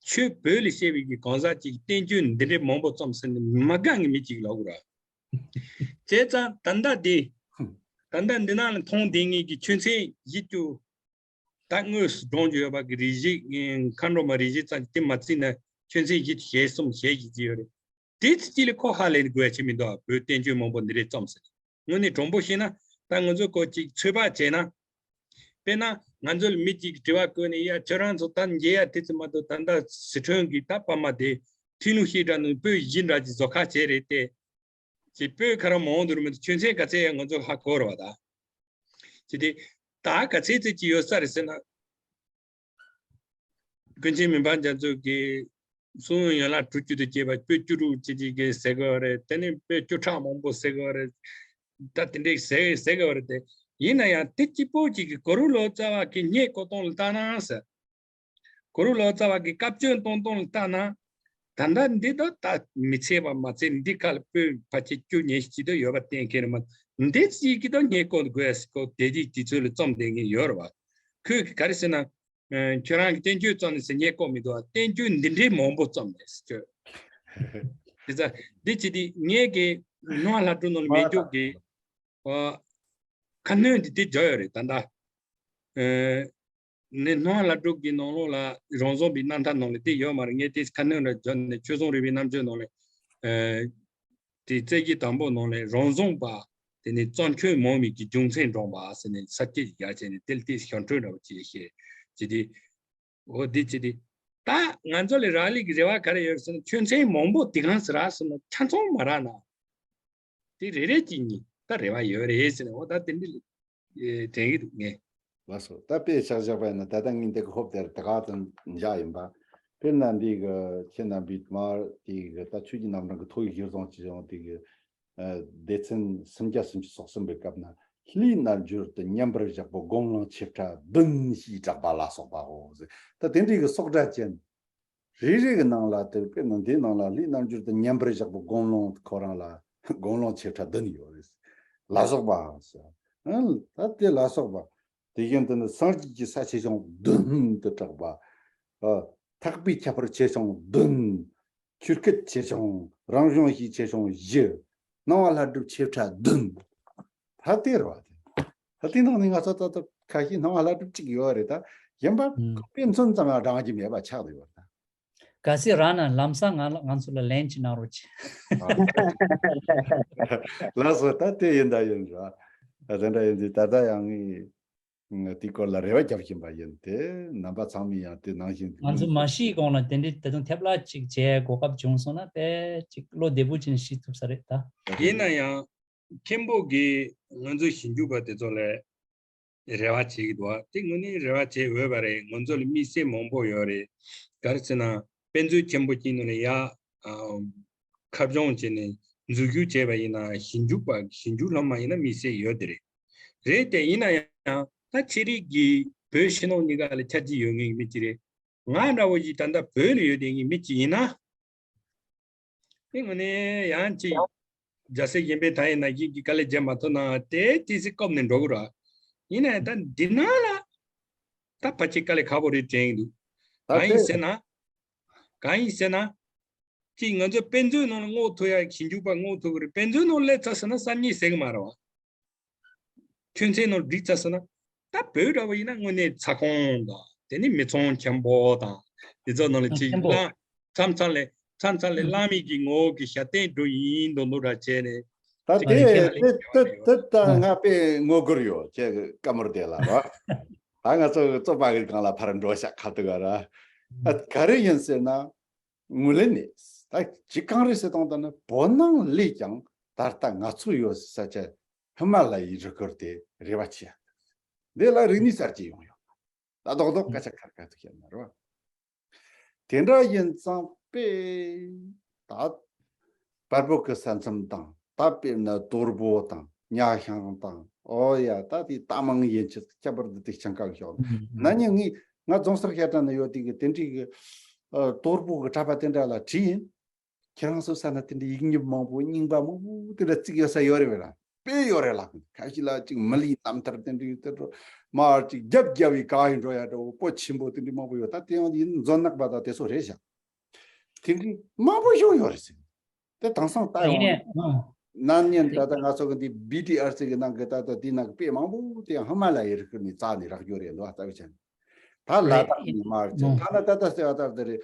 ཆོས་བོད་ལ་བཤད་པའི་གི་གང་ཟག་ཅིག་གིས་བསྟན་བཅོས་འདི་འདྲའི་མང་པོ་བརྩམས་ཟེར་ནས་མ་དགའ་ངེས་མི་གཅིག་ལབ་དགོས་ར། བྱས་ཙང་ད་ལྟ་དེ། ད་ལྟ་འདི་ནང་ལ་མཐོང་བསྡད་ངེས་ཀྱི་ཆོས་ཚན་བཞི་བཅུ། ད་དངོས་སུ་སྒྲུང་བརྗོད་པ་གི་རིགས་ཤིག་མཁའ་འགྲོ་མ་རིགས་ཤིག་ཙམ་དེ་མ་བརྩིས་ན་ཆོས་ཚན་བཞི་ཞེ་གསུམ་ཞེ་བཞི་ཅི་ཡོད་རེད། དེ་ཚོ་གཅིག་ལ་ཁོ་ཧ་ལས་དགོས་ཡ་ཆེ་མི་འདུག་བོད་བསྟན་བཅོས་མང་པོ་འདི་རེད་རྩོམ་ཟེར། དངོས་གནས་དྲང་པོ་བཤད་ན་ད་ང་ཚོ་ཀོ་ཅིག་ཚོད་དཔག་བྱས་ན། དཔེར་ན་ང་ཚོ་ལ་མི་གཅིག་གིས་དྲི་བ་བཀོད་ནས་ཡ་ཁྱོད་རང་ཚོ་ད་མཇལ་ཡ་དེ་ཚོ་མ་གཏོགས་ད་ལྟ་ཟི་ཁྲོན་གྱི་ད་པ་མ་དེ་ཐི་ལུ་ཤི་འདྲ་ནུ་པོས་གཞི་འདྲ་ཅིག་བཟོ་ཁ་བྱས་རེད་དེ། ཅེས་སྤོས་ཁ་ར་མང་དུ་རུ་མི་ཆོས་ཚན་ག་ཚད་ཡང་ང་ཚོ་ཧ་གོ་ར་བ་ད། ཅེས་ཏེ། ད་ག་ཚད་ཚད་ཅི་ཡོད་ས་རེད་ཟེར་ན། ཀུན་མཁྱེན་མི་ཕམ་རྒྱ་མཚོ་གིས་གསུང་ཡན་ལག་དྲུག་ཅུ་དུ་སྐྱེས་པ་སྤོས་བཅུ་དྲུག་ཅེས་ཅིག་གི་ཟེར་གི་རེད། དེ་ནས་སྤོས་བཅུ་ཕྲག་མང་པོ་ཟེར་གི་རེད། ད་དེ་འདྲས་ཟེར་ཟེར་གི་རེད་དེ། ཡིན་ན་ཡང་དེ་གཅིག་པོ་ཅིག་གི་གུ་རུ་ལོ་ཙཱ་བ་གི་སྙད་གོ་སྟངས་ལ་ལྟ་ན་ཟེར། གུ་རུ་ལོ་ཙཱ་བ་གི་བཀའ་བཀྱོན་གཏོང་སྟངས་ལ་ལྟ་ན། ད་ལྟ་འདི་དོ་ད་མི་ཚེ་བ་མ་ཚེ་འདི་ཁ་ལ་སྤོས་ཕལ་ཆེར་བཅུ་ཉི་ཤུ་ཅིག་དོ་ཡོད་པ་གཏན་འཁེལ་མ། འདི་ཅིག་གི་དོ་སྙད་གོ་དགོས་ཡ་སི་ཀོ་དེ་ཅིག་དུས་ཚོད་ལ་རྩོམ་བསྡད་མཁན་ཡོད་རེད་བ། ཁོས་ག་རེ་ཟེར་ན། ཁྱོད་རང་གི་བསྟན་བཅོས་རྩོམ་ནས་ཟེར་སྙད་གོ་མི་འདུག་བ། བསྟན་བཅོས་འདི་འདྲའི་མང་པོ་རྩོམ་ནས་ཟེར་ཁྱོད། དེ་ཚ་འདི་ཅི་སྟེ་ངས་གི་སྣང་བ་ལྷ་སྒྲུང་ནང་ལ་མེད་འཇོག་གི། ཁ་སྣོན་འདི་དེ་འཇོག་ཡོད་རེད་ད་ལྟ། ནས་སྣང་བ་ལྷ་སྒྲུང་གི་ནང་ལོགས་ལ་རང་བྱུང་པའི་རྣམ་ཐར་ནང་ལ་དེ་ཡོད་མ་རེད། ངས་དེ་ཁ་སྣོན་ར་བརྗོད་ནས་ཆོས་བཟང་རོལ་པའི་རྣམ་དཔྱོད་ནང་ལ། དེ་རྩོད་གཞི་དང་པོ་ནང་ལ་རང་བྱུང་པ། དེ་ནས་རྩོམ་ཆོས་མང་མོས་ཀྱི་རྒྱུ་མཚན་འདྲོངས་པ་ཟེར་ནས་ས་བཅད་ཡག་བྱས་ནས་དེ་ལ་དེ་ཞང་ཁྲོད་འདྲ་བོ་ཅིག་བཤད་ཅི་དེ། འོ་དེ་ཅི་དེ། ད་ང་ཚོ་ལ་རག་ལས་ཀྱི་རེ་བ་ག་རེ་ཡོད་ཟེར་ན་ཆོས་ཚན་མང་པོ་དེ་གང་ཟེར་ར་ཟེར་ན་ཆ་ཚང་མ་རག་ན། དེ་རེ་རེ་གཅིག་གཉིས་ད་རེ་བ་ཡོད་རེད་ཟེར་ནས་འོ་ད་དེ་འདྲ་དྲན་གྱི་འདུག་ངས། ལགས་སོ། ད་དཔེ་ཆ་བཞག་པ་ཡིན་ན་ད་ལྟ་ངས་འདི་གི་ཧོབ་དེར་ད་ག་ཙམ་བཞག་ཡིན་པ། དཔེར་ན་འདི་གི་ཁྱེད་རྣམ་པས་མར་དེ་གི་ད་ཆོས་ཀྱི་རྣམ་གྲངས་ཀྱི་ཐོ་ཡིག་གཞིར་བཟུང་བྱས་ཡོང་དེ་གི་སྡེ་ཚན་སུམ་བརྒྱ་སུམ་ཅུ་སོ་གསུམ་པའི་སྐབས་ན་ལྷའི་རྣལ་འབྱོར་དུ་མཉམ་པར་བཞག་པའི་སྒོམ་ལུང་ཆེ་ཕྲ་བདུན་ཞེས་གྲགས་པ་ལ་སོགས་པའོ་ཟེར། ད་དེ་འདྲའི་གི་སོགས་སྒྲ་ཅན། རེ་རེ་གི་ནང་ལ་དེ་དཔེར་ན་འདིའི་ནང་ལ་ལྷའི་རྣལ་འབྱོར་དུ་མཉམ་པར་བཞག་པའི་སྒོམ་ལུང་ཁོ་རང་ལ་སྒོམ་ལུང་ཆེ་ཕྲ་བདུན་ཡོད་རེད། ལ་སོགས་པ་ཟེར། ཨ་ད་དེ་ལ་སོགས་པ། དེ་བཞིན་དུ་ནི་སངས་རྒྱས་ཀྱི་ས་ཆེ་ཆུང་བདུན་དུ་གྲགས་པ། ཨ་ཐེག་པའི་ཁྱད་པར་ཆེ་ཆུང་བདུན། ཆོས་སྐད་ཆེ་ཆུང་། རང་གཞུང་གཞས་ཆེ་ཆུང་བཞི། སྣང་བ་ལྷ་སྒྲུབ་ཆེ་ཕྲ་བདུན། ད་དེ་རེད་བ། དེ་ད་དེ་ནང་ནས་ང་ཚོ་ད་ལྟ་ཁ་ཤས་སྣང་བ་ལྷ་སྒྲུབ་གཅིག་ཡོད་རེད། ད་ཡིན་པ་ཨུམ། དཔེ་མཚོན་ཙམ་ཡང་བགྲང་རྒྱུ་མེད་པ་ཆགས་བསྡད་ཡོད་རེད་ད། གལ་སྲིད་རག་ན་ལམ་སང་ང་ལ་ང་ཚོ་ལ་ལན་ཅིག་གནང་རོགས་གྱིས། ལགས་སོ། ད་དེ་ཡིན་ད་ཡིན་ར། དེ་འདྲ་ཡིན་དུས་ད་ལྟ་ཡང་ངས་དེའི་སྐོར་ལ་རེ་བ་རྒྱབ་བཞིན་པ་ཡིན་ཏེ། རྣམ་པ་ཚང་མས་ཡང་དེ་ནང་བཞིན་ང་ཚོ་མ་ཤི་གོང་ལ་དེ་འདྲའི་ད་དུང་ཐེབས་ལ་ཅིག་བྱས་གོ་སྐབས་བྱུང་སོང་ན་དཔེ་ཅིག་བློ་བདེ་པོ་བྱས་ནས་ཤི་ཐུབ་ས་རེད་ད། ཡིན་ན་ཡང་མཁན་པོ་གིས་ང་ཚོ་ཞིབ་འཇུག་པ་དེ་ཚོ་ལ་རེ་བ་བྱེད་ཀྱི་འདུག་བ། དེ་དངོས་གནས་རེ་བ་བྱེད་འོས་པ་རེད། ང་ཚོ་ལ་དམིགས་བསལ་མང་པོ་ཡོད་རེད། ག་རེ་ཟེར་ན་དཔེ་མཛོད་ཆེན་པོ་གཅིག་ནང་ལ་ཡ་ཨ་ཁ་སྦྱོང་བྱས་ནས་འཛུལ་ཞུགས་བྱས་པ་ཡིན་ན་ཞིབ་འཇུག་པ་ཞིབ་འཇུག་སློབ་མ་ཡིན་ན་དམིགས་བསལ་ཡོད་དེ་རེད། རེད་དེ་ཡིན་ན་ཡང་ད་ཆེད་རིགས་ཀྱི་བོད་ཕྱི་ནང་གཉིས་ཀ་ལ་ཆ་རྒྱུས་ཡོད་མཁན་གྱི་མི་གཅིག་རེད། ང་འདྲ་བོ་ཞིག་ད་ལྟ་བོད་ལ་ཡོད་དེ་ངའི་མི་གཅིག་ཡིན་ན། དེ་ངོ་ནས་ཡང་ཅིག་རྒྱལ་སྲས་གཞན་ཕན་ད་ཡིན་ན་ཡིད་ཀྱི་དཀའ་ལས་བརྒྱབ་མ་ཐུབ་ན་དེ་དེ་སྲིད་སྐོམ་ནས་འགྲོ་གི་ར། ཡིན་ན་ཡང་ད་འདི་ན་ལ་ད་ཕལ་ཆེར་དཀའ་ལས་ཁག་པོ་རེད་དྲན་གྱི་འདུག་ད་གང་ཡིན་དེ་ཟེར་ན། གང་ཡིན་ཟེར་ན། ཅིག་ང་ཚོ་དཔེ་མཛོད་ནང་ལ་སྔོག་ཐུབ་ཡ་ཞིབ་འཇུག་པ་སྔོག་ཐུབ་གི་རེད། དཔེ་མཛོད་ནང་སླེབས་ཚར་ཟེར་ན་བསམ་ཉིད་ཟེར་གི་མ་རེད་བ། ཁྱོད་ཚོའི་ནང་བསྒྲིགས་ཚར་ཟེར་ན། ད་བོད་འདྲ་བོ་ཡིན་ན་དངོས་གནས་ཚ་ཁང་དང་དེ་ནི་མི་ཚང་ཆེན་པོ་དང་དེ་ཚོ་ནང་ལ་ཅིག་ཆེན་པོ། ལ་མཚམས་མཚམས་ལ་མཚམས་མཚམས་ལ་བླ་མའི་གི་ངོ་བོ་གི་ཞབས་བརྟན་འགྲོ་ཡིན་མདོག་མདོག་འདྲ་བྱས་ནས་ད་ཅིག་དེ་ཁྱེད་ལ་དེ་ཡིན་དེ་དེ་ད་ང་དཔེ་ངོ་རྒོལ་ཡོད་ཅེས་བཀའ་མོལ་དེ་ལ་རོ། ད་ང་ཚོ་བཙོན་པ་གི་སྒང་ལ་ཕར་འགྲོ་ཤག་ཁ་ཐུག་ག་ར། ཨ་ག་རེ་ཡིན་ཟེར་ན། ངོས་ལེན་ནས་ད་ཅི་གང་རེད་ཟེར་དང་ད་ནི་བོད་ནང་ལས་ཀྱང་ད་ལྟ་ང་ཚོ་ཡོད་ས་ཆ་ཧི་མ་ལ་ཡའི་རི་ཁུལ་དེ་རེ་བ་ཆེ་ཡ། འདི་ལ་རིག་གནས་གསར་བརྗེ་ཡོང་ཡོད། ད་རྡོག་རྡོག་སྐད་ཆ་ཁར་ཁ་ཐུག་བཤད་ན་རེད་བ། དེ་འདྲ་ཡིན་ཙང་དཔེ་ད་བལ་པོ་གི་ས་མཚམས་དང་ད་དཔེར་ན་དོལ་པོ་དང་ཉ་ཤང་དང་ཨོ་ཡ་ད་དེ་ད་མང་ཡན་ཆད་ཁྱད་པར་དུ་དེ་ཆང་ཀ་ཤོག་ན་ཉིན་ངས་ང་རྫོང་སར་བཤད་གྲྭ་ན་ཡོད་དེ་གི་དེ་འདྲའི་གི་ཨ་དོལ་པོ་གི་གྲྭ་པ་དེ་འདྲ་ལ་དྲིས་ཡིན། ཁྱེད་རང་ཚོ་ས་ན་དེ་འདྲའི་ཡིག་རྙིང་མང་པོ་རྙིང་པ་མང་པོ་དེ་འདྲ་བརྩིགས་ཡོད་ས་ཡོད་རེད་བས་ལ། དཔེ་ཡོད་རེད་ལ། ཁ་ཤས་ལ་ཅིག་མི་ལུས་རྣམ་ཐར་དེ་འདྲའི་དེ་འགྲོ་མར་ཅིག་རྒྱབ་རྒྱབ་བའི་ག་ཡིན་འགྲོ་ཡ་འགྲོ་པོ་ཆེན་པོ་དེ་འདྲའི་མང་པོ་ཡོད། ད་དེ་ཡང་ཡིན་མཛོ་ནག་པ་དང་དེ་ཚོ་རེད་བཞག་དེ་འདྲའི་མང་པོ་ཞིག་ཡོད་རེད་ཟེར། དེ་དེང་སང་ལྟ་ཡིན་ཡོང་ནས་ཨང་ནམ་ཉིན་ད་ལྟ་ང་ཚོ་གི་འདི་བི་ཏི་ཨར་སི་གི་ནང་གི་ད་ལྟ་འདི་ནང་གི་དཔེ་མང་པོ་དེ་ཡང་ཧི་མ་ལ་ཡའི་རི་ཁུལ་ནས་བཙལ་ནས་རག་རྒྱུ་རེད་འདུག་ཨ་རྩ་བའི་ཆ་ནས། ད་ལ་རེད། དྭགས་ནས་མར་ཅིག་ཨང་ཐ་ན་ད་ལྟ་ཟེར་བ་ལྟར་དེ་རེད།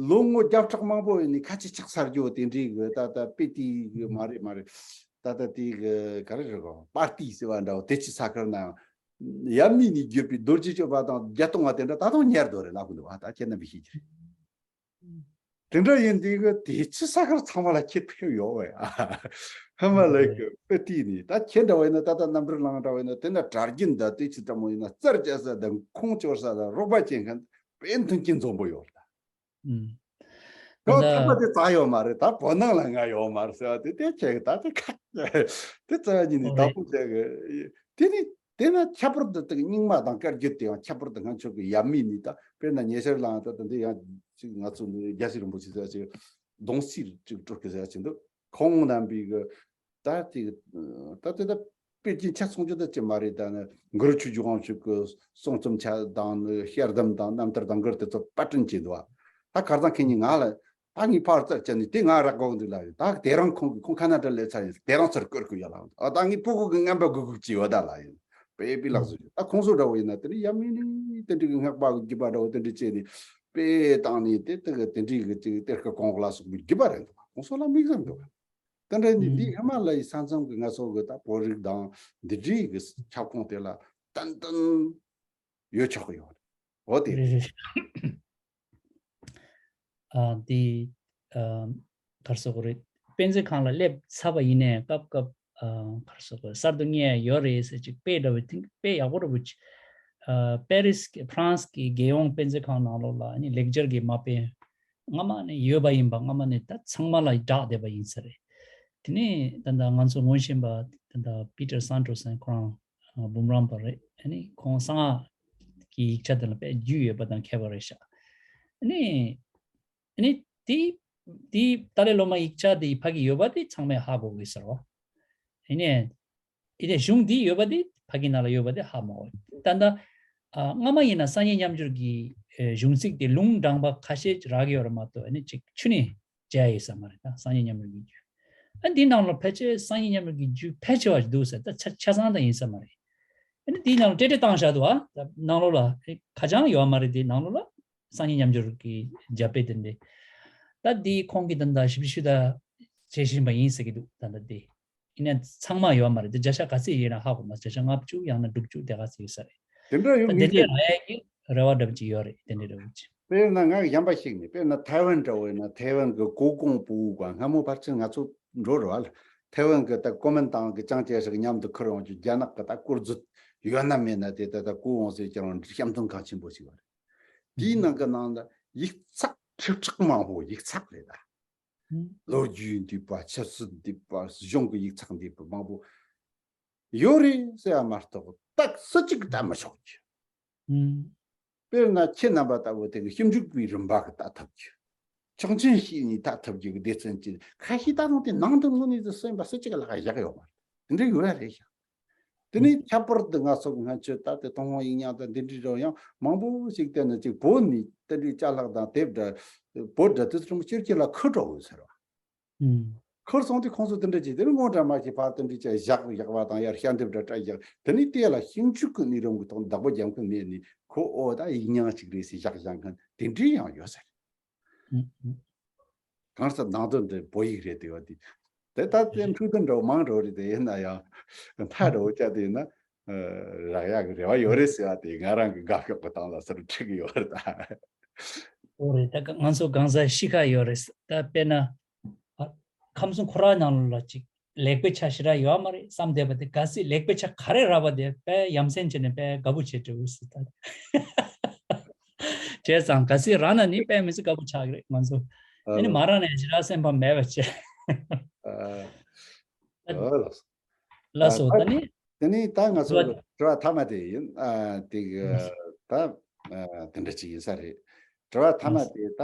ལོ་ངོ་བརྒྱ་ཕྲག་མང་པོ་ཡིན་ནས་ཁ་ཆེ་ཆགས་ཚར་རྒྱུ་དེ་འདྲའི་གི་ད་ལྟ་དཔེ་དེའི་གི་མ་རེད་མ་རེད། ད་ལྟ་དེའི་གི་ག་རེ་རེད་གོ་པར་ཏི་ཟེར་བ་འདྲ་བོ་དེ་ཅི་ས་ཁར་ན་ཡབ་མེས་ནས་བརྒྱུད་པའི་རྡོ་རྗེ་གཅོད་པ་དང་བརྒྱད་སྟོང་བ་དེ་འདྲ་ད་དུང་ཉར་འདུག་རེད་ལབ་གི་འདུག་ཨ་ད་ཁྱེད་རྣམ་པས་ཤེས་ཀྱི་རེད། དེ་འདྲ་ཡིན་དུས་གི་དེ་ཕྱི་ས་ཁར་ཚང་མ་ལ་ཁྱེད་ཕེབས་ཡོད་བས། ཧི་མ་ལ་ཡའི་གི་དཔེ་ཏི་ནི་ད་ཁྱེད་འདྲ་བ་ཡིན་ན་ད་ལྟ་རྣམ་པར་ལངས་འདྲ་བ་ཡིན་ན་དེ་འདྲ་གྲྭ་རྒྱུན་ད་དེ་ཅི་ལྟ་མོ་ཡིན་ན་རྩར་བཅད་ས་དང་ཁོང་སྐྱོར་ས་དང་རོགས་པ་བྱེད་མཁན་དཔེ་མཐུན་རྐྱེན་འཛོམས་པོ་ཡོད་ལ། ཨུམ། ད་ད་ཐོག་མ་དེ་རྩ་ཡོད་མ་རེད། ད་བོད་ནང་ལ་ང་ཡོད་མ་རེད་ཟེར་བ་དེ་དེ་ཁྱེད་ཀྱི་ད་དེ་ཁ་དེ་རྩ་ཡིན་ནི་ཨོ་ད་རེད། ཕུགས་བྱེད་གི་དེ་ནི། དེ་ན་ཁྱད་པར་དུ་དེ་རྙིང་མ་དང་བཀའ་བརྒྱུད་དེ་ཡང་ཁྱད་པར་དུ་ང་ཚོ་གི་ཡབ་མེས་ནི་ད་དཔེར་ན་ཉེ་ཆར་ལའང་ད་ད་འདི་ཡང་ཅིག་ང་ཚོ་ནི་རྒྱལ་སྲས་རིན་པོ་ཆེ་ཟེར་ཅིག་གདུང་སྲས་ཅིག་སྤྲུལ་སྐུ་ཟེར་ཅིག་འདུག་ཁོང་རྣམ་པའི་གི་ད་དེ་ད་དེ་ད་དཔེ་ཅན་ཆ་ཚང་རྒྱུ་ད་ཅི་མ་རེད། ད་ནི་གུ་རུ་ཆོས་ཀྱི་དབང་ཕྱུག་གི་གསུང་རྩོམ་ཆ་དང་ནི་ཤེར་དམ་དང་རྣམ་ཐར་དང་གུར་དེ་ཚོ་པར་སྐྲུན་བྱས་འདུག་ད་ཁར་སང་ཁེ་ཉིན་ང་ལ། ད་ངས་ཕར་རྩར་བཅད་ནས་དེ་ང་རག་གོ་འདུག་ལ་ཡོད། ད་དེ་རང་ཁོང་གིས་ཁོང་ཁ་ན་ཌ་ལས་ཚར་ཡིན་དེ་རང་ཚུར་བསྐུར་དགོས་ཡ་ལ་ཨ་ད་ངས་ཕྲུ་གུ་གི་རྔན་པ་དགོས་དགོས་ཀྱི་ཡོད་ད་ལ་ཡིན། དཔེ་པི་ལགས་སུ་ད་ཁོང་ཚོ་འདྲ་བོ་ཡིན་ན་དེ་འདྲ་ཡ་མིན་ནི་དེ་འདྲ་གི་སྔགས་པ་གི་རྒྱུད་པ་འདྲ་བོ་དེ་འདྲ་བཅད་ནས་དཔེ་བཏང་ནས་དེ་དེ་གི་དེ་འདྲ་གི་ཅིག་གཏེར་ཁ་གོང་གི་ལ་སོགས་པའི་རྒྱུད་པ་རེད་འདུག་ཁོང་ཚོ་ལ་དམིགས་བསལ་འདུག་དེ་འདྲ་ནི་འདི་ཧི་མ་ལ་ཡའི་ས་མཚམས་ཀྱི་ང་ཚོ་གི་ད་བོད་རིགས་དང་འདི་འདྲའི་གི་ཁྱབ་ཁོངས་དེ་ལ་ཏན་ཏན་ཡོད་ཆོག་གི་ཡོད་རེད། འོ་དེ་རེད། རེད་རེད། ཨ་འདི་ཨ་ག་རེ་ཟེར་དགོས་རེད། དཔེ་མཛོད་ཁང་ལ་སླེབས་ཚར་བ་ཡིན་ནའི་སྐབས་སྐབས་ཨ་ག་རེ་ཟེར་དགོས་རེད། གསར་དུ་རྙེད་ཡ་ཡོད་རེད་ཟེར་ཅིག་དཔེ་འདྲ་བོ་དེ་དཔེ་ཡག་པོ་འདྲ་བོ་ཅིག་ཨ་པེ་རིས་ཀྱི་ཧྥ་རན་སི་གི་རྒྱལ་ཡོངས་དཔེ་མཛོད་ཁང་ནང་ལོགས་ལ་ཨ་ནི་ལེགས་སྦྱར་གྱི་མ་དཔེ་སྔ་མ་ནས་ཡོད་པ་ཡིན་པ་སྔ་མ་ནས་ད་ཚང་མ་ལ་བསྒྲགས་བསྡད་པ་ཡིན་ས་རེད། དེ་ནས་ད་ལྟ་ང་ཚོ་ངོ་ཤེས་པ་ད་ལྟ་པི་ཏར་སན་ཏོ་སན་ཁོ་རང་ཨ་འབུམ་རམས་པ་རེད། ཨ་ནི་ཁོང་གསང་སྔགས་ཀྱི་ཡིག་ཆ་དེ་ལ་དཔེ་རྒྱུས་ཡོད་པ་དང་མཁས་པ་རེད་ཤག་ཨ་ནི་ཨ་ནི་དེ་དེ་ཏཱ་ལའི་བླ་མ་ཡིག་ཆ་དེ་ཕ་གི་ཡོད་པ་དེ་ཚང་མས་ཧ་གོ་དགོས་ཟེར་བ། ཨ་ནི་ ཡིན་ནའི་གཞུང་འདི་ཡོད་པ་དེ་ཕ་གི་ནང་ལ་ཡོད་པ་དེ་ཧ་མ་གོ། ད་ལྟ་ཨ་སྔ་མ་ཡིན་ན་སང་ཉིན་མཉམ་སྦྱོར་གྱི་ཨེ་གཞུང་ཚིག་དེ་ལུང་དྲངས་པ་ཁ་ཤས་རག་ཡོད་རེད་མ་གཏོགས་ཨ་ནི་ཅིག་ཆུ་ནས་མཇལ་ཡོད་ས་མ་རེད། ད་སང་ཉིན་མཉམ་སྦྱོར་གྱི་རྒྱུད་ཨ་འདི་ནང་ལ་ཕལ་ཆེར་སང་ཉིན་མཉམ་སྦྱོར་གྱི་རྒྱུད་ཕལ་ཆེ་བ་འདུག་ཟེར། ད་ཆ་ཆ་ཚང་ད་ཡིན་ས་མ་རེད། ཨ་ནི་འདིའི་ནང་ལ་ཏྲེ་ཏྲེ་བཏང་བཞག་འདུག་ཨ། ད་ནང་ལོགས་ལ་ཁ་བྱང་ཡོད་མ་རེད། དེ་ནང་ལོགས་ལ་སང་ཉིན་མཉམ་སྦྱོར་གྱི་རྒྱབ་དཔེ་དེ་འདྲ། ད་འདི་ཁོང་གིས་ད་ལྟ་ཞིབ་ཞིབ་ད་བྱེད་བཞིན་པ་ཡིན་ཟེར་གྱི་འདུག་ད་ལྟ་དེ། ཡིན་ན་ཚང་མ་ཡོད་མ་རེད། དེ་བརྒྱ་ཆ་ག་ཚོད་ཡིན་ན་ཧ་གོ་མ། བརྒྱ་ཆ་ལྔ་བཅུ་ཡང་ན་དྲུག་ཅུ་དེ་ག་ཚོད་ཡོད་ས་རེད། དེ་འདྲ་ཡོང་ད་དེ་གི་འདྲའི་ཅིག་རག་ཡ་གི་རེ་བ་འདྲ་པོ་ཅིག་ཡོད་རེད། དེ་འདྲའི་རེ་བ་ཅིག་དཔེར་ན་ང་གཞན་པ་ཞིག་ནས་དཔེར་ན་ཐའེ་ཝན་འདྲ་བོ་ཡིན་ན་ཐའེ་ཝན་གི་གོ་གོང་པུའུ་ག་སྔ་མོ་ཕལ་ཆེར་ང་ཚོ་འགྲོ་རེད་བ། ཐའེ་ཝན་གི་ད་ཀོ་མིན་ཏང་གི་ཅང་ཅེ་ཧྲི་མཉམ་དུ་ཁུར་ཡོང་རྒྱུ་རྒྱ་ནག་གི་ད་སྐོར་མཛོད་ཡོད་ན་མེད་ན་དེ་ད་ད་གོ་འོང་ཟེར་ཀྱང་བཤམས་སྟོན་གང་ཆེན་པོ་ཞིག་བ་རེད། དེའི་ནང་གི་ནང་ད་ཡིག་ཚགས་ཁྲི་ཕྲག་མང་པོ་ཡིག་ཚགས་རེད་ད། ལོ་རྒྱུས་འདུས་པ། ཆབ་སྲིད་འདུས་པ། གཞུང་གི་ཡིག་ཚགས་འདུས་པ་མང་པོ་ཡོད་རེད་ཟེར་བ་མ་གཏོགས་ཏག་སུ་གཅིག་ལྟ་མི་ཆོག་རྒྱུ། དཔེར་ན་ཁྱེད་རྣམ་པ་ལྟ་བུ་དེ་གི་ཞིབ་འཇུག་པའི་རིམ་པ་གི་ལྟ་ཐུབ་རྒྱུ། ཆོག་མཆན་ཞིག་ནས་ལྟ་ཐུབ་རྒྱུ་གི་སྡེ་ཚན་གཅིག་ཁ་ཤས་ད་རུང་དེ་ནང་དུ་དངོས་གནས་སུ་སེམས་པ་སུ་གཅིག་ལ་བཞག་ཡོད་མ་རེད། དེ་འདྲ་ཡོད་ར་རེད་ཤག་དེ་ནས་ཁྱད་པར་དུ་ང་ཚོ་སྔ་ཕྱི་ད་ལྟའི་ཏུན་ཧོང་ཡིག་རྙིང་དང་འདི་འདྲའི་རོ་ཡང་མང་པོ་ཞིག་བལྟས་ན་ཅིག་བོད་ནས་དེ་འདྲའི་ཅ་ལག་དང་དེབ་འདྲ་བོད་འདྲ་དེ་ཚོ་ཅིག་ཁྱེད་ལ་ཁུར་འགྲོ་དགོས་ཟེར་བ། ཁུར་སོང་དུས་ཁོང་ཚོ་དེ་འདྲ་ཅིག་དེ་ནི་དངོས་འདྲ་མ་ཞིག་ཕར་དེ་འདྲའི་ཅིག་བཞག་བཞག་པ་དང་ཡར་ཤ་འདེབས་འདྲ་སྤྲད་བཞག་དེ་ནས་དེ་ལ་ཞིབ་འཇུག་གི་གནས་རིམ་གྱི་ཐོག་བདག་པོ་རྒྱབ་མཁན་མེད་ནས་ཁོ་ཨོ་ད་ཡིག་རྙིང་ཅིག་རེད་ཟེར་བཞག་བཞག་མཁན་དེ་འདྲའི་ཡང་ཡོད་ཟེར། གང་ཟག་ནང་དོན་དེ་བོད་ཡིག་རེད་དེ་བ་དེ། དེ་ལྟར་དེ་འཕྲོས་དོན་འདྲ་བོ་མང་འགྲོ་རེད་དེ་ཡིན་ན་ཡང་མཐའ་འགྲོ་བོ་བཅའ་དེ་ཡིན་ན་རག་ཡག་གི་རེ་བ་ཡོད་རེད་ཟེར་བ་དེ་ང་རང་གི་དགའ་ཤོག་གི་སྟེང་ལ་ཟུར་ཁྲིད་གི་ཡོད་རེད་ད། ཨོ་རེད། ད་ང་ཚོ་གང་ཟག་ཤི་ཁ་ཡོད་རེད། ད་དཔེར་ན་ཨ་ཁམས་གསུམ་ཁོ་རང་ནང་ལོགས་ལ་ཅིག་ལེགས་པའི་ཆ་ཞེ་དྲག་ཡོད་མ་རེད་བསམ་བསྡད་པ་དེ་གལ་སྲིད་ལེགས་པའི་ཆ་ག་རེ་རག་པ་དེ་དཔེ་ཡ་མཚན་བྱས་ནས་དཔེ་དགའ་པོ་བྱེད་འགྲོ་གི་ཟེར་ད། བྱས་ཙང་གལ་སྲིད་རག་ན་ནི་དཔེ་མི་སྲིད་དགའ་པོ་ཆགས་ཀྱི་རེད་ང་ཚོ། ཨ་ཨ་ནི་ལོ། མ་རག་ནས་ཞེ་དྲག་སེམས་ཕམ་མེད་པ་བྱས། ཨ་ཨ་ལགས་སོ། ལགས་སོ། ཨ་ད་ནི་དེ་ནི་ད་ང་ཚོ་དྲི་བ་དྲི་བ་མཐའ་མ་དེ་ཡིན། ཨ་དེ་གི་ད་ཨ་དེ་འདྲ་ཅིག་ཡིན་ས་རེད། དྲི་བ་མཐའ་མ་དེ་ད་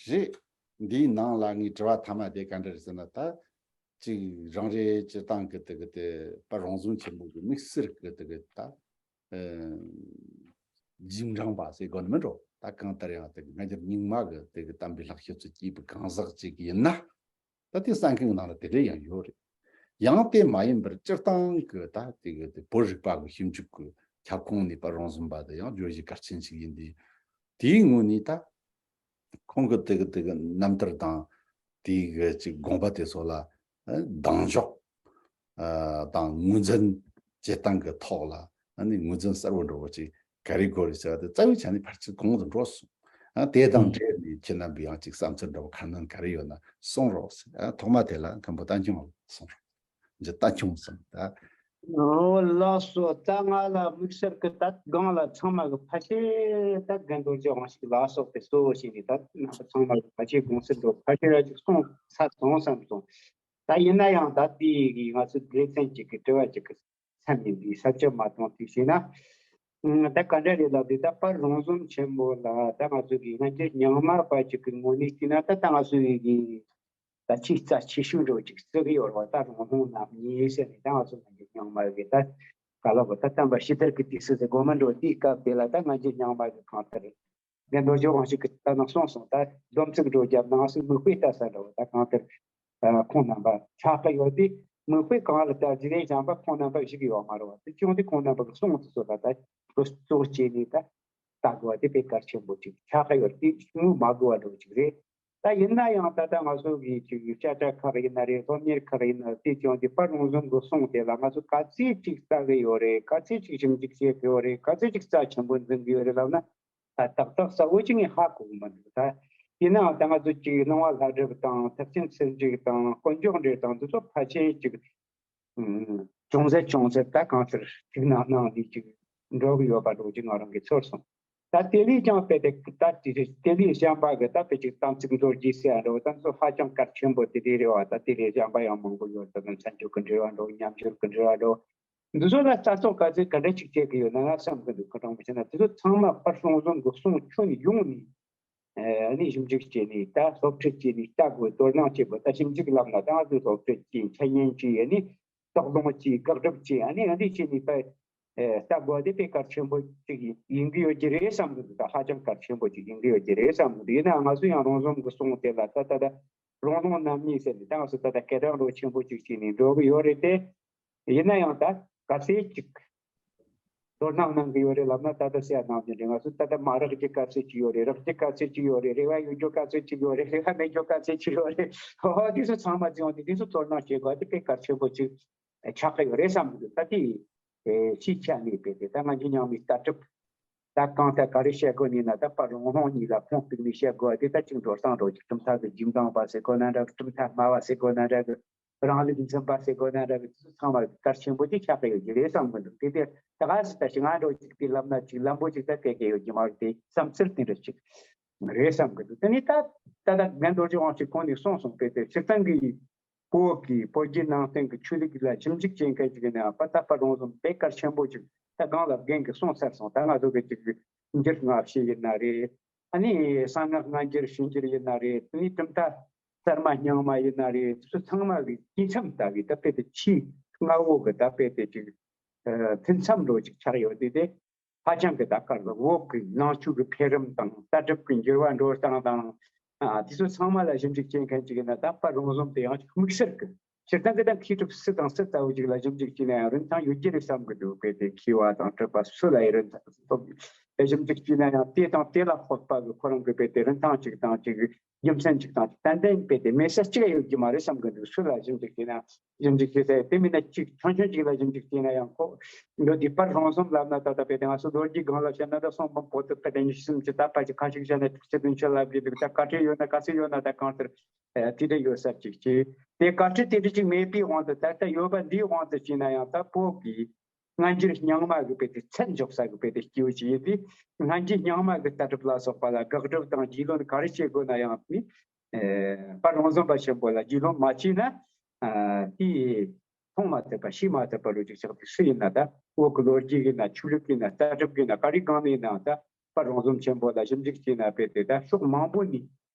རེད། འདིའི་ནང་ལ་ངའི་དྲི་བ་མཐའ་མ་དེ་ག་འདྲ་རེད་ཟེར་ན་ད་ཅིག་རང་རེའི་སྤྱིར་བཏང་གི་དེ་གི་དེ་པར་རོང་ཟོམ་ཆེན་པོ་གི་དམིགས་བསལ་གི་དེ་གི་ད་ཨ་རྗེས་འབྲང་པ་ཟེར་དགོས་ནི་མིན་འགྲོ། ད་གང་ལྟར་ཡང་དེ་གི་སྔ་འགྱུར་རྙིང་མ་གི་དེ་གི་གཏམ་དཔེ་ལྷག་ཤོས་ཚོ་སྐྱེས་པའི་གང་ཟག་ཅིག་ཡིན་ན། ད་དེ་གསན་མཁན་གྱི་ནང་ལ་དེ་འདྲ་ཡང་ཡོད་རེད། ཡང་དེ་མ་ཡིན་པར་སྤྱིར་བཏང་གི་ད་དེ་གི་དེ་བོད་རིག་པ་གི་ཞིབ་འཇུག་གི་ཁྱབ་ཁོངས་ནས་པར་རོང་ཟོམ་པ་དེ་ཡང་བརྗོད་གཞི་གལ་ཆེན་ཞིག་ཡིན་དུས། དེའི་ངོས་ནས་ད་ཁོང་གི་དེ་གི་དེ་གི་རྣམ་ཐར་དང་དེའི་གི་ཅིག་དགོངས་པ་དེ་ཚོ་ལ་ཨ་གདེང་འཇོག་ཨ་དང་ངོས་འཛིན་བྱེད་སྟངས་ཀྱི་ཐོག་ལ་ཨ་ནི་ངོས་འཛིན་གསལ་བོ་འདྲ་བོ་ཅིག་ག་རེ་དགོས་རེད་ཟེར་བ་དེ་རྩ་བའི་ཆ་ནས་ཕལ་ཆེར་གོང་དུ་འགྲོ་སོང་། ཨ་དེ་དང་འབྲེལ་ནས་ཁྱེད་རྣམ་པས་ཡང་ཅིག་བསམ་ཚུལ་འདྲ་བོ་ཁ་སྣོན་ག་རེ་ཡོད་ན་གསུང་རོགས་ཟེར། ཨ་ཐོག་མ་དེ་ལ་མཁན་པོ་བསྟན་སྐྱོང་ལ་གསུང་རོགས། འདི་ལྟ་ཁྱོང་སོང་ད། ཨོ་ལགས་སོ། ད་ང་ལ་དམིགས་བསལ་གྱི་ད་སྒང་ལ་ཚང་མ་གི་ཕལ་ཆེར་ད་རྒན་རྡོ་རྗེ་དབང་ཕྱུག་ལ་སོགས་པའི་གཙོ་བོ་བྱས་ནས་ད་རྣམ་པ་ཚང་མ་གི་ཕལ་ཆེར་དགོངས་ཚུལ་འདྲ་བོ་ཕལ་ཆེར་ཅིག་གསུངས་ཚར་སོང་བསམ་སོང་། ད་ཡིན་ན་ཡང་ད་དེ་གི་ང་ཚོ་སྡེ་ཚན་གཅིག་གི་དྲི་བ་གཅིག་གི་མཚམས་ཡིན་པའི་ས་བཅད་མ་གཏོང་དུས་ཟེར་ན། ཨ་ད་ག་འདྲ་རེད་ལབ་དུས་ད་པར་རོང་ཟོམ་ཆེན་མོ་ལ་ད་ང་ཚོ་གི་སྔ་འགྱུར་རྙིང་མ་པ་གཅིག་གི་ངོས་ནས་བལྟས་ན་ད་ད་ང་ཚོ་གི་གི་ད་ཆེས་རྩ་ཆེ་ཤོས་འདྲ་བོ་ཅིག་བརྩི་གི་ཡོད་རེད་བ། ད་རོང་ཟོམ་རྣམ་གཉིས་ཟེར་ནས་ད་ང་ཚོ་སྔ་འགྱུར་རྙིང་མ་གི་ད་ག་ལ་བ་ད་བསྟན་པ་ཕྱི་དར་གི་དུས་སུ་ཟེར་དགོས་མིན་འགྲོ། དེའི་སྐབས་དེ་ལ་ད་སྔ་འགྱུར་རྙིང་མ་གི་གང་ལྟར་རྒན་རྡོ་རྗེ་དབང་ཕྱུག་གིས་ད་ནང་གསུངས་སོང་། ད་སྡོམ་ཚིག་འགྲོ་རྒྱབ་ནང་སུ་མིག་དཔེ་ལྟ་ས་འདྲ་བོ་ད་གང་ལྟར་ཁོང་རྣམ་པ་ཆགས་ཀྱི་ཡོད་དེ། མིག་དཔེ་གང་ལ་ལྟ་རྒྱུ་རེད། གཞན་པ་ཁོང་རྣམ་པ་ཞིག་ཡོད་མ་རེད་བ། དེ་བྱུང་དུས་ཁོང་རྣམ་པ་གི་གསུང་དེ་ཚོ་ལ་ད་གཙོ་གཙོ་བོ་བྱས་ནས་ད་ལྟ་དགོས་པ་དེ་དཔེ་གལ་ཆེན་པོ་ཅིག་ཆགས་ཀྱི་ཡོད་དེ་ངོ་མ་དགོས་པ་འདྲ་བོ་ཅིག་རེད། ད་ཡིན་ན་ཡང་ད་ལྟ་ང་ཚོ་གི་ཅིག་དཔྱ་ཁྲལ་ཁག་ཡིན་ན་རེད། སློབ་གཉེར་ཁག་ཡིན་ན་རེད། དེ་བྱུང་དུས་པར་རོང་ཟོམ་གི་གསུང་དེ་ལ་ང་ཚོ་ག་ཚོད་ཅིག་ལྟ་གི་ཡོད་རེད། ག་ཚོད་ཅིག་ཞིབ་འཇུག་བྱེད་གི་ཡོད་རེད། ག་ཚོད་ཅིག་རྩ་ཆེན་པོ་འཛིན་གི་ཡོད་རེད་ལབ་ན། ད་ཏག་ཏག་གསལ་བོ་ཅིག་ངས་ཧ་གོ་གི་མི་འདུག་ད་ཡིན་ནའང་ད་ང་ཚོ་ཅིག་སྣང་བ་ལྷ་སྒྲིབ་དང་ཐེག་ཆེན་ཚེ་འཇིག་དང་དཀོན་མཆོག་འགྲེལ་དང་འདི་ཚོ་ཕལ་ཆེར་ཅིག་ཅུང་ཟད་ཅུང་ཟད་ད་གང་ལྟར་ཐིག་ནག་ནང་ལས་ཅིག་འགྲོ་གི་ཡོད་པ་འདྲ་བོ་ཅིག་ང་རང་གིས་ཚོར་སོང་། ད་དེ་ལས་ཀྱང་དཔེ་དེ་ད་དེ་དེ་ལས་གཞན་པ་གི་ད་དཔེ་ཅིག་དམ་ཚིག་མཛོད་རྒྱུ་ཟེར་ཡ་འདྲ་བོ་ད་ཚོ་ཧ་ཅང་གལ་ཆེན་པོ་དེ་རེད་རེད་བ། ད་དེ་ལས་གཞན་པ་ཡང་མང་པོ་ཡོད། ད་མཚན་བརྗོད་ཀྱི་འགྲེལ་བ་འདྲ་བོ། མཉམ་སྦྱོར་གྱི་འགྲེལ་བ་འདྲ་བོ། འདི་ཚོ་ལ་ལྟ་རྟོག་ག་ཚོད་ག་འདྲ་ཅིག་བྱེད་ཀྱི་ཡོད་ན་ང་བསམ་གྱི་འདུག་ཁོ་དྲང་པོ་བྱས་ན་དེ་ཚོ་ཚང་མ་པར་རོང་ཟོམ་གྱི་གསུང་ཁྱོན་ཡོངས་ནས་ཨ་ནི་ཞིབ་འཇུག་བྱས་ནས་ད་སློབ་ཁྲིད་བྱས་ནས་ལྟ་དགོས། དོ་སྣང་བྱེད་དགོས། ད་ཞིབ་འཇུག་ལབ་ན་ད་ང་ཚོས་སློབ་ཁྲིད་བྱས་འཆད་ཉན་བྱས་ཨ་ནི་ རྟོག་སློང་བྱས། དགག་སྒྲུབ་བྱས། ཨ་ནི་ཨ་འདི་བྱས་ནས་ད་ལྟ་དགོས་དེ་དཔེ་གལ་ཆེན་པོ་ཅིག་ཡིན་གྱི་ཡོད་ཀྱི་རེད་བསམ་གི་འདུག་ད་ཧ་ཅང་གལ་ཆེན་པོ་ཅིག་ཡིན་གྱི་ཡོད་ཀྱི་རེད་བསམ་གི་འདུག་ཡིན་ནའང་ང་ཚོ་ཡང་རོང་ཟོམ་གྱི་གསུང་དེ་ལ་ད་ད་ད་རོང་ལུང་རྣམ་གཉིས་ཟེར་ནས་ད་ང་ཚོ་ད་ལྟ་སྐད་གྲགས་འགྲོ་ཆེན་པོ་ཅིག་བྱས་ནས་འགྲོ་གི་ཡོད་རེད་དེ། ཡིན་ན་ཡང་ད་ག་ཚད་ཅིག་དོ་སྣང་གནང་གི་ཡོད་རེད་ལབ་ན། ད་ལྟ་ཟེར་ནང་བཞིན་རེད། ང་ཚོ་ད་ལྟ་མ་རག་རྒྱུ་ག་ཚད་ཅིག་ཡོད་རེད། རག་རྒྱུ་ག་ཚད་ཅིག་ཡོད་རེད། རེ་བ་ཡོད་རྒྱུ་ག་ཚད་ཅིག་ཡོད་རེད། རེ་བ་མེད་རྒྱུ་ག་ཚད་ཅིག་ཡོད་རེད། ཨོ་དེ་ཚོ་ཚང་མ་བརྩིས་ཡོང་དུས་དེ་ཚོ་དོ་སྣང་བྱེད་དགོས་དེ་དཔེ་གལ་ཆེན་པོ་ཅིག་ཆགས་ཀྱི་ཡོད་རེད་བསམ་གི་འདུག་ད་དེ་ཕྱིའི་ཆ་ནས་བལྟས་ཏེ་ད་ང་ཚོ་རྙིང་མའི་ལྟ་གྲུབ་ད་གང་ལྟར་ག་རེ་བཤད་དགོས་ནི་ན། ད་ཕར་རོང་ལུང་གཉིས་ལ་ཁུངས་གཏུགས་ནས་བཤད་དགོས་དེ་ད་ཅིག་འགྲོ་སྟངས་འགྲོ་ཅིག་གྲུབ་མཐའ་གི་རྒྱུན་དང་བ་ཟེར་དགོས་ན་འདྲ། གྲུབ་མཐའ་སྨྲ་བ་ཟེར་དགོས་ན་འདྲ་གི། རང་ལུགས་འཛིན་པ་ཟེར་དགོས་ན་འདྲ་གི། དེ་ཚོ་ཚང་མ་གལ་ཆེན་པོ་ཅིག་ཆགས་ཀྱི་ཡོད་ཀྱི་རེད་བསམ་གི་འདུག་དེ་དེ་ད་ག་ཟེ་ད་ཞིང་ང་འགྲོ་ཅིག་དེ་ལབ་ན་ཅིག་ལམ་པོ་ཅིག་ད་གལ་གལ་ཡོད་ཀྱི་མ་རེད། དེ་བསམ་ཚུལ་དེ་འདྲ་ཅིག་རེད་བསམ་གི་འདུག་དེ་ནི་ད་ད་ད་རྒན་རྡོ་རྗེ་དབང་ཕྱུག་ཁོང་ནས་གསུངས་སོང་། དཔེ་དེ་སྤྱིར་བཏང་གི་བོད་ཀྱི་བོད་བརྒྱུད་ནང་བསྟན་གྱི་ཆོས་ལུགས་ལ་ཞིབ་འཇུག་བྱེད་མཁན་ཅིག་ཡིན་ན་ཡང་པ་ད་ཕར་རོང་ཟོམ་དཔེ་གལ་ཆེན་པོ་ཅིག་ད་གང་ལ་རྒན་གྱིས་གསུངས་ཚར་སོང་། ད་ང་ཚོ་གི་ཅིག་འགྱུར་སྔ་ཕྱི་ཡིན་ན་རེད། ཨ་ནི་གསང་སྔགས་སྔ་འགྱུར་ཕྱི་འགྱུར་ཡིན་ན་རེད། དེ་ནས་གྲུབ་མཐའ་གསར་མ་རྙིང་མ་ཡིན་ན་རེད། དེ་ཚོ་ཚང་མ་གི་དཀྱིལ་མཚམས་ལྟ་བུའི་ད་དཔེ་དེ་ཕྱིའི་མངའ་འོག་གི་ད་དཔེ་དེ་ཅིག་མཐུན་མཚམས་འདྲ་ཅིག་ཆགས་ཡོད་དེ། དེ་ཧ་ཅང་གི་ད་གར་གི་བོད་ཀྱི་ནང་ཆོས་ཀྱི་འཕེལ་རིམ་དང་ལྟ་གྲུབ་ཀྱི་འགྱུར་བ་འགྲོ་སྟངས་དང་། ཨ་དེ་ཚོ་ཚང་མ་ལ་ཞིབ་འཇུག་བྱེད་མཁན་ཅིག་ཡིན་ན་ད་ཕར་རོང་ཟོམ་དེ་ཡང་ཅིག་དམིགས་བསལ་གི་སྤྱིར་བཏང་གི་ད་མཁས་གྲུབ་སུ་དང་སུ་ལྟ་བུ་ཅིག་ལ་ཞིབ་འཇུག་བྱས་ན་ཡང་རིན་ཐང་ཡོད་ཀྱི་རེད་བསམ་གི་འདུག་དཔེ་དེ་མཁས་པ་དང་གྲུབ་པ་སུ་ལ་ཡང་རིན་ཐང་ཐོབ་ཀྱི། ཞིབ་འཇུག་བྱས་ན་ཡང་དེ་དང་དེ་ལ་དཔག་པ་གི་ཁོ་རང་གི་དཔེ་དེ་རིན་ཐང་ཅིག་དང་ཅིག་རྒྱུ་མཚན་ཅིག་དང་ཏན་ཏན་དཔེ་དེ་མེད་ས་གཅིག་ཡོད་ཀྱི་མ་རེད་བསམ་གི་འདུག་སུ་ལ་ཞིབ་འཇུག་བྱས་ན་ཞིབ་འཇུག་བྱས་ཚེ་དེ་མིན་ན་ཅིག་ཆུང་ཆུང་ཅིག་ལ་ཞིབ་འཇུག་བྱས་ན་ཡང་ཁོ་འདོད་དེ་ཕར་རོང་ཟོམ་ལབ་ན་ད་ལྟ་དཔེ་དེ་ང་ཚོ་ལོ་རྒྱུས་སྒང་ལ་བཤད་ན་ད་སོང་བམ་པོ་ཏི་ཕ་དེ་ཉི་ཤུ་སུམ་ཅུ་ད་ཕ་ཅིག་ཁ་ཤིག་བཤད་ན་དྲུག་ཅུ་བདུན་ཅུ་ལབ་ཀྱི་འདུག་ད་བཀའ་ཁྲིད་ཡོད་ན་ག་ཚོད་ཡོད་ན་ད་གང་ལྟར་དེ་འདྲ་ཡོད་ས་ཅིག་ཅིག་དེ་བཀའ་ཁྲིད་དེ་འདྲ་ཅིག་མེད་པའི་དབང་དུ་ད་ལྟ་ཡོད་པ་འདིའི་དབང་དུ་བྱས་ན་ཡང་ད་བོད་ཀྱི་སྔ་འགྱུར་རྙིང་མ་གི་དཔེ་དེ་ཚད་འཇོག་ས་གི་དཔེ་དེ་སྐྱེ་བོ་ཅིག་ཡིན་དུས། སྔ་འགྱུར་རྙིང་མ་གི་ལྟ་གྲུབ་ལ་སོགས་པ་ལ་དགག་སྒྲུབ་དང་རྒྱུས་ལོན་ག་རེ་བྱེད་དགོས་ན་ཡང་ནི། ཨེ་ཕར་རོང་ཟོམ་པ་ཆེན་པོ་ལ་རྒྱུས་ལོན་མ་བྱས་ན། ཨ་དེ་མཐོང་མ་ཐུབ་པ་ཤེས་མ་ཐུབ་པ་རུ་ཅིག་ཆགས་དུས། སུ་ཡིན་ན་ད་བོད་ཀྱི་ལོ་རྒྱུས་ཡིན་ན་ཆོས་ལུགས་ཡིན་ན་ལྟ་གྲུབ་ཡིན་ན་ག་རེ་སྒང་ནས་ཡིན་ནའང་ད་ཕར་རོང་ཟོམ་ཆེན་པོ་ལ་ཞིབ་འཇུག་བྱས་ན་དཔེ་དེ་ད་ཕྱོགས་མང་པོ་ནས།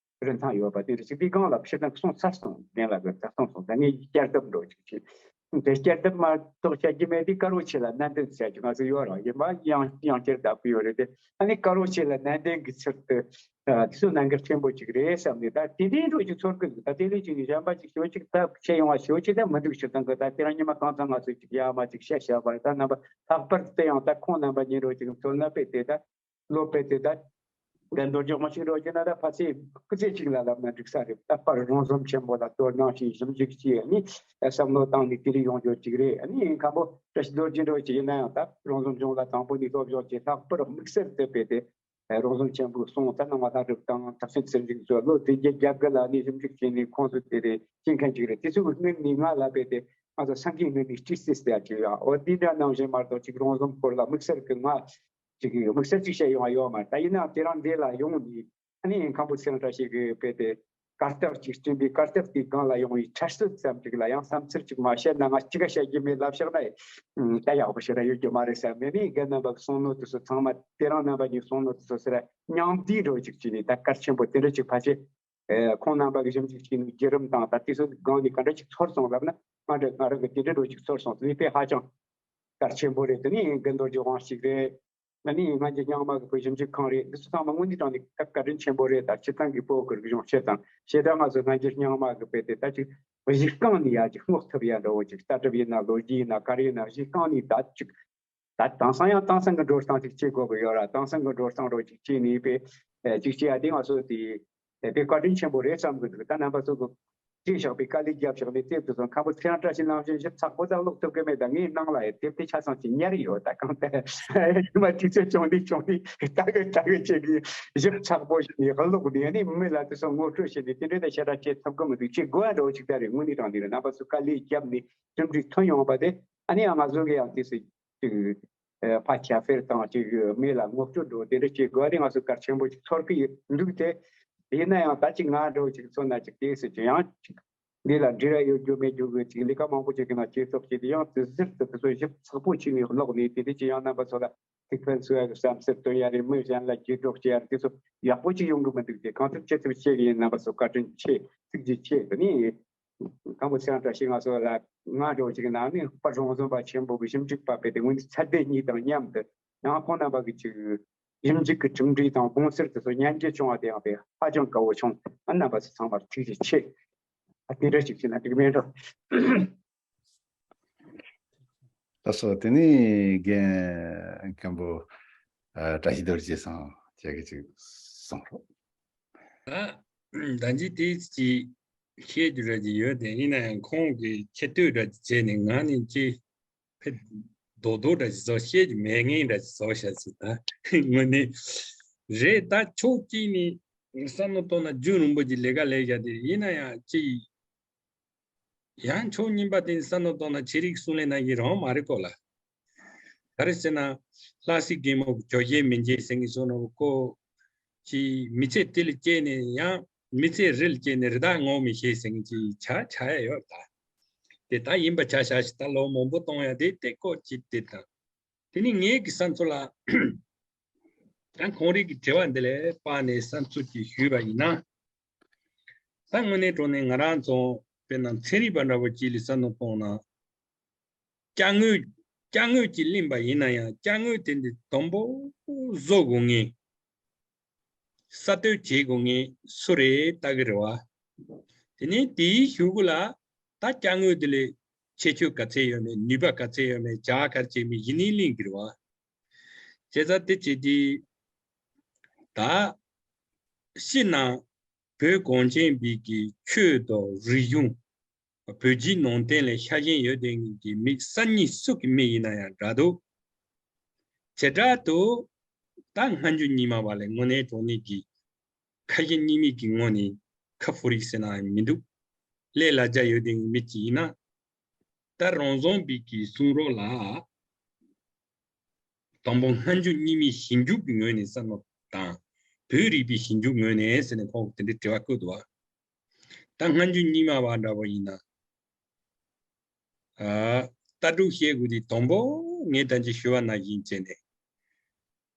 རིན་ཐང་ཡོད་པ་དེ་རེད། ཅིག་དེའི་སྒང་ལ་ཕྱིར་ད་གསུངས་ཚར་སོང་། རྒན་ལགས་ཀྱིས་ད་གསུངས་སོང་། ད་ངས་བསྐྱར་ལྡབ་འགྲོ་ཅིག་བྱེད། དེ་བསྐྱར་ལྡབ་མ་གཏོགས་བཤད་རྒྱུ་མེད་དེ། དཀར་པོ་ཆེ་ལ་ནན་ཏན་བྱ་རྒྱུ་ང་ཚོ་ཡོད་རེད། ཡིན་པ་ཡང་ཡང་བསྐྱར་ལྡབ་གི་ཡོད་རེད་དེ། ཨ་ནི་དཀར་པོ་ཆེ་ལ་ནན་ཏན་གྱི་ཚུལ་དུ་ཨ་དེ་ཚོ་གནད་འགག་ཆེན་པོ་ཅིག་རེད་བསམ་ནས། ད་དེ་འདྲའི་འགྲོ་ཅིག་ཚོར་གི་འདུག་ད་དེ་ལས་ཅིག་ནས་གཞན་པ་ཅིག་ཞོ་ཅིག་ད་བཤད་ཡོང་བ་ཞོ་ཅིག་ད་མི་འདུག་སྤྱིར་བཏང་གི་ད་དེ་རང་ཉི་མ་གང་ཚང་ང་ཚོ་ཅིག་ཡ་མ་ཅིག་བཤད་བཤད་པ་རེད། ད་རྣམ་པ་ལྷག་པར་དུ་ཡང་ད་ཁོང་རྣམ་པ་གཉིས་འགྲོ་ཅིག་མཚོན་ན་དཔེ་དེ་ད། ལོ་དཔེ་དེ་ད་རྒན་རྡོ་རྗེ་དབང་ཕྱུག་འགྲོ་རྒྱུ་ན་ད་ཕལ་ཆེར་སྐུ་ཚེ་གཅིག་ལ་ལབ་ན་འགྲིག་ས་རེད། ད་ཕར་རོང་ཟོམ་ཆེན་པོ་ལ་དོ་སྣང་ཞིག་ཞིབ་འཇུག་བྱས་ནས་བསམ་བློ་བཏང་ནས་དེ་རིགས་ཡོང་རྒྱུ་ཅིག་རེད། ཨ་ནི་མཁན་པོ་བཀྲ་ཤིས་རྡོ་རྗེ་འགྲོ་ཅིག་ཡིན་ན་ཡང་ད་རོང་ཟོམ་གཞུང་ལ་དང་པོ་ནས་སློབ་སྦྱོང་བྱས། ལྷག་པར་དམིགས་བསལ་དུ་དཔེ་དེ་རོང་ཟོམ་ཆེན་པོའི་གསུང་ད་ནང་པ་ལྷ་གྲུབ་དང་ཐེག་ཆེན་ཚུལ་ཁྲིམས་སོགས་ལོ་བདུན་བརྒྱད་བརྒྱད་དགུ་ལ་ནས་ཞིབ་འཇུག་བྱས་ནས་ཁོང་ཚོ་དེ་རེད་ཤེས་མཁན་ཅིག་རེད། དེ་ཚོ་གི་སྔོན་ནས་ང་ལ་དཔེ་དེ་ང་ཚོ་སེང་གེའི་སྔོན་ནས་སྤྲི་སྲིད་ཟེར་ཡ་ཅིག་ཡོད། འོ་འདི་འདྲ་ནང་བཞིན་མ་གཏོགས་ཅིག་རོང་ཟོམ་སྐོར་ལ་དམིགས་བསལ་གྱི་ང་ཅིག་དམིགས་བསལ་ཅིག་བཤད་ཡོང་བ་ཡོད་མ་རེད། ད་ཡིན་ནའང་དེ་རིང་འདི་ལ་ཡོང་ནས་ཨ་ནི་མཁན་པོ་ཚེ་རིང་བཀྲ་ཤིས་ཀྱིས་དཔེ་དེ་གར་སྟེགས་ཅིག་བསྐྲུན་པའི་གར་སྟེགས་དེའི་སྒང་ལ་ཡོང་བའི་འཕྲལ་སེལ་ཙམ་ཅིག་ལ་ཡང་བསམ་ཚུལ་ཅིག་མ་བཤད་ན་ང་གཅིག་ག་བཤད་རྒྱུ་མེད་ལབ་བཞག་ན་ད་ཡག་པོ་ཞེ་དྲག་ཡོད་རྒྱུ་མ་རེད་བསམ་ནས་ནི་རྒན་རྣམ་པ་གི་གསུང་ནོར་དེ་ཚོ་ཚང་མ་དེ་རིང་རྣམ་པ་གཉིས་གསུང་ནོར་དེ་ཚོ་ཟེར་མཉམ་འདུས་འགྲོ་ཅིག་བྱས་ནས་ད་གལ་ཆེན་པོ་དེ་འདྲ་ཅིག་ཕལ་ཆེར། ཨེ་ཁོང་རྣམ་པ་གི་ཞིབ་འཇུག་བྱས་ནས་བརྒྱུད་རིམ་དང་ད་དེ་ཚོ་སྒང་ནས་ག་འདྲ་ཅིག་ཚོར་སོང་ལབ་ན། ང་འདྲ་ང་རང་གི་དེ་འདྲ་འགྲོ་ཅིག་ཚོར་སོང་། དེ་ནི་དཔེ་ཧ་ཅང་གལ་ཆེན་པོ་རེད། དེ་ནི་རྒན་རྡོ་རྗེ་དབང་ཕྱུག་རེད། ང་ནི་སྔ་འགྱུར་རྙིང་མ་གི་བོད་ཞིབ་འཇུག་ཁང་རེད། འདི་ཚོ་ཚང་མ་དངོས་གནས་དྲང་ནས་བཀའ་བཀའ་དྲིན་ཆེན་པོ་རེད། ད་སྤྱིར་བཏང་གི་བོད་གི་རིག་གཞུང་སྤྱི་དང་ཞེ་དྲག་ང་ཚོ་སྔ་འགྱུར་རྙིང་མ་གི་དཔེ་དེ་ད་ཅིག་གཞི་རྐང་ནས་ཡར་ཅིག་སྔོག་ཐུབ་ཡ་འདྲ་བོ་ཅིག་ལྟ་གྲུབ་ཡིན་ན་ལོ་རྒྱུས་ཡིན་ན་ག་རེ་ཡིན་ན་གཞི་རྐང་ནས་ད་ཅིག་ད་དེང་སང་ཡང་དེང་སང་གི་འགྲོ་སྟངས་ཅིག་བྱེད་དགོས་ཀྱི་ཡོད་ར། དེང་སང་གི་འགྲོ་སྟངས་རོ་ཅིག་བྱས་ནས་དཔེ་ཅིག་བྱེད་ཡ་དེ་ང་ཚོ་དེ་དཔེ་བཀའ་དྲིན་ཆེན་པོ་རེད་བསམ་གི་འདུག་ད་རྣམ་པ་ཚོ་གི་བྲིས་བཞག་པའི་དཀའ་ལས་བརྒྱབ་བཞག་ནས་དེབ་དེ་ཚོ་མཁན་པོ་ཚེ་རིང་བཀྲ་ཤིས་ནང་བཞིན་ཞིབ་ཚགས་པོ་ཙམ་ཀློག་ཐུབ་ཀྱི་མེད། ད་ངའི་ནང་ལ་ཡང་དེབ་དེ་ཆ་ཚང་ཅིག་ཉར་ཡོད། ད་གང་ལྟར་མ་དུས་ཚོད་བྱུང་དུས་བྱུང་དུས་ལྟ་གི་ལྟ་གི་བྱེད་ཀྱི་ཞིབ་ཚགས་པོ་ཞིག་ནས་ཀློག་ནས་ནི་མི་ལ་དེ་ཚོ་ངོ་སྤྲོད་བྱས་ནས་དེ་འདྲ་ད་ཞེ་དྲག་བྱེད་ཐུབ་ཀྱི་མི་འདུག་བྱེད་དགོས་པ་འདྲ་བོ་ཅིག་ད་རེད། དངོས་གནས་དྲང་གནས་རེད། རྣམ་པ་ཚོ་དཀའ་ལས་བརྒྱབ་ནས་གྲུབ་འབྲས་ཐོན་ཡོང་བ་དེ་ཨ་ནི་ཡང་ང་ཚོ་གི་ཡང་དེ་སྲིད་ཅིག་ཨ་ཕ་ཁྱབ་སྤེལ་དང་ཅིག་མི་ལ་ངོ་སྤྲོད་འགྲོ་དེ་འདྲ་བྱེད་དགོས་པ་དེ་ང་ཚོ་གལ་ཆེན་པོ་ཅིག་ཚོར་གི་ཡོད་འདུག་དེ་ཡིན་ན་ཡང་ད་ཅིག་ང་འདྲ་བོ་ཅིག་མཚོན་ན་ཅིག་དེ་སྲིད་ཅིག་ཡང་ཅིག་འདི་ལ་འབྲེལ་བ་ཡོད་རྒྱུ་མེད་རྒྱུ་གི་ཅིག་ལས་ཀ་མང་པོ་ཅིག་གི་ནང་བྱེད་ཐུབ་ཅིག་དེ་ཡང་དེ་ཟུར་དུ་དེ་ཚོ་ཞིབ་ཚགས་པོ་བྱས་ནས་ཀློག་ནས་དེ་འདྲ་ཅིག་ཡང་རྣམ་པ་ཚོ་ལ་ཐུགས་ཕན་གསོས་ཡ་གི་བསམ་ཚུལ་སྟོན་ཡ་རེད། མི་གཞན་ལ་བརྒྱུད་སྒྲོག་བྱེད་ཡ་རེད། དེ་ཚོ་ཡག་པོ་ཅིག་ཡོང་གི་མི་འདུག་དེ་གང་ཐུབ་ཅི་ཐུབ་བྱེད་གི་ཡིན། རྣམ་པ་ཚོ་བཀའ་དྲིན་ཆེ། ཐུགས་རྗེ་ཆེ། དེ་ནས། དང་པོ་ཚེ་རིང་བཀྲ་ཤིས་ང་ཚོ་ལ་ང་འདྲ་བོ་ཅིག་ནང་ནས་དཔལ་རོང་ཟོམ་པ་ཆེན་པོ་གི་ཞིབ་འཇུག་པ་དཔེ་དེ་ངོས་འཛིན་ཚད་ལྡན་གཉིས་དང་མཉམ་དུ་ཡང་ཁོང་རྣམ་པ་གི་ཅིག་ཞིབ་འཇུག་གི་གྲུབ་འབྲས་དང་དགོངས་ཚུལ་དེ་ཚོ་ཉན་རྒྱུ་བྱུང་བ་དེ་ཡང་དཔེ་ཧ་ཅང་དགའ་བོ་བྱུང་། ཨ་རྣམ་པ་ཚོ་ཚང་མར་ཐུགས་རྗེ་ཆེ། ཨ་དེ་འདྲ་ཞིག་བྱས་ན་འགྲིག་མེད་འགྲོ། ལགས་སོ། དེ་ནས་རྒན་མཁན་པོ་ཨ་བཀྲ་ཤིས་རྡོ་རྗེ་ཚང་ཁྱེད་ཀྱིས་ཅིག་གསུང་རོགས། ད་ད་ཅི་དེ་ཅི་བཤད་རྒྱུ་ར་ཅི་ཡོད་དེ། ཡིན་ན་ཡང་ཁོང་གིས་ཁྱད་ཐོས་ར་ཅི་བྱས་ནས་ང་ནི་ཅི་ཕེ་རྡོག་རྡོག་འདྲ་ཞིག་བཟོ་བཤད་ཀྱི་མེད་ངེས་འདྲ་ཞིག་བཟོ་བཤད་ཟེར། ད་དངོས་གནས་རེད། ད་ཕྱོགས་གཅིག་ནས་བསམ་བློ་གཏོང་ན་རྒྱུན་རིང་པོ་ཅིག་ལས་ཀ་ལས་བཞག་དེ། ཡིན་ན་ཡང་ཅི་ཡང་ཕྱོགས་གཉིས་པ་དེ་བསམ་བློ་གཏོང་ན་ཆེ་རིགས་གསུང་ལས་ན་ཡིན་རང་མ་རེད་ཀོ་ལ། ག་རེ་ཟེར་ན་ལྷ་སྲས་རྒན་མོ་གི་ཇོ་བྱེད་མི་འཇེ་ཟེར་གི་སོང་ནོ་ཀོ། ཅི་མི་ཚེ་དེ་ལ་སྐྱེས་ནས་ཡང་མི་ཚེ་རེ་ལ་སྐྱེས་ནས་རི་དྭགས་ངོ་མི་ཤེས་ཟེར་གི་ཅི་ཆ་ཆ་ཡ་ཡོད་ད། དེ་ད་ཡིན་པ་ཆ་བཞག་ཞིག་ད་ལོ་མང་པོ་གཏོང་ཡ་དེ་དེ་ཀོ་ཅི་དེ་དང་། དེ་ནི་ངེད་ཀྱི་བསམ་ཚུལ་ལ་ད་ཁོང་རིགས་ཀྱི་དྲི་བ་འདི་ལས་དཔག་ནས་བསམ་ཚུལ་ཅིག་ཞུས་པ་ཡིན་ན། ད་དངོས་གནས་དྲང་གནས་ང་རང་ཚོ་དཔེར་ན་ཚན་རིག་པ་འདྲ་བོ་ཅིག་ལ་བསམ་བློ་གཏོང་ན། ཅ་དངོས། ཅ་དངོས་ཅིག་ལེན་པ་ཡིན་ན་ཡང་ཅ་དངོས་དེ་འདི་དང་པོ་བཟོ་དགོས་ངེས། གསར་གཏོད་བྱེད་དགོས་ངེས་སུ་རེད་ལྟ་གི་རེད་བ། དེ་ནས་དེའི་གཞུག་གུ་ལ་ད་ཅ་དངོས་དེ་ལས་ཁྱད་ཆོས་ག་ཚད་ཡོད་མེད། ནུས་པ་ག་ཚད་ཡོད་མེད། བྱ་ག་རེ་བྱེད་མེད་གཞི་ནས་ལེན་གི་རེད་བ། བྱས་ཙང་དེ་བྱས་དུས་ད་ཕྱི་ནང་བོད་གངས་ཅན་པའི་གི་ཆོས་དང་རིག་གཞུང་། བོད་བརྒྱུད་ནང་བསྟན་ལ་ཤ་ཞེན་ཡོད་དེ་གི་མི་སང་ཉིན་སུ་གི་མི་ཡིན་ན་ཡང་འདྲ་འདུག། བྱེ་བྲག་ཏུ་ད་སྔ་འགྱུར་རྙིང་མ་བ་ལས་དངོས་གནས་དྲང་གནས་ཀྱི་ཁ་ཞེ་གཉིས་མེད་ཀྱི་ངོ་ནས་ཁ་ཕོ་རིགས་ཟེར་ན་ཡང་མི་འདུག། ལས་ལ་རྒྱ་ཡོད་དེ་གི་མི་གཅིག་ཡིན་ན། ད་རང་བཟང་པའི་གི་གསུང་རོགས་ལ། དང་པོ་སྔ་འགྱུར་རྙིང་མའི་ཞིབ་འཇུག་གི་ངོས་ནས་བསམ་བློ་དང་། བོད་རིག་པའི་ཞིབ་འཇུག་ངོས་ནས་ཟེར་ནས་ཁོང་གིས་དེ་འདྲའི་དྲི་བ་བཀོད་འདུག་བ། ད་སྔ་འགྱུར་རྙིང་མ་བ་འདྲ་བོ་ཡིན་ན། ཨ། ལྟ་གྲུབ་བཤད་དགོས་དུས་དང་པོ་ངས་ད་ཅི་ཞུ་བ་ནང་བཞིན་བྱས་ནས།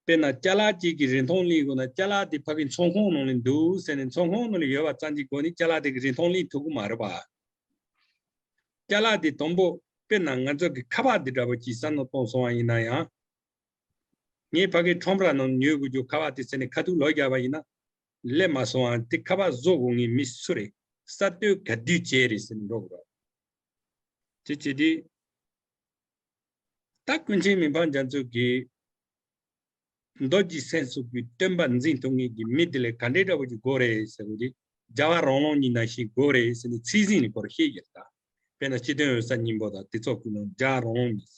དཔེར་ན་ཅ་ལག་ཅིག་གི་རིན་ཐང་གླེང་དགོས་ན་ཅ་ལག་དེ་ཕ་གི་ཚོང་ཁང་ནང་ལ་འདུག་ཟེར་ནས་ཚོང་ཁང་ནང་ལ་ཡོད་པ་ཙམ་གྱི་སྒོ་ནས་ཅ་ལག་དེ་གི་རིན་ཐང་གླེང་ཐུབ་ཀྱི་མ་རེད་པ། ཅ་ལག་དེ་དང་པོ་དཔེར་ན་ང་ཚོ་གི་ཁ་པར་དེ་འདྲ་པོ་ཅིག་བསམ་བློ་གཏོང་སོང་བ་ཡིན་ན་ཡང་། ངས་ཕ་གིའི་ཁྲོམ་ར་ནང་ཉོ་དགོས་རྒྱུ་ཁ་པར་དེ་ཟེར་ནས་ཁ་ཐུག་ལོག་རྒྱག་པ་ཡིན་ན། སླེབས་མ་སོང་བ་དེ་ཁ་པར་བཟོ་དགོས་ངེས་མི་སུ་རེད། གསར་གཏོད་ག་དུས་བྱས་རེད་ཟེར་ནས་འགྲོ་དགོས་རེད། དེ་བྱས་དུས། ད་ཀུན་མཁྱེན་མི་ཕམ་རྒྱ་མཚོ་གིས་མདོ་སྒྱུ་སེམས་གསུམ་གྱི་སྟོན་པ་འཛིན་ཐུབ་མཁན་གྱི་མི་དེ་ལས་ག་འདྲའི་འདྲ་བོ་ཅིག་དགོས་རེད་ཟེར་བ་དེ། རྒྱལ་བ་རང་ལུགས་ཉིད་ནང་བཞིན་དགོས་རེད་ཟེར་ནས་ཚིག་ཟིན་ནས་སྐོར་བཤད་ཡོད་ད། དཔེར་ན་སྤྱི་དོན་འོད་གསལ་སྙིང་པོ་དང་དེ་ཚོ་ཀུན་སློང་རྒྱལ་བ་རང་ལུགས་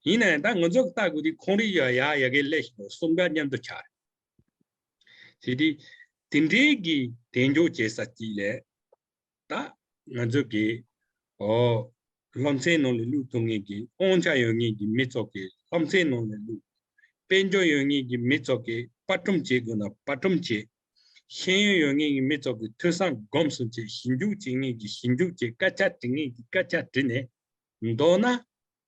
ཉིད། ཡིན་ན་ཡང་ད་ང་ཚོ་གི་ལྟ་དགོས་དུས་ཁོང་རིགས་ཡ་ཡ་ཡ་གའི་སླེབས་ཤིང་གསུམ་ཀ་མཉམ་དུ་ཆགས་རེད། དེ་དུས་དེ་འདྲའི་གི་གདེང་འཇོག་བྱེད་ས་གཅིག་ལས། ད་ང་ཚོ་གི་ཨོ་སློབ་ཚན་ནང་ལ་བླུག་ཐུབ་མཁན་གྱི་དབང་ཆ་ཡོད་མཁན་གྱི་མི་ཚོ་གི་སློབ་ཚན་ནང་ལ་བླུག། དཔལ་འབྱོར་ཡོད་མཁན་གྱི་མི་ཚོ་གི་པར་སྐྲུན་བྱེད་དགོས་ན་པར་སྐྲུན་བྱེད། ཤེས་ཡོན་ཡོད་མཁན་གྱི་མི་ཚོ་གི་ཐོས་བསམ་སྒོམ་གསུམ་བྱེད། ཞིབ་འཇུག་བྱེད་མཁན་གྱི་ཞིབ་འཇུག་བྱེད། སྐད་ཆ་དྲི་མཁན་གྱི་སྐད་ཆ་དྲིས་ནས་མདོར་ན་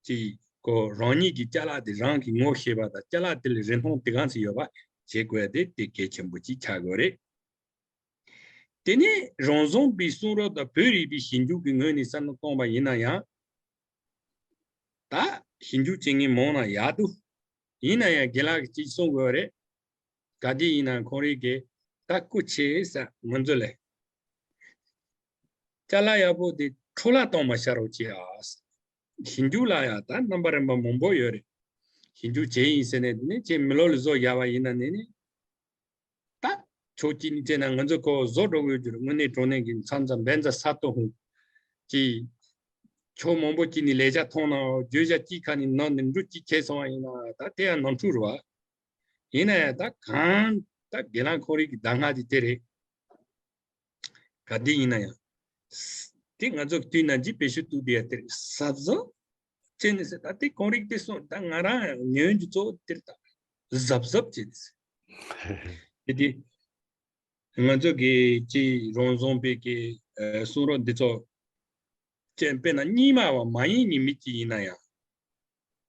ཅིག་གོ་རང་ཉིད་ཀྱི་ཅ་ལག་དེ་རང་གིས་ངོ་ཤེས་པ་དང་ཅ་ལག་དེ་ལ་རིན་ཐང་དེ་གང་ཚེ་ཡོད་པ་བྱེད་དགོས་ཡ་དེ་དེ་གལ་ཆེན་པོ་ཅིག་ཆགས་དགོས་རེད། དེ་ནས་རང་བཟང་པའི་གསུང་རབ་དང་བོད་རིག་པའི་ཞིབ་འཇུག་གི་ངོས་ནས་བསམ་བློ་གཏོང་བ་ཡིན་ན་ཡང་། ད་ཞིབ་འཇུག་བྱེད་མཁན་མང་ན་ཡག་འདུག། ཡིན་ན་ཡང་རྒན་ལགས་ཀྱིས་ཅིག་གསུང་དགོས་པ་རེད། ག་དུས་ཡིན་ན་ཁོང་རིགས་ཀྱིས་ད་སྐུ་ཆེ་ས་ང་ཚོ་ལས་ཅ་ལག་ཡག་པོ་དེ་འཕྲོ་བརླག་གཏོང་མ་བྱ་རོགས་བྱེད་ཨ། ཞིབ་འཇུག་ལ་ཡང་ད་རྣམ་པ་རིམ་པ་མང་པོ་ཡོད་རེད། ཞིབ་འཇུག་བྱས་ཡིན་ཟེར་ནས་དེ་ནས་ཁྱེད་མི་ལོ་ལ་བཟོ་ཡག་པ་ཡིན་ན་ནས་ནས། ད་ཕྱོགས་གཅིག་ནས་བལྟས་ན་ང་ཚོ་ཁོ་བཟོ་འགྲོ་དགོས་རྒྱུ་རེད། དངོས་གནས་དྲང་གནས་ཀྱི་མཚམས་མཚམས་བན་ཛ་ས་ཏོ་ཧུ་ཅི། ཕྱོགས་མང་པོ་གཅིག་ནས་ལས་བྱ་མཐོང་ན་བརྗོད་བྱ་གཅིག་ཁ་ནས་ནང་ནས་འབྲུ་གཅིག་ཁྱེར་སོང་བ་ཡིན་ན་ད་དེ་ཡང་ནོར་འཁྲུལ་རེད་བ། ཡིན་ན་ཡང་ད་གང་ད་དགེ་ལགས་ཁོ་རིག་གི་གདམས་ངག་དེ་དེ་རེད། ག་དེ་ཡིན་ན་ཡང་། དེ་ང་ཚོ་དུས་ནང་གི་བེད་སྤྱོད་བཏུབ་དེ་ཡ་དེ་རེད། གཟབ་གཟབ་བྱས་ནས་ཟེར། ད་དེ་གོང་རིག་དེ་སོང་ད་ང་རང་ཉོན་གྱི་གཙོ་བོ་དེར་ད་གཟབ་གཟབ་བྱས་ནས་ཟེར། དེ་དེ་ང་ཚོ་གི་ཅི་རང་བཟང་པའི་གི་གསུང་རབ་འདི་ཚོ་ཅན་དཔེར་ན་རྙིང་མ་བ་མ་ཡིན་ཉི་མི་ཅི་ཡིན་ན་ཡང་།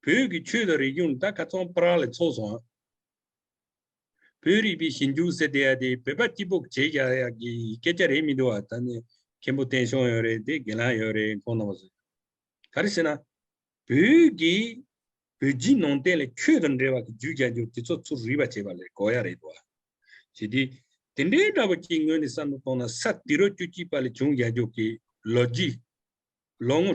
བོད་ཀྱི་ཆོས་དང་རིག་གཞུང་ད་ཁ་ཚང་པ་ར་ལས་ཚོགས་སོང་། བོད་རིག་པའི་ཞིབ་འཇུག་ཟེར་དེ་ཡ་དེ་བོད་པ་སྐྱིད་པོ་བྱེད་ཡ་ཡ་གི་སྐད་ཆ་རེད་མི་འདུག་བ། ད་ནི་ མཁན་པོ་བསྟན་སྐྱོང་ཡོད་རེད། དེ་རྒན་ལགས་ཡོད་རེད། ཁོང་རྣམ་པ་ཚོ། ག་རེ་ཟེར་ན། བོད་ཀྱི་བོད་བརྒྱུད་ནང་བསྟན་ལ་ཆོས་དང་འབྲེལ་བ་གི་རྒྱུད་རྒྱག་རྒྱུ་དེ་ཚོ་ཚུར་རིག་པ་བྱེད་པ་ལས་གོ་ཡ་རེད་འདུག་བ། བྱས་དུས་དེ་འདྲའི་འདྲ་པོ་ཅིག་ངོས་ནས་བསམ་བློ་གཏོང་ན། ས་དུས་རབས་བཅུ་གཅིག་པ་ལ་བྱུང་ཡ་རྒྱུ་གི་ལོ་རྒྱུས། ལོ་ངོ་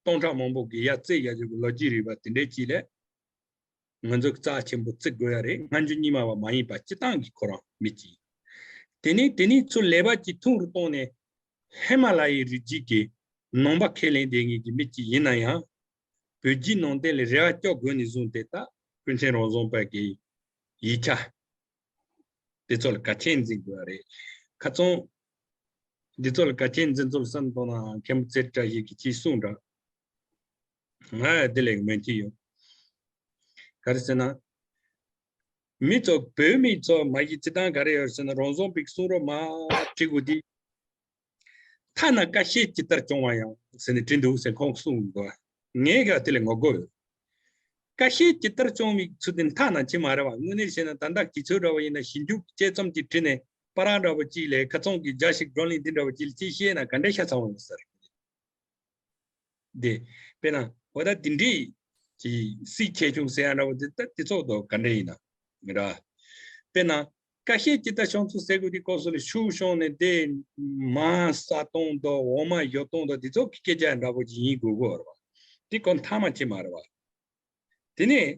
སྟོང་ཕྲག་མང་པོ་གི་ཡ་རྩེ་ཡ་རྒྱུ་གི་ལོ་རྒྱུས་རིག་པ་དེ་འདྲའི་ཅིག་ལས། ང་ཚོ་རྩ་ཆེན་པོ་བརྩི་དགོས་ཡ་རེད། སྔ་འགྱུར་རྙིང་མ་བ་མ་ཡིན་པ་སྤྱི་བཏང་གི་ཁོ་རང་མི་གཅིག་དེ་ནས་དེ་ནས་ཚུར་ལེགས་པ་གཅིག་ཐུང་རུ་བཏང་ནས། ཧི་མ་ལ་ཡའི་རི་རྒྱུད་ཀྱི་ནང་པ་ཁས་ལེན་བསྡད་མཁན་གྱི་མི་གཅིག་ཡིན་ན་ཡང་། བོད་བརྒྱུད་ནང་བསྟན་ལ་རེ་བ་སྐྱོ་དགོས་ནས་བཟུང་སྟེ། ད་ཀུན་མཁྱེན་རང་བཟང་པ་གི་ཡིག་ཆ་དེ་ཚོ་ལ་གལ་ཆེན་འཛིན་དགོས་པ་རེད། ཁ་ཚང་འདི་ཚོ་ལ་གལ་ཆེན་འཛིན་ཚུལ་བསམ་བཏང་ན། མཁན་པོ་ཚེ་བཀྲ་ཤིས་ཀྱིས་ཅིག་གསུངས་འདྲ། ང་དེ་ལས་མོས་མཐུན་ཡོད། ག་རེ་ཟེར་ན། མི་ཚོ་བོད་མི་ཚོ་མ་གཞི་སྤྱི་བཏང་ག་རེ་ཡོད་ཟེར་ན། རང་བཟང་པའི་གསུང་རབ་མར་བྲིས་དགོས་དུས། ཐ་ན་ཀ་ཤས་ཇི་ལྟར་བྱུང་བ་ཡང་ཟེར་ནས་བྲིས་འདུག་ཟེར་ཁོང་གསུངས་འདུག་ངས་ཀྱང་དེ་ལས་ངོ་རྒོལ་ཡོད། ཀ་ཤས་ཇི་ལྟར་བྱུང་བའི་ཚུལ་དེ་ཐ་ན་ཅི་མ་རེད་བ། དངོས་གནས་བྱས་ན་ད་ལྟ་དུས་ཚོད་འདྲ་བ་ཡིན་ན་ཞིབ་འཇུག་དཔྱད་རྩོམ་ཅིག་བྲིས་ནས། པར་ར་འདྲ་བོ་ཅིག་ལས། ཁ་ཚང་གི་རྒྱ་ཞིག་བགྲོ་གླེང་འདི་འདྲ་བོ་ཅིག་ལ་ཅིག་བཤད་ན་ག་འདྲ་ཤ་ཚ་བ་ཡོད་ས་རེད། དེ། དཔེར་ན་འོ་ད་དེ་འདྲའི་ཅིག་སྲིད་ཆེ་ཆུང་ཟེར་ཡ་འདྲ་བོ་དེ། ད་དེ་ཚོ་དོ་ག་འདྲ་ཡིན་ན་ར། དཔེར་ན་ཀ་ཤས་ཇི་ལྟར་བྱུང་ཚུལ་ཟེར་དགོས་དུས་སྐབས་སུ་ལ་ཤུགས་བྱུང་ནས་དེ་མར་ས་སྟོང་དང་འོ་མ་ཡོ་སྟོང་དང་དེ་ཚོ་གི་སྐད་ཆ་འདྲ་བོ་ཅིག་ཡིན་དགོས་དགོས་རེད་བ། དེ་ཁོ་མཐའ་མ་ཅི་མ་རེད་བ། དེ་ནས།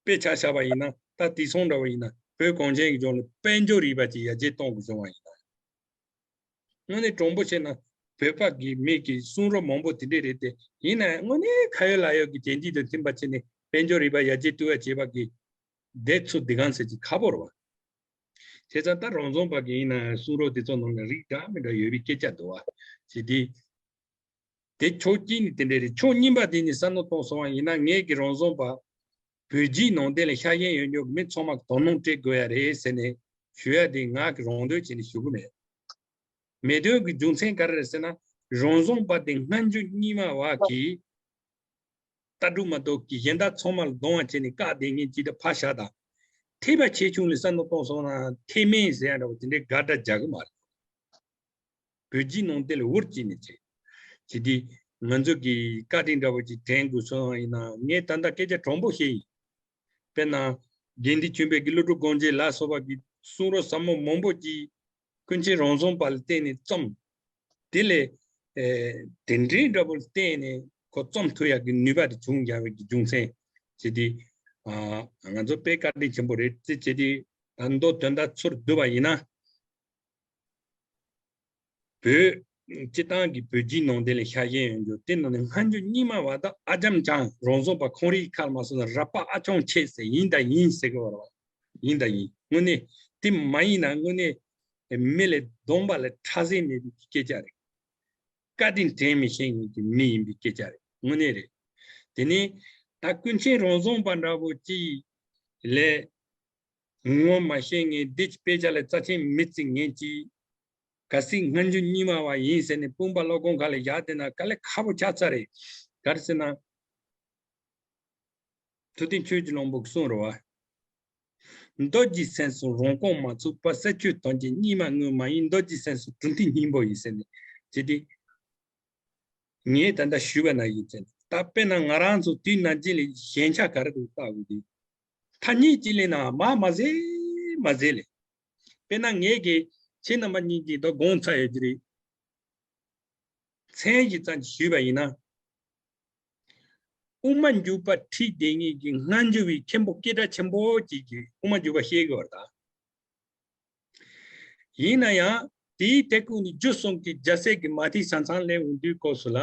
དཔེ་ཆ་བཞག་པ་ཡིན་ན། ད་དེང་སང་འདྲ་བ་ཡིན་ན། བོད་གངས་ཅན་གྱི་ལྗོངས་ལ་དཔལ་འབྱོར་རིག་པ་ཅིག་ཡར་རྒྱས་གཏོང་དགོས་བྱུང་བ་ཡིན་ན། དངོས་གནས་དྲང་པོ་བཤད་ན། བོད་པ་གི་མི་གི་གསུང་རབ་མང་པོ་དེ་འདྲས་རེད་དེ། ཡིན་ན་དངོས་གནས་ཁ་ཡོད་ལག་ཡོད་ཀྱི་རྒྱན་སྤྱི་དང་མཐུན་པ་བྱས་ནས་དཔལ་འབྱོར་རིག་པ་ཡར་རྒྱས་གཏོང་བ་བྱེད་པ་གི་དེ་ཚོ་འདི་གང་ཟེར་གྱི་ཁག་པོ་རེད་བ། བྱས་ཙང་ད་རང་བཟང་པ་གི་ཡིན་ན་གསུང་རབ་དེ་ཚོ་ནང་ལ་རིགས་འདྲ་མི་འདྲ་ཡོད་པའི་སྐད་ཆ་འདུག་བ། བྱས་དུས། དེ་ཕྱོགས་གཅིག་ནས་དེ་འདྲ་རེད། ཕྱོགས་གཉིས་པ་དེ་ནས་བསམ་བློ་གཏོང་སོང་བ་ཡིན་ན། ངས་ཀྱི་རང་བཟང་པ་བོད་བརྒྱུད་ནང་བསྟན་ལ་ཤ་ཞེན་ཡོད་མཁན་གྱི་མི་ཚང་མ་དོ་སྣང་སྤྲད་དགོས་ཡ་རེད་ཟེར་ནས་ཞུ་ཡ་དེ་ང་གི་རང་འདོད་བྱས་ནས་ཞུ་གི་མེད། མེད་དོན་གྱི་རྒྱུ་མཚན་ག་རེ་རེད་ཟེར་ན། རང་བཟང་པ་དེ་སྔ་འགྱུར་རྙིང་མ་བ་གིས་ལྟ་གྲུབ་མ་གཏོགས་ཀྱི་གཞན་དག་ཚང་མ་ལ་སྡང་བ་བྱས་ནས་བཀག་བསྡད་མཁན་ཅིག་དང་ཕར་བཞག་དང་། ཐེག་པ་ཆེ་ཆུང་ལ་བསམ་བློ་གཏོང་སོང་ན་ཐེག་དམན་ཟེར་ཡ་འདྲ་བོ་དེ་འདྲའི་དགག་སྒྲ་རྒྱག་གི་མ་རེད། བོད་བརྒྱུད་ནང་བསྟན་ལ་འུར་བྱས་ནས་བྱས། བྱས་དུས་ང་ཚོ་གི་བཀའ་དྲིན་འདྲ་བོ་ཅིག་དྲན་དགོས་སོང་ཡིན་ན། ངས་ད་ལྟ་སྐད་ཆ་དྲང་པོ་བཤད་ཡིན། དཔེར་ན། དགེ་འདུན་ཆོས་འཕེལ་གྱི་ཀླུ་སྒྲུབ་སྒོམ་རྒྱན་ལ་སོགས་པ་གི་གསུང་རབ་ཟབ་མོ་མང་པོ་ཅིག་ཀུན་མཁྱེན་རང་བཟང་པ་ལ་བརྟེན་ནས་རྩོམ། དེ་ལས། ཨེ། དེ་འདྲའི་འདྲ་བོ་ལ་བརྟེན་ནས་ཁོ་རྩོམ་ཐུབ་ཡག་གི་ནུས་པ་དེ་བྱུང་ཡོད་པའི་གི་རྒྱུ་མཚན་བྱས་ཏེ། ཨ། ང་ཚོ་དཔེ་བཀའ་དྲིན་ཆེན་པོ་རེད། དེ་བྱས་ཏེ་ད་མདོ་དོན་དག་ཚུར་བསྡུ་བ་ཡིན་ན། བོད་སྤྱི་བཏང་གི་བོད་བརྒྱུད་ནང་བསྟན་ལ་ཤ་ཞེན་ཡོད་རྒྱུ་དེ་ནང་ནས་སྔ་འགྱུར་རྙིང་མ་བ་དང་ཨ་ཅམ་ཅང་རང་བཟང་པ་ཁོང་རའི་ཁ་ལ་མ་སོང་ན་ར་པ་ཨ་ཅང་ཆེ་ཟེར་ཡིན་དང་ཡིན་ཟེར་གི་བར་བ་ཡིན་དང་ཡིན། དངོས་གནས་དེ་མ་ཡིན་ན་དངོས་གནས་མི་ལ་སྡོམ་པ་ལ་ཁྲག་ཟིང་མེད་པའི་སྐད་ཆ་རེད། བཀའ་དྲིན་དྲན་མི་ཤེས་མཁན་གྱི་མི་ཡིན་པའི་སྐད་ཆ་རེད། དངོས་གནས་རེད། དེ་ནས་ད་ཀུན་མཁྱེན་རང་བཟང་པ་འདྲ་བོ་ཅིག་ལས། ངོ་མ་ཤེས་མཁན་འདི་ཅི་དཔེ་ཆ་ལ་རྩ་ཆེན་མི་བརྩི་མཁན་གྱི་གལ་སྲིད་སྔ་འགྱུར་རྙིང་མ་བ་ཡིན་ཟེར་ནས་དཔུང་པ་བློ་སྒོམ་ཁ་ལ་བཞག་བསྡད་ན་དཀའ་ལས་ཁག་པོ་ཆགས་ཚར་རེད། ག་རེ་ཟེར་ན། ཐུབ་བསྟན་ཆོས་ཀྱི་བློན་པོ་གསུངས་རེད་བ། མདོ་སྒྱུ་སེམས་སུ་རང་རྐང་མ་ཚུགས་པ། ས་བཅུ་དོན་བརྒྱད་རྙིང་མ་དངོས་མ་ཡིན། མདོ་སྒྱུ་སེམས་སུ་གྲུབ་མཐའི་སྙིང་པོ་ཡིན་ཟེར་ནས་བྱས་ཏེ། ངས་ད་ལྟ་ཞུས་པ་ན་ཡིན་ཟེར་ནས། ད་དཔེར་ན་ང་རང་ཚོ་དུས་ནམ་རྒྱུན་ལས་ཞན་ཆ་ག་རེ་འདུག་བལྟ་དགོས་དུས། ཐ་སྙད་ཅིག་ལས་ན་མ་མ་ཟེར་མ་ཟེར་ལས། དཔེར་ན་ངས་ཀྱི་ཁྱེད་རྣམ་པ་གཉིས་ཀྱིས་ད་དགོངས་ཚར་ཡོད་ཀྱི་རེད། མཚན་གྱི་ཙམ་ཞུས་པ་ཡིན་ན། དབུ་མ་འཇུག་པ་ཁྲིད་བསྡད་མཁན་གྱི་སྔ་འགྱུར་བའི་མཁན་པོ་སྐད་གྲགས་ཆེན་པོ་ཅིག་གིས་དབུ་མ་འཇུག་པ་བཤད་ཀྱི་ཡོད་རེད་ད། ཡིན་ན་ཡང་དེའི་དེ་ཀུན་ནི་རྒྱུ་གསུམ་གྱི་རྒྱལ་སྲས་ཀྱི་མ་ཐིག་ས་མཚམས་ལས་འོང་དུས་སྐབས་སུ་ལ།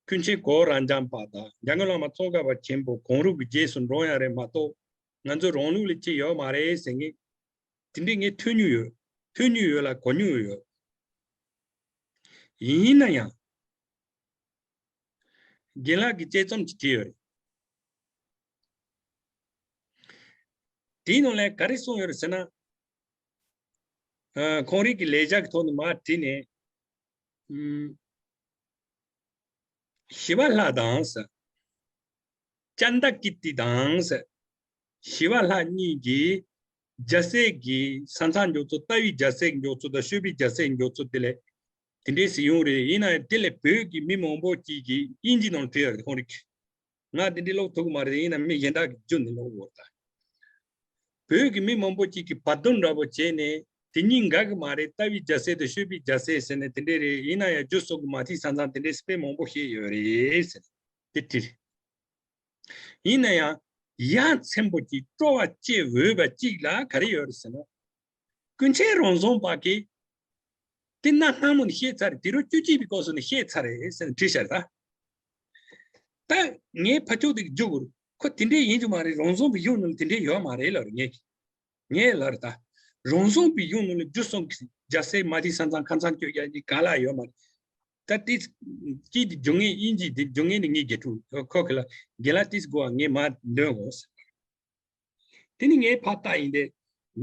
ཀུན་མཁྱེན་གོ་རབ་འབྱམས་པ་དང་འཇམ་མགོན་བླ་མ་ཙོང་ཁ་པ་ཆེན་པོ་གང་རུང་གི་རྗེས་སུ་འབྲང་ཡ་རེད་མ་གཏོགས། ང་ཚོ་རང་ལུགས་ལ་ཅི་ཡོད་མ་རེད་ཟེར་མཁན། དེ་འདྲའི་ངས་ཐོས་མྱོང་ཡོད། ཐོས་མྱོང་ཡོད་ལ་གོ་མྱོང་ཡོད། ཡིན་ན་ཡང་། རྒན་ལགས་ཀྱིས་དཔྱད་རྩོམ་ཅིག་བྲིས་ཡོད་རེད། དེའི་ནང་ལ་ག་རེ་གསུངས་ཡོད་རེད་ཟེར་ན། ཨ། ཁོང་རང་གི་ལས་བྱ་གི་ཐོག་ནས་མར་བྲིས་ནས། ཨུམ། ཞི་བ་ལྷ་དང་ཟེར། ཙནྡ་ཀིརྟི་དང་ཟེར། ཞི་བ་ལྷ་གཉིས་ཀྱིས་ རྒྱལ་སྲས་ཀྱི་ས་མཚམས་འཇོག་ཚུལ། རྟ་བའི་རྒྱལ་སྲས་འཇོག་ཚུལ་དང་ཤོད་པའི་རྒྱལ་སྲས་འཇོག་ཚུལ་དེ་ལས་དེ་འདྲས་སུ་ཡོང་རེད། ཡིན་ན་ཡང་དེ་ལས་བོད་ཀྱི་མི་མང་པོ་ཅིག་གིས་དབྱིན་ཇི་ནང་བྲིས་ཡོད་རེད། ཁོང་རིགས། ང་དེ་འདྲས་ཀློག་ཐུབ་ཀྱི་མ་རེད། ཡིན་ན་མི་གཞན་དག་གིས་བསྒྱུར་ནས་ཀློག་ཡོད་རེད་ད། བོད་ཀྱི་མི་མང་པོ་ཅིག་གིས་བར་འདུམ་འདྲ་པོ་བྱས་ནས་དེ་གཉིས་འགལ་གྱི་མ་རེད། རྟ་བའི་རྒྱལ་སྲས་དང་ཤོད་པའི་རྒྱལ་སྲས་ཟེར་ནས་དེ་འདྲས་རེད། ཡིན་ན་ཡང་རྒྱུ་སོགས་ཀྱི་མ་ཐིག་ས་མཚམས་དེ་འདྲས་དཔེ་མང་པོ་བཤད་ཡོད་རེད་ཟེར་ནས་དེ་བྲིས། ཡིན་ན་ཡང་ཡ་མཚན་པོ་ཅིག་སྤྲོ་བ་སྐྱེ་འོས་པ་ཅིག་ལ་ག་རེ་ཡོད་རེད་ཟེར་ན། ཀུན་མཁྱེན་རང་བྱུང་པ་གིས་དེ་གནའ་སྔ་མོ་ནས་བཤད་ཚར་རེད། དུས་རབས་བཅུ་གཅིག་པའི་སྐབས་སུ་ནས་བཤད་ཚར་རེད་ཟེར་ནས་བྲིས་ཤག་ད། ད་ངའི་ཕ་ཕྱོགས་དེ་གི་རྒྱུ་གུར་ཁོ་དེ་འདྲས་ཡིན་རྒྱུ་མ་རེད། རང་བྱུང་པའི་གཞུང་ནང་ལ་དེ་འདྲས་ཡོད་མ་རེད་ལབ་རེད། ངས་ངས་ལབ་རེད་ད། རང་བྱུང་པའི་གཞུང་ནང་ལ་རྒྱུ་གསུམ་གྱི་རྒྱལ་སྲས་མ་ཐིག་ས་མཚམས་ཁ་མཚམས་གཅོད་རྒྱག་གི་ག་ལ་ཡོད་མ་རེད། ད་ཏིས་ཀྱིས་དེ་སྦྱོང་མཁན་དབྱིན་ཇི་དེ་སྦྱོང་མཁན་དེ་ངའི་དགེ་ཕྲུག་ཁོ་ཁོ་གི་ལ་རྒན་ལགས་ཏིས་གོ་བ་ངས་མ་འདོན་དགོས། དེ་ནི་ངས་ཕར་ལྟ་ཡིན་ཏེ།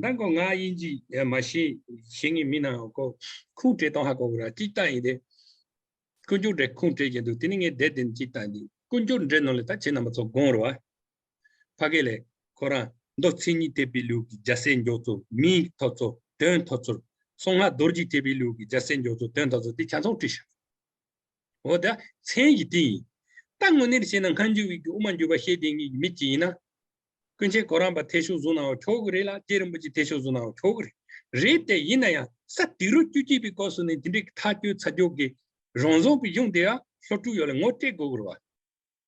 ད་ཁོ་ང་དབྱིན་ཇི་མ་ཤེས་ཤེས་ངེས་མི་ན་ཁོ་ཁུངས་བྲིས་སྟངས་ཧ་གོ་གི་ར། གཅིག་ལྟ་ཡིན་ཏེ། ཀུན་སྤྱོད་འགྲེལ་ཁུངས་བྲིས་ཀྱི་འདུག་དེ་ནི་ངས་བསྡད་དེ་གཅིག་ལྟ་ཡིན་ཏེ། ཀུན་སྤྱོད་འགྲེལ་ནང་ལ་ད་ཁྱེད་རྣམ་པ་ཚོ་དགོངས་རེད་བ། ཕ་གི་ལས་ཁོ་རང་མདོ་མཚན་ཉིད་ཐེག་པའི་ལུགས་ཀྱི་རྒྱལ་སྲས་མགྱོགས་ཚོ་མིང་ཐོབ་ཚོ་དོན་ཐོབ་ཚོ། གསང་སྔགས་རྡོ་རྗེ་ཐེག་པའི་ལུགས་ཀྱི་རྒྱལ་སྲས་མགྱོགས་ཚོ་དོན་ཐོབ་ཚོ་དེ་ཆ་ཚང་བྲིས་ཤག་འོ་ད་མཚན་གྱི་དེ་ཡིན། ད་དངོས་གནས་བཤད་ན་སྔ་འགྱུར་བའི་གི་དབུ་མ་འཇུག་པ་བཤད་དེ་ངེས་ཀྱི་མི་གཅིག་ཡིན་ན། ཀུན་མཁྱེན་གོ་རམས་པ་ཐེ་ཤུགས་བཟུང་ནའང་ཆོག་གི་རེད་ལ། རྗེ་རིན་པོ་ཆེ་ཐེ་ཤུགས་བཟུང་ནའང་ཆོག་གི་རེད། རེད་དེ་ཡིན་ན་ཡང་ས་དུས་རབས་བཅུ་གཅིག་པའི་སྐབས་སུ་ནས་འདི་འདྲའི་ཐག་གཅོད་ཚ་རྒྱུག་གི་རང་བྱུང་པའི་གཞུང་དེ་ཡང་ལྷོ་ཕྲུག་ཡོད་ལ་ངོ་སྤྲད་དགོས་གི་རེད་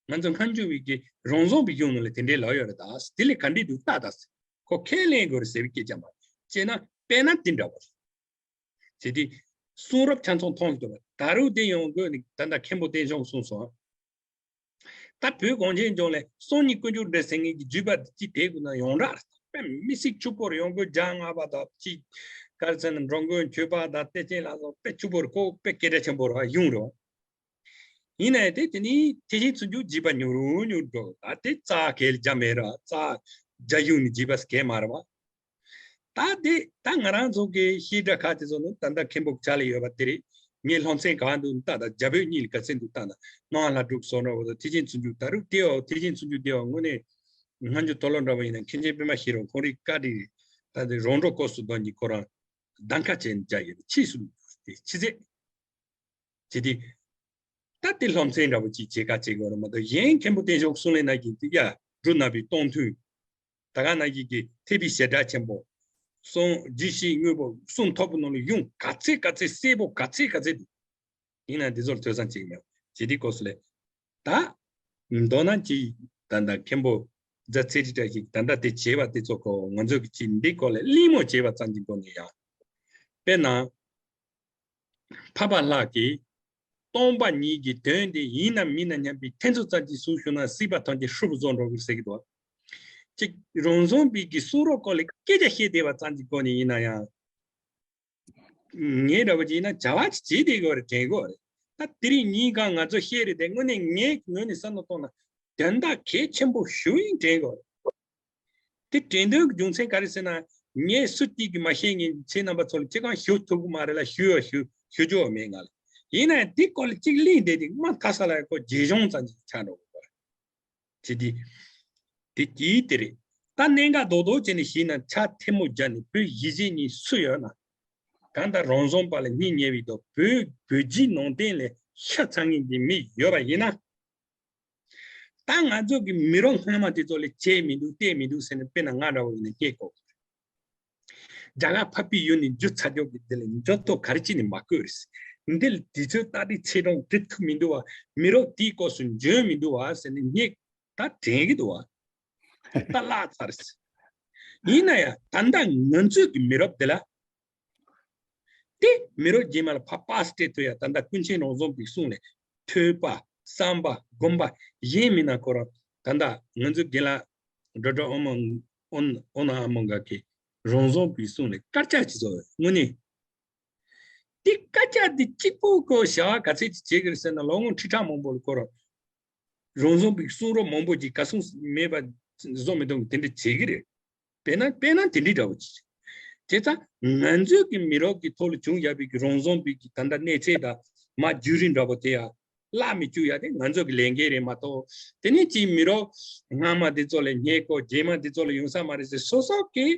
བ། ང་ཚོ་སྔ་འགྱུར་བའི་གི་རང་བྱུང་པའི་གཞུང་ནང་ལ་དེ་འདྲའི་ལབ་ཡོད་རེད་ད། དེ་ལས་ག་འདྲས་འདུག་ལྟ་ད། ཁོ་ཁས་ལེན་དགོས་རེད་ཟེར་བའི་སྐད་ཆ་མ་རེད། བྱས་ན་དཔེར་ན་དེ་འདྲ་བ་རེད། བྱས་ཏེ། གསུང་རབ་ཆ་ཚང་མཐོང་ཐུབ་པ་ད་རུང་དེ་ཡོང་དགོས་ནི་ད་ལྟ་མཁན་པོ་བསྟན་སྐྱོང་གསུངས་སོང་། ད་བོད་གངས་ཅན་ལྗོངས་ལ་གསང་སྔགས་ཀུན་སྤྱོད་འགྲེལ་ཟེར་མཁན་གྱི་བརྒྱུད་པ་ཅིག་དེ་དགོས་ན་ཡོངས་གྲགས་རེད། དཔེ་མི་སྲིད་ཕྱུག་པོ་རེད། ཡོང་སྒོ་རྒྱ་སྔགས་པ་དང་གཅིག་ག་རེ་ཟེར་ན་འགྲོ་མགོན་ཆོས་པ་དང་བསྟན་ཆེན་ལ་སོགས་དཔེ་ཕྱུག་པོ་རེད། ཁོ་དཔེ་སྐད་གྲགས་ཆེན་པོ་རེད་བ། གཞུང་རེད་བ། ཡིན་ནའི་དེ་དེ་ནི་ཐེག་ཆེན་བརྩོན་འགྲུས་བརྒྱུད་པ་ཉུང་རུ་ཉུང་རུ་འགྲོ། ད་དེ་རྩ་གལ་རྒྱ་མེད་ར། རྩ་རྒྱ་གཞུང་ནི་བརྒྱུད་པ་གལ་མ་རེད་བ། ད་དེ་ད་ང་རང་ཚོ་གི་བཤད་གྲྭ་ཁག་དེ་ཚོ་ནི་ད་ལྟ་མཁན་པོ་ཆ་ལ་ཡོད་པ་དེ་རེད། ངའི་སློབ་ཚན་གང་འདུག་ལྟ་ད། རྒྱ་བོད་གཉིས་ལ་ག་ཚད་འདུག་ལྟ་ད། སྣང་བ་ལྷ་སྒྲུབ་སོགས་འདྲ་བོ་དང་ཐེག་ཆེན་བརྩོན་འགྲུས་ད་རུང་དེ་བ་ཐེག་ཆེན་བརྩོན་འགྲུས་དེ་བ་དངོས་གནས་སྔ་འགྱུར་མཐོ་སློབ་འདྲ་བོ་ཡིན་ན་མཁན་ཆེན་པད་མ་ཤེས་རབ་ཁོང་རིགས་བཀའ་དྲིན་ད་དེ་རོང་འབྲོག་སྐོར་སུ་དོན་གྱི་ཁོ་རང་གདམ་ཁ་བྱས་ནས་བྱ་ཡོད་ཕྱིས་སུ་དེ་ཕྱི་ཚེ། བྱས་ཏེ། ད་དེ་སློབ་ཚན་འདྲ་བོ་ཅིག་བྱེད་ཀ་བྱེད་དགོས་རེད་མ་གཏོགས་གཞན་མཁན་པོ་བསྟན་སྐྱོང་གསུང་ལས་ན་གི་དེ་ཡ་འབྲུ་ནག་པོའི་སྟོང་ཐུན། ད་ག་ན་གི་གི་ཐེག་པའི་བྱེ་བྲག་ཆེན་པོ། གསུང་རྒྱུད་བཞི་དངོས་པོ་གསུང་ཐོར་བུ་ནང་ལ་གཞུང་ག་ཚད་ག་ཚད་གསལ་པོ་ག་ཚད་ག་ཚད་འདུག་ཡིན་ན་འདི་ཚོར་ཐོས་བསམ་བྱེད་ཀྱི་མེད། བྱེད་དུས་སྐབས་སུ་ལས། ད། མདོར་ན་ཅི། ད་ལྟ་མཁན་པོ་རྫ་ཚེ་རིང་བཀྲ་ཤིས་ད་ལྟ་དེ་བྱས་པ་དེ་ཚོ་ཁོ་ང་ཚོ་གི་ཅི་འདི་སྐོར་ལ་གླེང་མོལ་བྱས་པ་ཙམ་གྱི་སྒོ་ནས་ཡང་། དཔེར་ན། འཕགས་པ་ལྷ་གིས། སྟོང་པ་ཉིད་ཀྱི་དོན་དེ་ཡིན་ནམ་མིན་ན་སྙམ་པའི་ཐེ་ཚོམ་ཙམ་གྱིས་གཟུགས་ཞུགས་ན་སྲིད་པ་ཐམས་ཅད་ཧྲུལ་པོ་བཟོ་འགྲོ་གི་ཟེར་གྱི་འདུག་གཅིག་རང་བྱུང་པའི་གི་གསུང་རབ་སྐོར་ལ་སྐད་ཆ་བཤད་བསྡད་པ་ཙམ་གྱི་སྒོ་ནས་ཡིན་ན་ཡང་། ངའི་འདྲ་བོ་ཅིག་ཡིན་ན་བྱ་བ་ཅིག་བྱེད་བསྡད་དགོས་རེད། དྲན་དགོས་རེད། ད་དེ་རིང་ཉིན་གང་ང་ཚོ་བཤད་རེད་དེ་དངོས་གནས་ངའི་ངོས་ནས་བསམ་བློ་གཏོང་ན་དོན་དག་གལ་ཆེན་པོ་ཞིག་ཡིན་དྲན་དགོས་རེད། དེ་དྲན་དོན་གྱི་རྒྱུ་མཚན་ག་རེ་ཟེར་ན། ངས་སུ་གཅིག་གིས་མ་ཤེས་ངེས་ཁྱེད་རྣམ་པ་ཚོ་ལ་ཅི་གང་ཞུ་ཐུབ་ཀྱི་མ་རེད་ལ། ཞུ་ཡ་ཞུ་ཞུ་རྒྱུ་མེད་ང་ལ། ཡིན་ན་ཡང་འདི་སྐོར་ལ་གཅིག་གླེང་བསྡད་དེ་མ་ཁ་ས་ལ་ཡ་ཁོ་རྗེས་གཞུང་ཙམ་ཅིག་ཆགས་འགྲོ་དགོས་པ་རེད། ཅི་སྟེ། དེ་དེའི་དེ་རེད། ད་གནད་འགག་རྡོག་རྡོག་བྱས་ནས་ཤེས་ན་ཕྱག་ཐལ་མོ་སྦྱར་ནས་བོད་གཞིས་བྱེས་གཉིས་སུ་ཡོད་ན། གང་ལྟར་རང་བྱུང་པ་ལ་སྙིང་ཉེ་བའི་དོ་བོད་བོད་བརྒྱུད་ནང་བསྟན་ལས་ཤ་ཚ་མཁན་གྱི་མི་ཡོད་པ་ཡིན་ན། ད་ང་ཚོ་གི་མི་རབས་སྔ་མ་དེ་ཚོ་ལས་བྱས་མི་འདུག་བལྟས་མི་འདུག་ཟེར་ནས་དཔེར་ན་ང་འདྲ་བོ་ཡིན་ན་སྐྱེ་དགོས། རྒྱ་གར་འཕགས་པའི་ཡུལ་ནས་རྒྱུ་ཚ་རྒྱུ་གི་དེ་ལ་འཇོན་ཐོ་ག་རེ་བྱས་ནས་མ་བཀོད་རེད། འདི་ལ་དུས་ཚོད་ཏག་ཏག་ཚེས་གྲངས་འབྲི་ཐུབ་མི་འདུག་བ། མི་རབས་དེའི་སྐབས་སུ་འཇོན་མི་འདུག་བ་ཟེར་ནས་ངས་ད་དྲན་གྱི་འདུག་བ། ད་བརླག་ཚར་རེད། ཡིན་ན་ཡང་ད་ལྟ་ང་ཚོའི་གི་མི་རབས་འདི་ལ། དེ་མི་རབས་རྗེས་མ་ལ་ཕར་པཱ་སི་སྤྲད་ཐུབ་ཡ། ད་ལྟ་ཀུན་མཁྱེན་རང་བྱུང་པའི་གསུང་ལས་ཐོས་པ་བསམ་པ་སྒོམ་པ་གཞན་མིན་ན་ཁོ་རང་ད་ལྟ་ང་ཚོའི་རྒན་ལགས་འགྲོ་འགྲོ་ཨོ་མོ་ཨོ་ཨོ་ན་ཨ་མོ་འགའ་གི་རང་བྱུང་པའི་གསུང་ལས་དཀར་ཆག་ཅིག་བཟོ་བའི་དངོས་གནས། དེ་དཀར་ཆག་དེ་གཅིག་པོ་ཁོ་བྱ་བ་ག་ཚད་ཅིག་བྱེད་ཀྱི་རེད་ཟེར་ན་ལོ་ངོ་ཁྲི་ཕྲག་མང་པོ་ལ་ཁོ་རང་། རང་བྱུང་པའི་གསུང་རབ་མང་པོ་ཅིག་ག་སོང་མེད་པ་བཟོ་མི་གཏོང་གི་དེ་འདྲ་བྱེད་ཀྱི་རེད། དཔེར་ན་དཔེར་ན་དེ་འདྲའི་འདྲ་བོ་ཅིག་བྱས་ཙང་ང་ཚོའི་གི་མི་རབས་ཀྱི་ཐོག་ལ་བྱུང་ཡག་པའི་གི་རང་བྱུང་པའི་གི་ད་ལྟ་གནས་ཚད་དང་མ་བརྒྱུད་རིམ་འདྲ་བོ་དེ་ཡང་བརླག་མི་བཅུག་ཡག་དེ་ང་ཚོ་གི་ལས་འགན་རེད་མ་གཏོགས། དེ་ནས་ཅིག་མི་རབས་སྔ་མ་དེ་ཚོ་ལ་སྙད་ཁོ་རྗེས་མ་དེ་ཚོ་ལ་ཡོང་ས་མ་རེད་ཟེར་སོ་སོ་གི་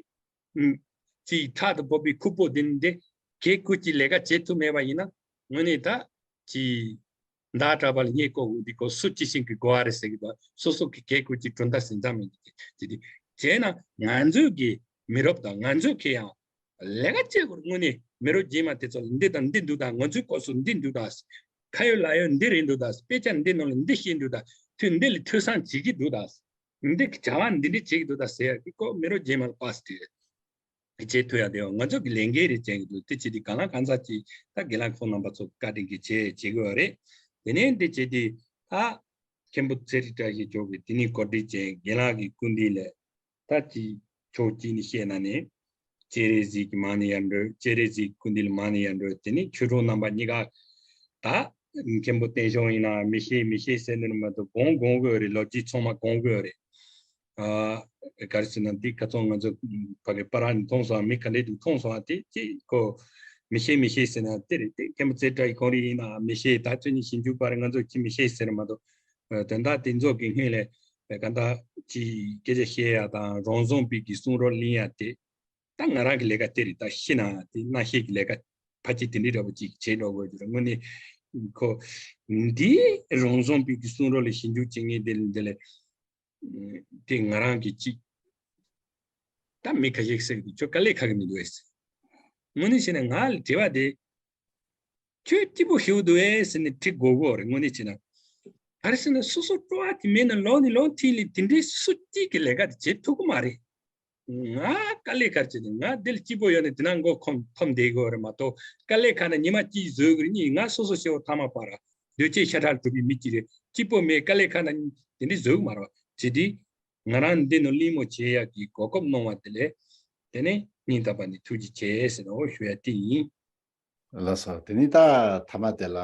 ཅིག་ཕྲག་ཏུ་བབས་པའི་ཁུར་པོ་འདི་ནི་འདི་གེ་ཁུར་གྱིས་ལས་ཀ་བྱེད་ཐུབ་མེད་པ་ཡིན་ན་དངོས་གནས་ད་ཅིག་མདའ་གྲགས་པ་ལ་སྙེག་ཀོ་འུ་འདི་ཀོ་སུ་ཅི་ཤིང་གི་གོ་བ་རེད་ཟེར་གི་འདུག་སོ་སོ་གི་གེ་ཁུར་གྱི་གྲུབ་མཐའ་ཟིན་ཙམ་མིན་གྱི་དེ་དེ་བྱས་ན་ང་ཚོས་གི་མི་རབས་དང་ང་ཚོས་གི་ཡང་ལས་ཀ་བྱེད་དགོས་དངོས་གནས་མི་རབས་རྗེས་མ་དེ་ཚོ་ལ་འདི་དང་འདི་འདུག་དང་ང་ཚོའི་སྐབས་སུ་འདི་འདུག་དང་ཁ་ཡོད་ལག་ཡོད་འདི་རེད་འདུག་དང་དཔེ་ཆ་འདི་ནང་ལ་འདི་ཤེས་འདུག་དང་དུས་འདི་ལ་ཐོས་བསམ་བྱེད་ཀྱི་འདུག་དང་འདི་གི་བྱ་བ་འདི་འདྲ་བྱེད་ཀྱི་འདུག་དང་ཟེར་ཡ་གི་ཀོ་མི་རབས་རྗེས་མ་ལ་པ་སི་ཊི་བྱེད་ཐུབ་ཡ་དེ་ཡང་ང་ཚོ་གི་ལས་འགན་རེད་བྱེད་ཀྱི་འདུག་དེ་བྱེད་དུས་གང་ལ་གང་འཚམ་ཅིག་ད་དགེ་ལགས་ཁོང་རྣམ་པ་ཚོ་བཀའ་དྲིན་གྱིས་བྱེད་བྱེད་དགོས་པ་རེད། དེ་ནས་འདི་བྱེད་དུས་ད་མཁན་པོ་ཚེ་རིང་བཀྲ་ཤིས་མཆོག་གིས་དེ་ནས་གོ་སྒྲིག་བྱས་དགེ་ལགས་ཀྱི་སྐུ་མདུན་ལ་ད་ཅིག་ཕྱོགས་གཅིག་ནས་བཤད་ན་ནི་སྤྱན་རས་གཟིགས་ཀྱི་མ་ཎི་ཡར་འགྲོ་སྤྱན་རས་གཟིགས་སྐུ་མདུན་ལ་མ་ཎི་ཡར་འགྲོ་དེ་ནས་ཆོས་གྲོགས་རྣམ་པ་གཉིས་ཀ་ད་མཁན་པོ་བསྟན་སྐྱོང་ཡིན་ན་མི་ཤེས་མི་ཤེས་ཟེར་ནས་མ་གཏོགས་དགོངས་དགོངས་དགོས་རེད། ལོ་རྒྱུས་ཚང་མ་དགོངས་དགོས་རེད། ཨ་ག་རེ་ཟེར་ན་འདི་ཁ་ཚོན་ང་ཚོ་ཕ་གི་པ་ར་ནས་མཐོང་སོང་མི་ག་འདྲས་འདུག་མཐོང་སོང་དེ་ཅི་ཁོ་མི་ཤེས་མི་ཤེས་ཟེར་ན་དེ་རེད། དེ་མཁན་པོ་ཚེ་བཀྲ་ཡི་གོང་རེ་ཡིན་ན་མི་ཤེས། ད་ཚོད་ནི་ཞིབ་འཇུག་པ་རེད། ང་ཚོ་ཅི་མི་ཤེས་ཟེར་མ་གཏོགས་དོན་དག་དེ་ཚོ་གི་སྔོན་ལ་ག་འདྲ་ཅི་སྐད་ཆ་བཤད་ཡ་དང་རང་བཟང་པའི་གི་གསུང་རོགས་ལེན་ཡ་དེ་ད་ང་རང་གི་ལས་ཀ་དེ་རེད། ད་ཤི་ན་དེ་རྣ་ཤེས་ཀྱི་ལས་ཀ་ཕལ་ཆེར་དེ་འདྲའི་འདྲ་པོ་ཅིག་བྱེད་འགྲོ་དགོས་ཀྱི་རེད། དངོས་གནས་ཁོ་འདི་རང་བཟང་པའི་གི་གསུང་རོགས་ལ་ཞིབ་འཇུག་བྱེད་མཁན་དེ་ལ་འདི་ལ་དེ་ང་རང་གི་ཅིག་ད་མི་ཁ་ཤས་ཟེར་གི་འདུག་ཁྱོད་དཀའ་ལས་ཁག་གི་མི་འདུག་ཨེ་ཟེར། དངོས་གནས་བྱས་ན་ང་ལ་དྲི་བ་དེ་ཁྱོད་སྐྱིད་པོ་ཞིག་འདུག་ཨེ་ཟེར་ནས་དྲི་དགོས་གོ་རེད། དངོས་གནས་བྱས་ན་ག་རེ་ཟེར་ན་སོ་སོ་སྤྲོ་བ་དེ་མེད་ན་ལོག་ནས་ལོག་ཐིག་ལེ་དེ་འདྲའི་སུ་གཅིག་གི་ལས་ཀ་དེ་བྱེད་ཐུབ་ཀྱི་མ་རེད། ང་དཀའ་ལས་ཁག་ཅིག་ནི་ང་འདི་ལ་སྐྱིད་པོ་ཡོད་ནས་དེ་ན་མགོ་འཁོམ་འཐོམ་བསྡད་དགོས་རེད་མ་གཏོགས་དཀའ་ལས་ཁག་ན་ཉི་མ་གཅིག་བཟོས་གི་རེད། གཉིས་ང་སོ་སོ་སྐྱེ་བོ་ཐ་མ་པ་ར་འདོད་ཆེ་ཤ་ཁྲག་གྲུབ་པའི་མི་གཅིག་རེད། སྐྱིད་པོ་མེད་དཀའ་ལས་ཁག་ན་དེ་འདྲའི་བཟོས་གི་མ་རེད་བ། བྱེད་དུས་ང་རང་འདི་ནང་གླེང་མོལ་བྱེད་ཡག་གི་གོ་སྐབས་གནང་བ་དེ་ལས་དེ་ནས་སྙིང་ཐག་པ་ནས་ཐུགས་རྗེ་ཆེ་ཟེར་ནས་འོ་ཞུ་ཡ་དེ་ཡིན། ལགས་སོ། དེ་ནི་ད་ཐ་མ་དེ་ལ་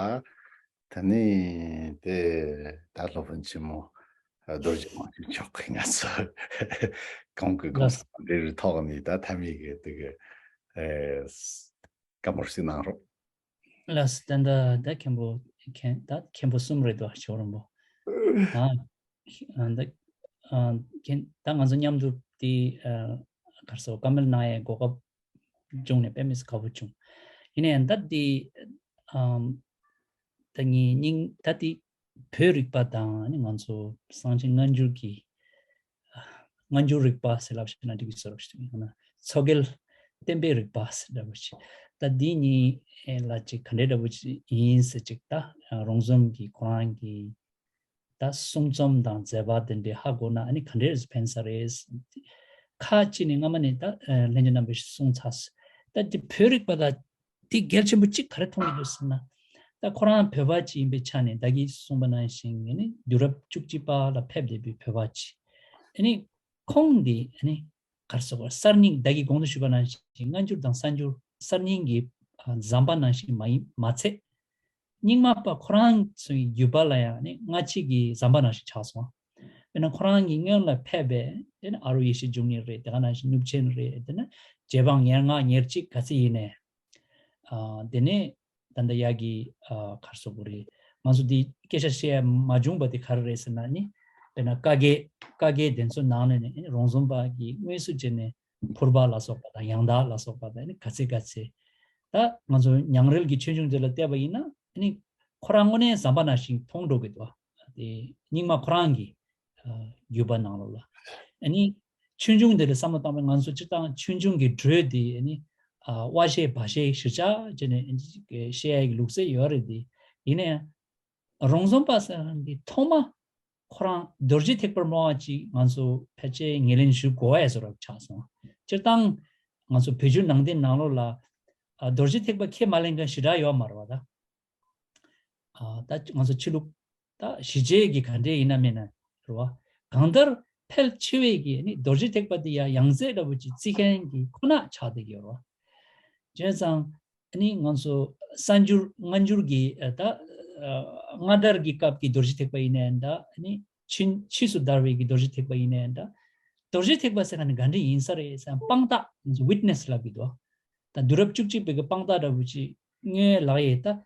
ད་ནི་དེ་ད་སློབ་དཔོན་ཆེན་མོ་རྡོ་རྗེ་དབང་ཕྱུག་མཆོག་གིས་ང་ཚོ་གོང་གི་གོང་ས་འདྲི་རུ་ཐོག་ནས་ད་ཐ་མའི་གི་དེ་གི་ཨེ་བཀའ་མོལ་ཞིག་གནང་རོགས། ལགས་སོ། ད་ད་ད་མཁན་པོ་མཁན་ད་མཁན་པོ་གསུམ་རེད་དོ་ཞོ་རོན་པོ། ཨ་ད་ཨ་མཁན་ད་ང་ཚོ་མཉམ་དུ་དེ་ཨ་གར་སོ་བཀའ་མོལ་གནང་ཡའི་གོ་སྐབས་བྱུང་ནས་དཔེ་མི་སྲིད་དགའ་པོ་བྱུང་། ཡིན་ནའང་ད་དེ་ཨམ་ད་ངའི་སྙིང་ད་དེ་བོད་རིག་པ་དང་ནི་ང་ཚོ་གསང་ཆེན་སྔ་འགྱུར་གྱི་སྔ་འགྱུར་རིག་པ་ཟེར་ལབ་ཤེས་ན་འགྲིག་གི་ཟེར་ལབ་ཤེས་ན་མཚོ་རྒྱལ་བསྟན་པའི་རིག་པ་ཟེར་འདྲ་པོ་ཅིག་ད་འདི་གཉིས་ལ་ཅིག་ག་འདྲའི་འདྲ་པོ་ཅིག་ཡིན་ཟེར་ཅིག་ད་རོང་ཟོམ་གྱི་ཁོ་རང་གི་ད་གསུང་རྩོམ་དང་མཛད་པ་དེ་འདྲའི་ཧ་གོ་ན་ཨ་ནི་ག་འདྲས་ཕན་ས་རེད། ཁ་ཅིག་ནི་སྔ་མ་ནས་ད་ལྷན་རྒྱས་རྣམ་པས་གསུངས་ཚར། ད་དེ་བོད་རིག་པ་ད་དེ་གལ་ཆེན་པོ་གཅིག་ག་རེ་མཐོང་གི་འདུག་ཟེར་ན། ད་ཁོ་རང་བོད་པ་ཅིག་ཡིན་པའི་ཆ་ནས་ད་གིན་གསུངས་པ་ནང་བཞིན་ཨ་ནི་དུས་རབས་བཅུ་གཅིག་པ་ལ་ཕེབས་བསྡད་པའི་བོད་པ་ཅིག་ཨ་ནི་ཁོང་འདི་ཨ་ནི་ག་རེ་ཟེར་དགོས་གསར་རྙིང་ད་གིན་གོང་དུ་ཞུས་པ་ནང་བཞིན་སྔ་འགྱུར་དང་གསར་འགྱུར་གསར་རྙིང་གི་ཨ་ཟམ་པ་ནང་བཞིན་མ་ཡིན་མ་ཚད། རྙིང་མ་པ་ཁོ་རང་ཚོའི་བརྒྱུད་པ་ལ་ཡང་ནི་སྔ་ཕྱི་གི་ཟམ་པ་ནང་བཞིན་ཆགས་སོང་། དཔེར་ན་ཁོ་རང་གི་སྔོན་ལ་ཕེབས་པའི་དེ་ནི་ཨ་རུ་ཡེ་ཤེས་འབྱུང་གནས་རེད། དེ་ག་ནང་བཞིན་གཉུག་ཆེན་རེད། དེ་ནི་རྗེ་འབངས་ཉེར་ལྔ་ཉེར་གཅིག་ག་ཚད་ཡིན་ནའི། ཨ་དེ་ནས་ད་ལྟ་ཡ་གི་ཨ་ག་རེ་ཟེར་དགོས་རེད། ང་ཚོ་འདི་སྐད་ཆ་བཤད་ཡ་མ་བྱུང་བ་དེ་ག་རེ་རེད་ཟེར་ན་ནི་དཔེར་ན་བཀའ་བརྒྱད་བཀའ་བརྒྱད་དེ་ཚོའི་ནང་ནས་ནི་རོང་ཟོམ་པ་གི་དངོས་སུ་བྱས་ནས་ཕུར་པ་ལ་སོགས་པ་དང་ཡང་དག་ལ་སོགས་པ་དང་ནི་ག་ཚད་ག་ཚད། ད་ང་ཚོ་ཉང་རལ་གྱི་ཆོས་འབྱུང་དེ་ལ་བལྟས་པ་ཡིན་ན་ནི་ཁོ་རང་དངོས་གནས་ཟམ་པ་ནང་བཞིན་མཐོང་འགྲོ་གི་འདུག་དེ་རྙིང་མ་ཁོ་རང་གི་བརྒྱུད་པ་ནང་ལོགས་ལ་ནི་ཆོས་འབྱུང་དེ་ལ་བསམ་བློ་བཏང་བའི་ང་ཚོ་སྤྱིར་བཏང་ཆོས་འབྱུང་གི་འགྲོས་དེ་ནི་དབའ་བཞེད་བ་བཞེད་ཞིབ་ཆ་བྱས་ནས་བཤད་ཡ་གི་ལུགས་སྲོལ་ཡོད་རེད་དེ། ཡིན་ན་ཡང་རོང་ཟོམ་པ་ཟེར་མཁན་འདི་ཐོག་མ་ཁོ་རང་རྡོ་རྗེ་ཐེག་པར་རྨོངས་པ་ཅིག་ང་ཚོ་ཕལ་ཆེར་ངོས་ལེན་ཞུ་དགོས་ཡ་བཟོ་འདྲ་ཆགས་སོང་། སྤྱིར་བཏང་ང་ཚོ་བོད་བརྒྱུད་ནང་བསྟན་ནང་ལོགས་ལ་ཨ་རྡོ་རྗེ་ཐེག་པ་ཁས་མ་ལེན་མཁན་ཞེ་དྲག་ཡོད་མ་རེད་བ་ད། ཨ་ད་ང་ཚོ་ཕྱི་ལུགས་ད་ཞི་བྱེད་ཀྱི་ག་འདྲས་ཡིན་ན་མིན་ན་རེད་བ། གང་ལྟར་ཕལ་ཆེ་བས་ཀྱིས་ནི་རྡོ་རྗེ་ཐེག་པ་འདི་ཡང་ཡང་རྩེ་འདྲ་པོ་ཅིག་བརྩི་མཁན་གྱི་ཁོ་ན་ཆགས་བསྡད་ཀྱི་ཡོད་རེད་བ། བྱས་ཙང་། ཨ་ནི་ང་ཚོ་གསར་འགྱུར་སྔ་འགྱུར་གྱི་ཨ་ད་ཨ་སྔ་དར་གྱི་སྐབས་ཀྱི་རྡོ་རྗེ་ཐེག་པ་ཡིན་ནའི་འདྲ། ཨ་ནི་ཕྱིས་ཕྱིས་སུ་དར་བའི་གི་རྡོ་རྗེ་ཐེག་པ་ཡིན་ནའི་འདྲ། རྡོ་རྗེ་ཐེག་པ་ཟེར་མཁན་ནི་ག་འདྲ་ཡིན་ས་རེད་ཟེར་ན་དཔང་རྟགས་ང་ཚོ་ཝིཊ་ནེ་སི་ལབ་ཀྱི་འདུག་ད་དུས་རབས་བཅུ་གཅིག་པའི་གི་དཔང་རྟགས་འདྲ་བོ་ཅིག་སྔོན་ལགས་ཡས་ད།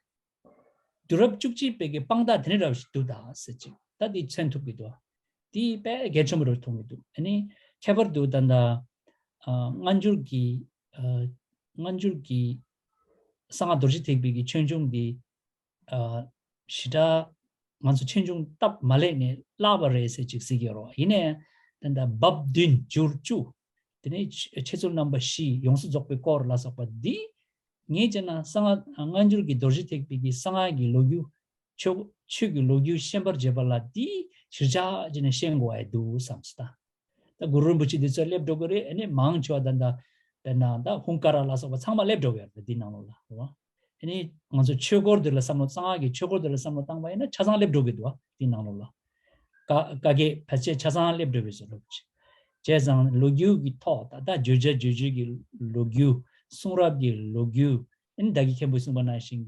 དུས་རབས་བཅུ་གཅིག་པའི་གི་དཔང་རྟགས་དེ་འདྲ་འདྲ་བོ་ཞིག་འདུག་ད་ཟེར་ཅིག་ད་དེ་མཚོན་ཐུབ་ཀྱི་འདུག་དེ་དཔེ་གལ་ཆེན་པོ་རེད་མཐོང་གི་འདུག་ཨ་ནི་ཁྱད་པར་དུ་ད་ལྟ་ ཨ་སྔ་འགྱུར་གྱི་ཨ་སྔ་འགྱུར་གྱི་གསང་སྔགས་རྡོ་རྗེ་ཐེག་པའི་གི་ཆོས་འབྱུང་འདི། ཨ་ཞེ་དྲག་ང་ཚོ་ཆོས་འབྱུང་སྟབས་མ་ལེགས་ནས་བརླག་པ་རེད་ཟེར་ཅིག་ཟེར་གྱི་ཡོད་རེད། ཡིན་ནའི་ད་ལྟ་བབ་བདུན་འགྱུར་བཅུ། དེ་ནས་འཆད་ཚུལ་རྣམ་པ་བཞི། ཡོངས་སུ་རྫོགས་པའི་སྐོར་ལ་སོགས་པ་འདི་ངས་བྱས་ན་གསང་སྔགས་སྔ་འགྱུར་གྱི་རྡོ་རྗེ་ཐེག་པའི་གི་གསང་སྔགས་ཀྱི་ལོ་རྒྱུས། ཆོས་ཆོས་ཀྱི་ལོ་རྒྱུས་ཤེས་པར་བྱེད་པ་ལ་འདི་གཞིར་བཞག་བྱས་ནས་ཤེས་དགོས་པ་འདུག་བསམ་སོང་ད། ད་གུ་རུ་རིན་པོ་ཆེ་འདི་ཚོ་སླེབས་འགྲོ་གི་རེད། ཨ་ནི་མང་ཆེ་བ་ད་ད་དཔེར་ན་ད་ཧུང་ཀ་ར་ལ་སོགས་པ་ཚང་མ་སླེབས་འགྲོ་གི་རེད། འདི་ནང་ལོགས་ལ་རེད་བ། ཨ་ནི་ང་ཚོ་ཆོས་སྐོར་འདི་ལ་བསམ་བློ་གཙང་མ་གི་ཆོས་སྐོར་འདི་ལ་བསམ་བློ་བཏང་བ་ཡིན་ན་ཆ་ཚང་སླེབས་འགྲོ་གི་འདུག་བ། འདི་ནང་ལོགས་ལ་ཀ་ཀ་གེ་ཕལ་ཆེར་ཆ་ཚང་སླེབས་འགྲོ་གི་བཟོ་འདྲ་བྱས་ཙང་ལོ་རྒྱུས་ཀྱི་ཐོག་ད་ལྟ་བརྗོད་བྱ་བརྗོད་བྱེད་ཀྱི་ལོ་རྒྱུས། གསུང་རབ་ཀྱི་ལོ་རྒྱུས། ཨ་ནི་ད་གིན་མཁན་པོས་གསུངས་པ་ནང་བཞིན་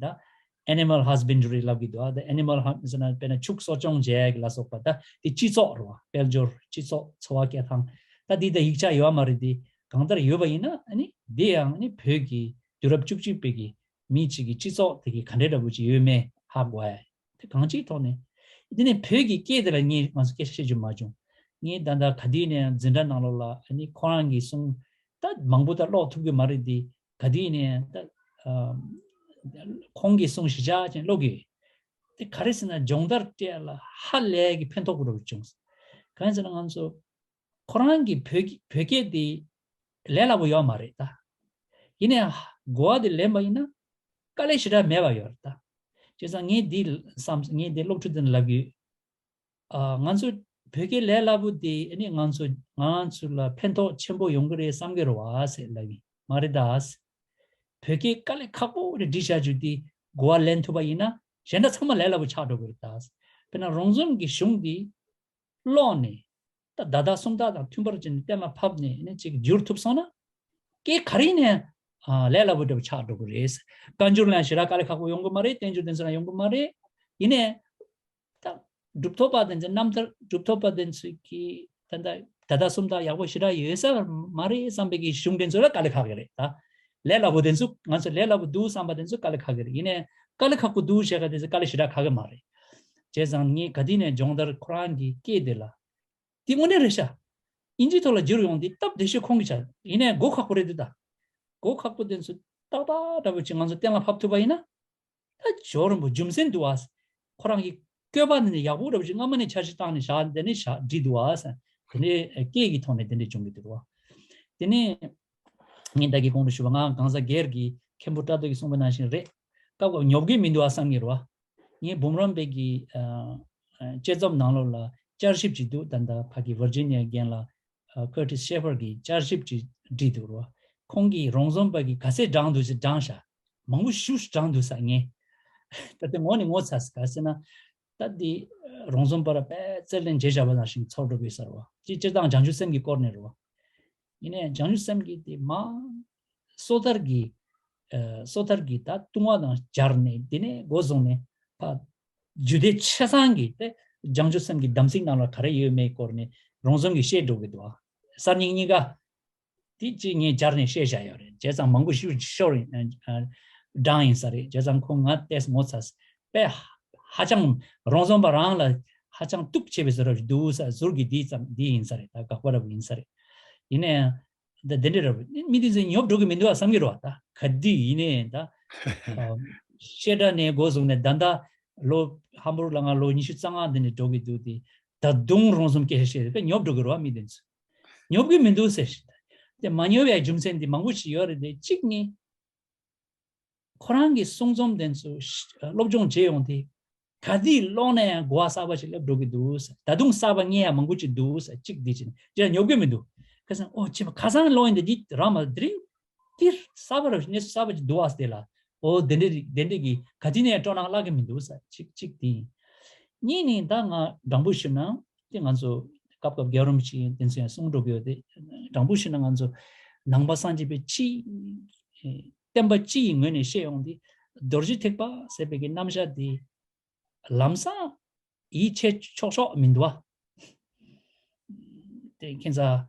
ད་animal husbandry ལབ་ཀྱི་འདུག་ཨ་ད་animal hus- ཟེར་ན་དཔེར་ན་ཕྱུགས་གསོ་སྐྱོང་བྱེད་ཡག་ལ་སོགས་པ་ད་དེ་སྤྱི་ཚོགས་རེད་བ། དཔལ་འབྱོར་སྤྱི་ཚོགས་འཚོ་བ་སྐྱེལ་སྟངས་ད་དེ་ད་ཡིག་ཆ་ཡོད་མ་རེད། དེ་གང་ལྟར་ཡོད་པ་ཡིན་ན་ཨ་ནི་དེ་ཡང་ཨ་ནི་བོད་ཀྱི་དུས་རབས་བཅུ་གཅིག་པའི་གི་མི་གཅིག་གི་སྤྱི་ཚོགས་དེ་གི་ག་འདྲའི་འདྲ་པོ་ཅིག་ཡོད་མེད་ཧ་གོ་ཡ། དེ་གང་ཅིའི་ཐོག་ནས། དེ་ནས་བོད་ཀྱི་སྐད་དེ་ལ་ངས་ང་ཚོ་སྐད་ཆ་བཤད་རྒྱུ་མ་བྱུང་། ངས་ད་ལྟ་ག་དུས་ནས་འཛིན་གྲྭ་ནང་ལོགས་ལ་ཨ་ནི་ཁོ་རང་གི་གསུང་ད་མང་པོ་ད་ཀློག་ཐུབ་ཀྱི་མ་རེད་དེ། ག་དུས་ནས་ད་ཨ་ཁོང་གི་གསུང་གཞི་བཞག་ཅན་ཀློག་གི་ཡོད། དེ་ག་རེ་ཟེར་ན་སྦྱོང་བརྡར་སྤྲད་ལ་ཧ་ལས་ཀྱི་ཕན་ཐོགས་པོ་རུ་བྱུང་། གང་ཡིན་ཟེར་ན་ང་ཚོ་ཁོ་རང་གི་བོད་ཀྱི་བོད་སྐད་དེ་ལས་སླ་པོ་ཡོད་མ་རེད་ད། ཡིན་ནའི་གོ་བ་དེ་ལེན་པ་ཡིན་ན་དཀའ་ལས་ཞེ་དྲག་མེད་པ་ཡོད་རེད་ད། བྱས་ཙང་ངས་འདི་བསམ་ངས་འདི་སློབ་ཕྲུག་དེ་ལ་ལབ་ཀྱི་ཡོད། ཨ་ང་ཚོ་བོད་སྐད་ལས་སླ་པོ་དེ་ཨ་ནི་ང་ཚོ་ང་ཚོ་ལ་ཕན་ཐོགས་ཆེན་པོ་ཡོང་གི་རེད་བསམ་གི་རེད་བ་ཟེར་ལབ་ཀྱི་མ་རེད་ད། བོད་སྐད་དཀའ་ལས་ཁག་པོ་རེད་འབྲི་བྱ་རྒྱུ་དེ་གོ་བ་ལེན་ཐུབ་པ་ཡིན་ན་གཞན་དག་ཚང་མ་ལས་སླ་པོ་ཆགས་འགྲོ་གི་རེད་ད། དཔེར་ན་རོང་ཟོམ་གྱི་གཞུང་འདི་ཀློག་ནས་ད་བརྡ་དག་སུམ་རྟགས་དང་མཐུན་པར་བྱས་ནས་གཏན་ལ་ཕབ་ནས་ནི་ཅིག་བསྒྱུར་ཐུབ་སོང་ན་སྐད་ག་རེ་ནས་ཨ་ལས་སླ་པོ་འདྲ་པོ་ཆགས་འགྲོ་གི་རེད། བཀའ་འགྱུར་ལ་ཞེ་དྲག་དཀའ་ལས་ཁག་པོ་ཡོང་གི་མ་རེད། བསྟན་འགྱུར་དེ་ཚོ་ལ་ཡོང་གི་མ་རེད། ཡིན་ནའི་ད་གྲུབ་ཐོབ་པ་དེ་ཚོ་རྣམ་ཐར་གྲུབ་ཐོབ་པ་དེ་ཚོ་གི་ད་ད་ད་ལྟ་སུམ་རྟགས་ཡག་པོ་ཞེ་དྲག་ཡོད་ས་མ་རེད་བསམ་པའི་གི་གཞུང་དེ་ཚོ་ལ་དཀའ་ལས་ཁག་གི་རེད་ད། ལས་སླ་པོ་དེ་ཚོ་ང་ཚོ་ལས་སླ་པོ་འདུག་བསམ་པ་དེ་ཚོ་དཀའ་ལས་ཁག་གི་རེད། ཡིན་ནའི་དཀའ་ལས་ཁག་པོ་འདུག་བཤད་ག་དེ་ཚོ་དཀའ་ལས་ཞེ་དྲག་ཁག་གི་མ་རེད། བྱས་ཙང་ངས་ག་དུས་ནས་སྦྱོང་བརྡར་ཁོ་རང་གི་སྐད་དེ་ལ། དེ་དངོས་གནས་རེད་ཤག་ཨིན་ཇིའི་ཐོག་ལ་བསྒྱུར་ཡོང་དེ་སྟབས་བདེ་ཤོས་ཁོང་གིས་བྱས། ཡིན་ནའི་མགོ་ཁག་པོ་རེད་འདུག་ད། མགོ་ཁག་པོ་དེ་ཚོ་ཏག་ཏག་འདྲ་པོ་ཅིག་ང་ཚོ་གཏན་ལ་ཕབ་ཐུབ་པ་ཡིན་ན། ད་ཇོ་རིན་པོ་རྒྱུ་མཚན་འདུག་ཨ། ཁོ་རང་གི་བཀོད་པ་ནི་ཡག་པོ་འདྲ་པོ་ཅིག་སྔ་མ་ནས་འཆར་གཞི་བཏང་ནས་བཞག་དེ་ནས་བཞག་བྲིས་འདུག་ཨ། དེ་ནས་སྐད་ཀྱི་ཐོག་ནས་དེ་འདྲས་བྱུང་གི་འདུག་ཨ། དེ་ནས་ངས་ད་གིན་གོང་དུ་ཞུས་པ་ང་གང་ཟག་སྒེར་གྱི་མཁན་པོ་བཀྲ་རྡོ་གིས་གསུངས་པ་ནང་བཞིན་རེད། སྐབས་སྐབས་ཉོབ་གི་མི་འདུག་ཨ་བསམ་གྱི་རེད་བ། ངས་འབུམ་རམས་པའི་གི་ཨ་ཨ་དཔྱད་རྩོམ་ནང་ལོགས་ལ་བསྐྱར་ཞིབ་ཅིག་འདུག་ད་ལྟ་ཕ་གི་ཝར་ཇི་ནི་ཡ་རྒན་ལགས་ཨ་ཀར་ཏིས་ཤེ་ཕར་གྱིས་བསྐྱར་ཞིབ་ཅིག་བྲིས་འདུག་རོ། ཁོང་གིས་རོང་ཟོམ་པ་གི་ག་ཚད་བགྲངས་འདུག་ཟེར་བགྲངས་ཤག་མང་པོ་ཞེ་པོ་བགྲངས་འདུག་ས་ངས། ད་དེ་ངོ་ནས་ངོ་ཚ་ས་ག་ཟེར་ན། ད་འདི་རོང་ཟོམ་པ་ར་དཔེ་རྩལ་ལེན་བྱེད་བཞག་པ་ནང་བཞིན་ཚོར་འགྲོ་གི་ས་རོ། ཅི་སྤྱིར་བཏང་བྱང་ཆུབ་སེམས་ཀྱི་སྐོར་ནས་རོ། ཡིན་ནའི་བྱང་ཆུབ་སེམས་ཀྱི་དེ་མ། སོ་ཐར་གྱི། ཨ་སོ་ཐར་གྱི་ད་ལྟུང་བ་དང་སྦྱར་ནས་དེ་ནས་འགོ་བཟུང་ནས་ཕ། རྒྱུད་སྡེ་ཆ་ཚང་གི་དེ་བྱང་ཆུབ་སེམས་ཀྱི་དམ་ཚིག་ནང་ལ་ག་རེ་ཡོད་མེད་སྐོར་ནས་རོང་ཟོམ་གྱིས་བཤད་འགྲོ་གི་འདུག་ཨ། གསར་རྙིང་གཉིས་ཀ། དེ་གཅིག་ངས་སྦྱར་ནས་བཤད་བཞག་ཡོད་རེད། བྱས་ཙང་མང་པོ་ཞེ་པོ་ཤོར་ཡིན་ཨ་བགྲངས་ཡིན་ས་རེད། བྱས་ཙང་ཁོང་ང་ཏོག་ཙམ་ངོ་ཚ་ས་དཔེ་ཧ་ཅང་རོང་ཟོམ་པ་རང་ལ་ཧ་ཅང་གཏུག་ཆེ་བའི་བཟོ་འདྲ་འདུག་ས། ཟུར་གྱི་འདི་ཙམ་འདི་ཡིན་ས་རེད། ད་དགག་པ་འདྲ་པོ་ཡིན་ས་རེད། ཡིན་ནའི་ད་དེ་འདྲ་རེད་པ། མི་དེ་ཚོ་ཉོབ་འགྲོ་གི་མི་འདུག་ཨ་བསམ་གྱི་རེད་པ། ད་ག་དུས་ཡིན་ནའི་ད་ཨ་བཤད་གྲྭ་ནས་འགོ་བཟུང་ནས་ད་ལྟ་ལོ་ཧམ་བུ་རུ་ལ་ང་ལོ་ཉི་ཤུ་རྩ་ལྔ་འདི་ནས་འགྲོ་གི་འདུག་དེ་ད་དུང་རོང་ཟོམ་སྐད་ཆ་བཤད་དེ་ཉོབ་འགྲོ་གི་རེད་པ་མི་དེ་ཚོ། ཉོབ་ཀྱི་མི་འདུག་ཟེར་ཞིག་དེ་མ་ཉོབ་ཡའི་རྒྱུ་མཚན་འདི་མང་པོ་ཞིག་ཡོད་རེད་དེ། གཅིག་ནི་ཁོ་རང་གི་གསུང་རྩོམ་དེ་ཚོ་ཤ་སློབ་སྦྱོང་བྱེད་ཡོང་དུས་ག་དུས་ཀློག་ན་ཡང་གོ་བ་གསར་པ་ཞིག་སླེབས་འགྲོ་གི་འདུག་ཟེར། ད་དུང་གསར་པ་རྙེད་ཡ་མང་པོ་ཅིག་འདུག་ཟེར། གཅིག་འདི་ཅིག་ཅེས་ཉོབ་ཀྱི་མི་འདུག་ཁ་སང་ཨོ་ཅེ་མ་ཁ་སང་ཀློག་ཡིན་དེ་འདི་རང་མ་དེ་རིང་འདི་གསར་པ་ར་གནས་ཚུལ་གསར་པ་ཅིག་འདུག་ཨ་ཟེར་ལ། ཨོ་དེ་འདྲ་རིགས་དེ་འདྲ་གི་ག་དུས་ནས་སྤྲོ་སྣང་བརླག་གི་མི་འདུག་ཟེར། གཅིག་གཅིག་དེ་ཡིན། གཉིས་ནི་ད་ང་དྲང་པོ་ཞུས་ན་དེ་ང་ཚོ་སྐབས་སྐབས་རྒྱལ་བ་རིན་པོ་ཆེ་གི་དེ་ཚོ་ཡང་གསུང་འགྲོ་གི་ཡོད་དེ། དྲང་པོ་ཞུས་ན་ང་ཚོ་ནང་པ་སངས་རྒྱས་པའི་སྤྱི་བསྟན་པ་སྤྱི་ཡི་ངོས་ནས་བཤད་ཡོང་དུས་རྡོ་རྗེ་ཐེག་པ་ཟེར་བའི་གི་རྣམ་གཞག་དེ་ལམ་སང་ཡིད་ཆེས་ཆོག་ཆོག་མི་འདུག་བ། དེ་ཁྱེད་ཚ་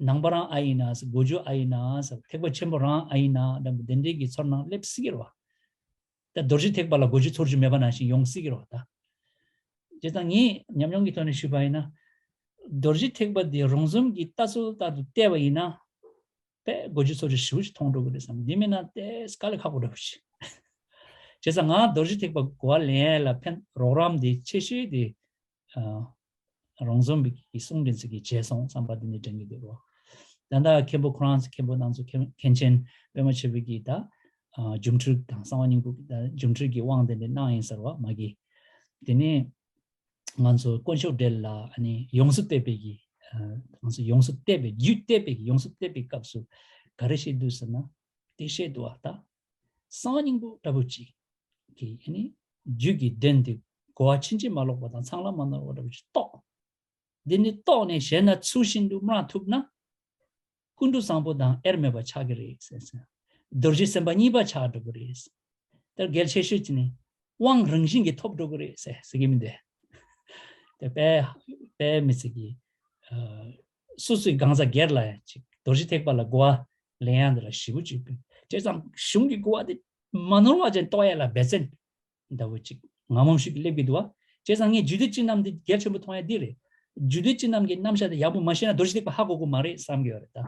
ནང་པ་རང་ཨ་ཡིན་ན་ཟེར། གོ་རྒྱུ་ཨ་ཡིན་ན་ཟེར། ཐེག་པ་ཆེན་པོ་རང་ཨ་ཡིན་ན་འདྲ་པོ་དེ་འདྲའི་གི་ཚོར་སྣང་སླེབས་སྲིད་ཀྱི་རེད་བ། ད་རྡོ་རྗེ་ཐེག་པ་ལ་གོ་རྒྱུ་ཚོར་རྒྱུ་མེད་པ་ནང་བཞིན་ཡོང་སྲིད་ཀྱི་རེད་བ་ད། བྱས་ཙང་ངས་ཉམས་མྱོང་གི་ཐོག་ནས་ཞུས་པ་ཡིན་ན། རྡོ་རྗེ་ཐེག་པ་འདི་རོང་ཟོམ་གྱི་ལྟ་ཚུལ་ལྟར་དུ་བལྟས་པ་ཡིན་ན། དཔེ་མགོ་ཚོད་ཚོད་ཞེ་པོ་ཞིག་མཐོང་འགྲོ་གི་རེད་བསམ། འདི་མིན་ན་དེ་དཀའ་ལས་ཁག་པོ་འདྲ་པོ་ཞིག་བྱས་ཙང་ང་རྡོ་རྗེ་ཐེག་པ་གོ་བ་ལེན་ཡས་ལ་ཕན་རོགས་རམ་འདི་ཆེ་ཤོས་དེ་རོང་ཟོམ་པའི་གི་གསུང་འདྲེན་ཚིག་གི་བྱས་སོང་བསམ་པ་འདི་ནས་དྲན་གྱི་འདུག་རོ། ད་ལྟ་མཁན་པོ་ཁོ་རང་ཚོ་མཁན་པོ་རྣམ་ཚོ་མཁན་མཁན་ཆེན་པད་མ་ཆེན་པོའི་གི་ད་སྒྱུ་འཕྲུལ་དང་གསང་བ་སྙིང་པོ་གི་ད་སྒྱུ་འཕྲུལ་གྱི་དབང་དེ་འདྲ་གནང་ཡིན་ཟེར་བ་མ་གི། དེ་ནས་ང་ཚོ་དཀོན་མཆོག་འགྲེལ་ལ་ཨ་ནི་ཡོངས་སུ་གཏད་པའི་གི་ང་ཚོ་ཡོངས་སུ་གཏད་པའི་རྒྱུད་གཏད་པའི་གི་ཡོངས་སུ་གཏད་པའི་སྐབས་སུ་ག་རེ་བཤད་འདུག་ཟེར་ན། དེ་བཤད་འདུག་བ་ད། གསང་བ་སྙིང་པོ་འདྲ་པོ་ཅིག་གི་ཨ་ནི་རྒྱུད་ཀྱི་དོན་དེ་གོ་བ་ཕྱིན་ཅི་མ་ལོག་པ་དང་ཚང་ལ་མ་ནོར་བ་འདྲ་པོ་ཅིག་རྟོགས། འདི་ནི་རྟོགས་ནས་གཞན་ལ་ཚུལ་བཞིན་དུ་སྨྲ་ཐུབ་ན། ཀུན་ཏུ་བཟང་པོ་དང་དབྱེར་མེད་པ་ཆགས་ཀྱི་རེད་ཟེར། རྡོ་རྗེ་སེམས་དཔའ་གཉིས་པ་ཆགས་འགྲོ་གི་རེད། དེར་གལ་ཆེ་ཤོས་ཅིག་ནི་དབང་རང་བཞིན་གྱིས་ཐོབ་འགྲོ་གི་རེད་ཟེར་ཟེར་གྱི་མི་འདུག་དེ་དཔེ་དཔེ་མི་སྲིད་ཀྱི། སོ་སོའི་གང་ཟག་སྒེར་ལ་ཡང་ཅིག་རྡོ་རྗེ་ཐེག་པ་ལ་གོ་བ་ལེན་ཡག་འདི་ལ་ཞེ་པོ་ཅིག་དཔེ་བྱས་ཙང་གཞུང་གི་གོ་བ་དེ་མ་ནོར་བ་ཅན་རྟོགས་ཡག་ལ་འབད་བརྩོན་འདྲ་བོ་ཅིག་ངམ་ངམ་ཞིག་སླེབས་ཀྱི་འདུག་བ། བྱས་ཙང་ངས་རྒྱུད་སྡེ་བཅུ་རྣམས་འདི་གལ་ཆེན་པོ་མཐོང་ཡག་འདི་རེད། རྒྱུད་སྡེ་བཅུ་རྣམས་ཀྱི་རྣམ་གཞག་དེ་ཡག་པོ་མ་ཤེས་ན་རྡོ་རྗེ་ཐེག་པ་ཧ་གོ་གི་མ་རེད་བསམ་གྱི་ཡོད་རེད་ད།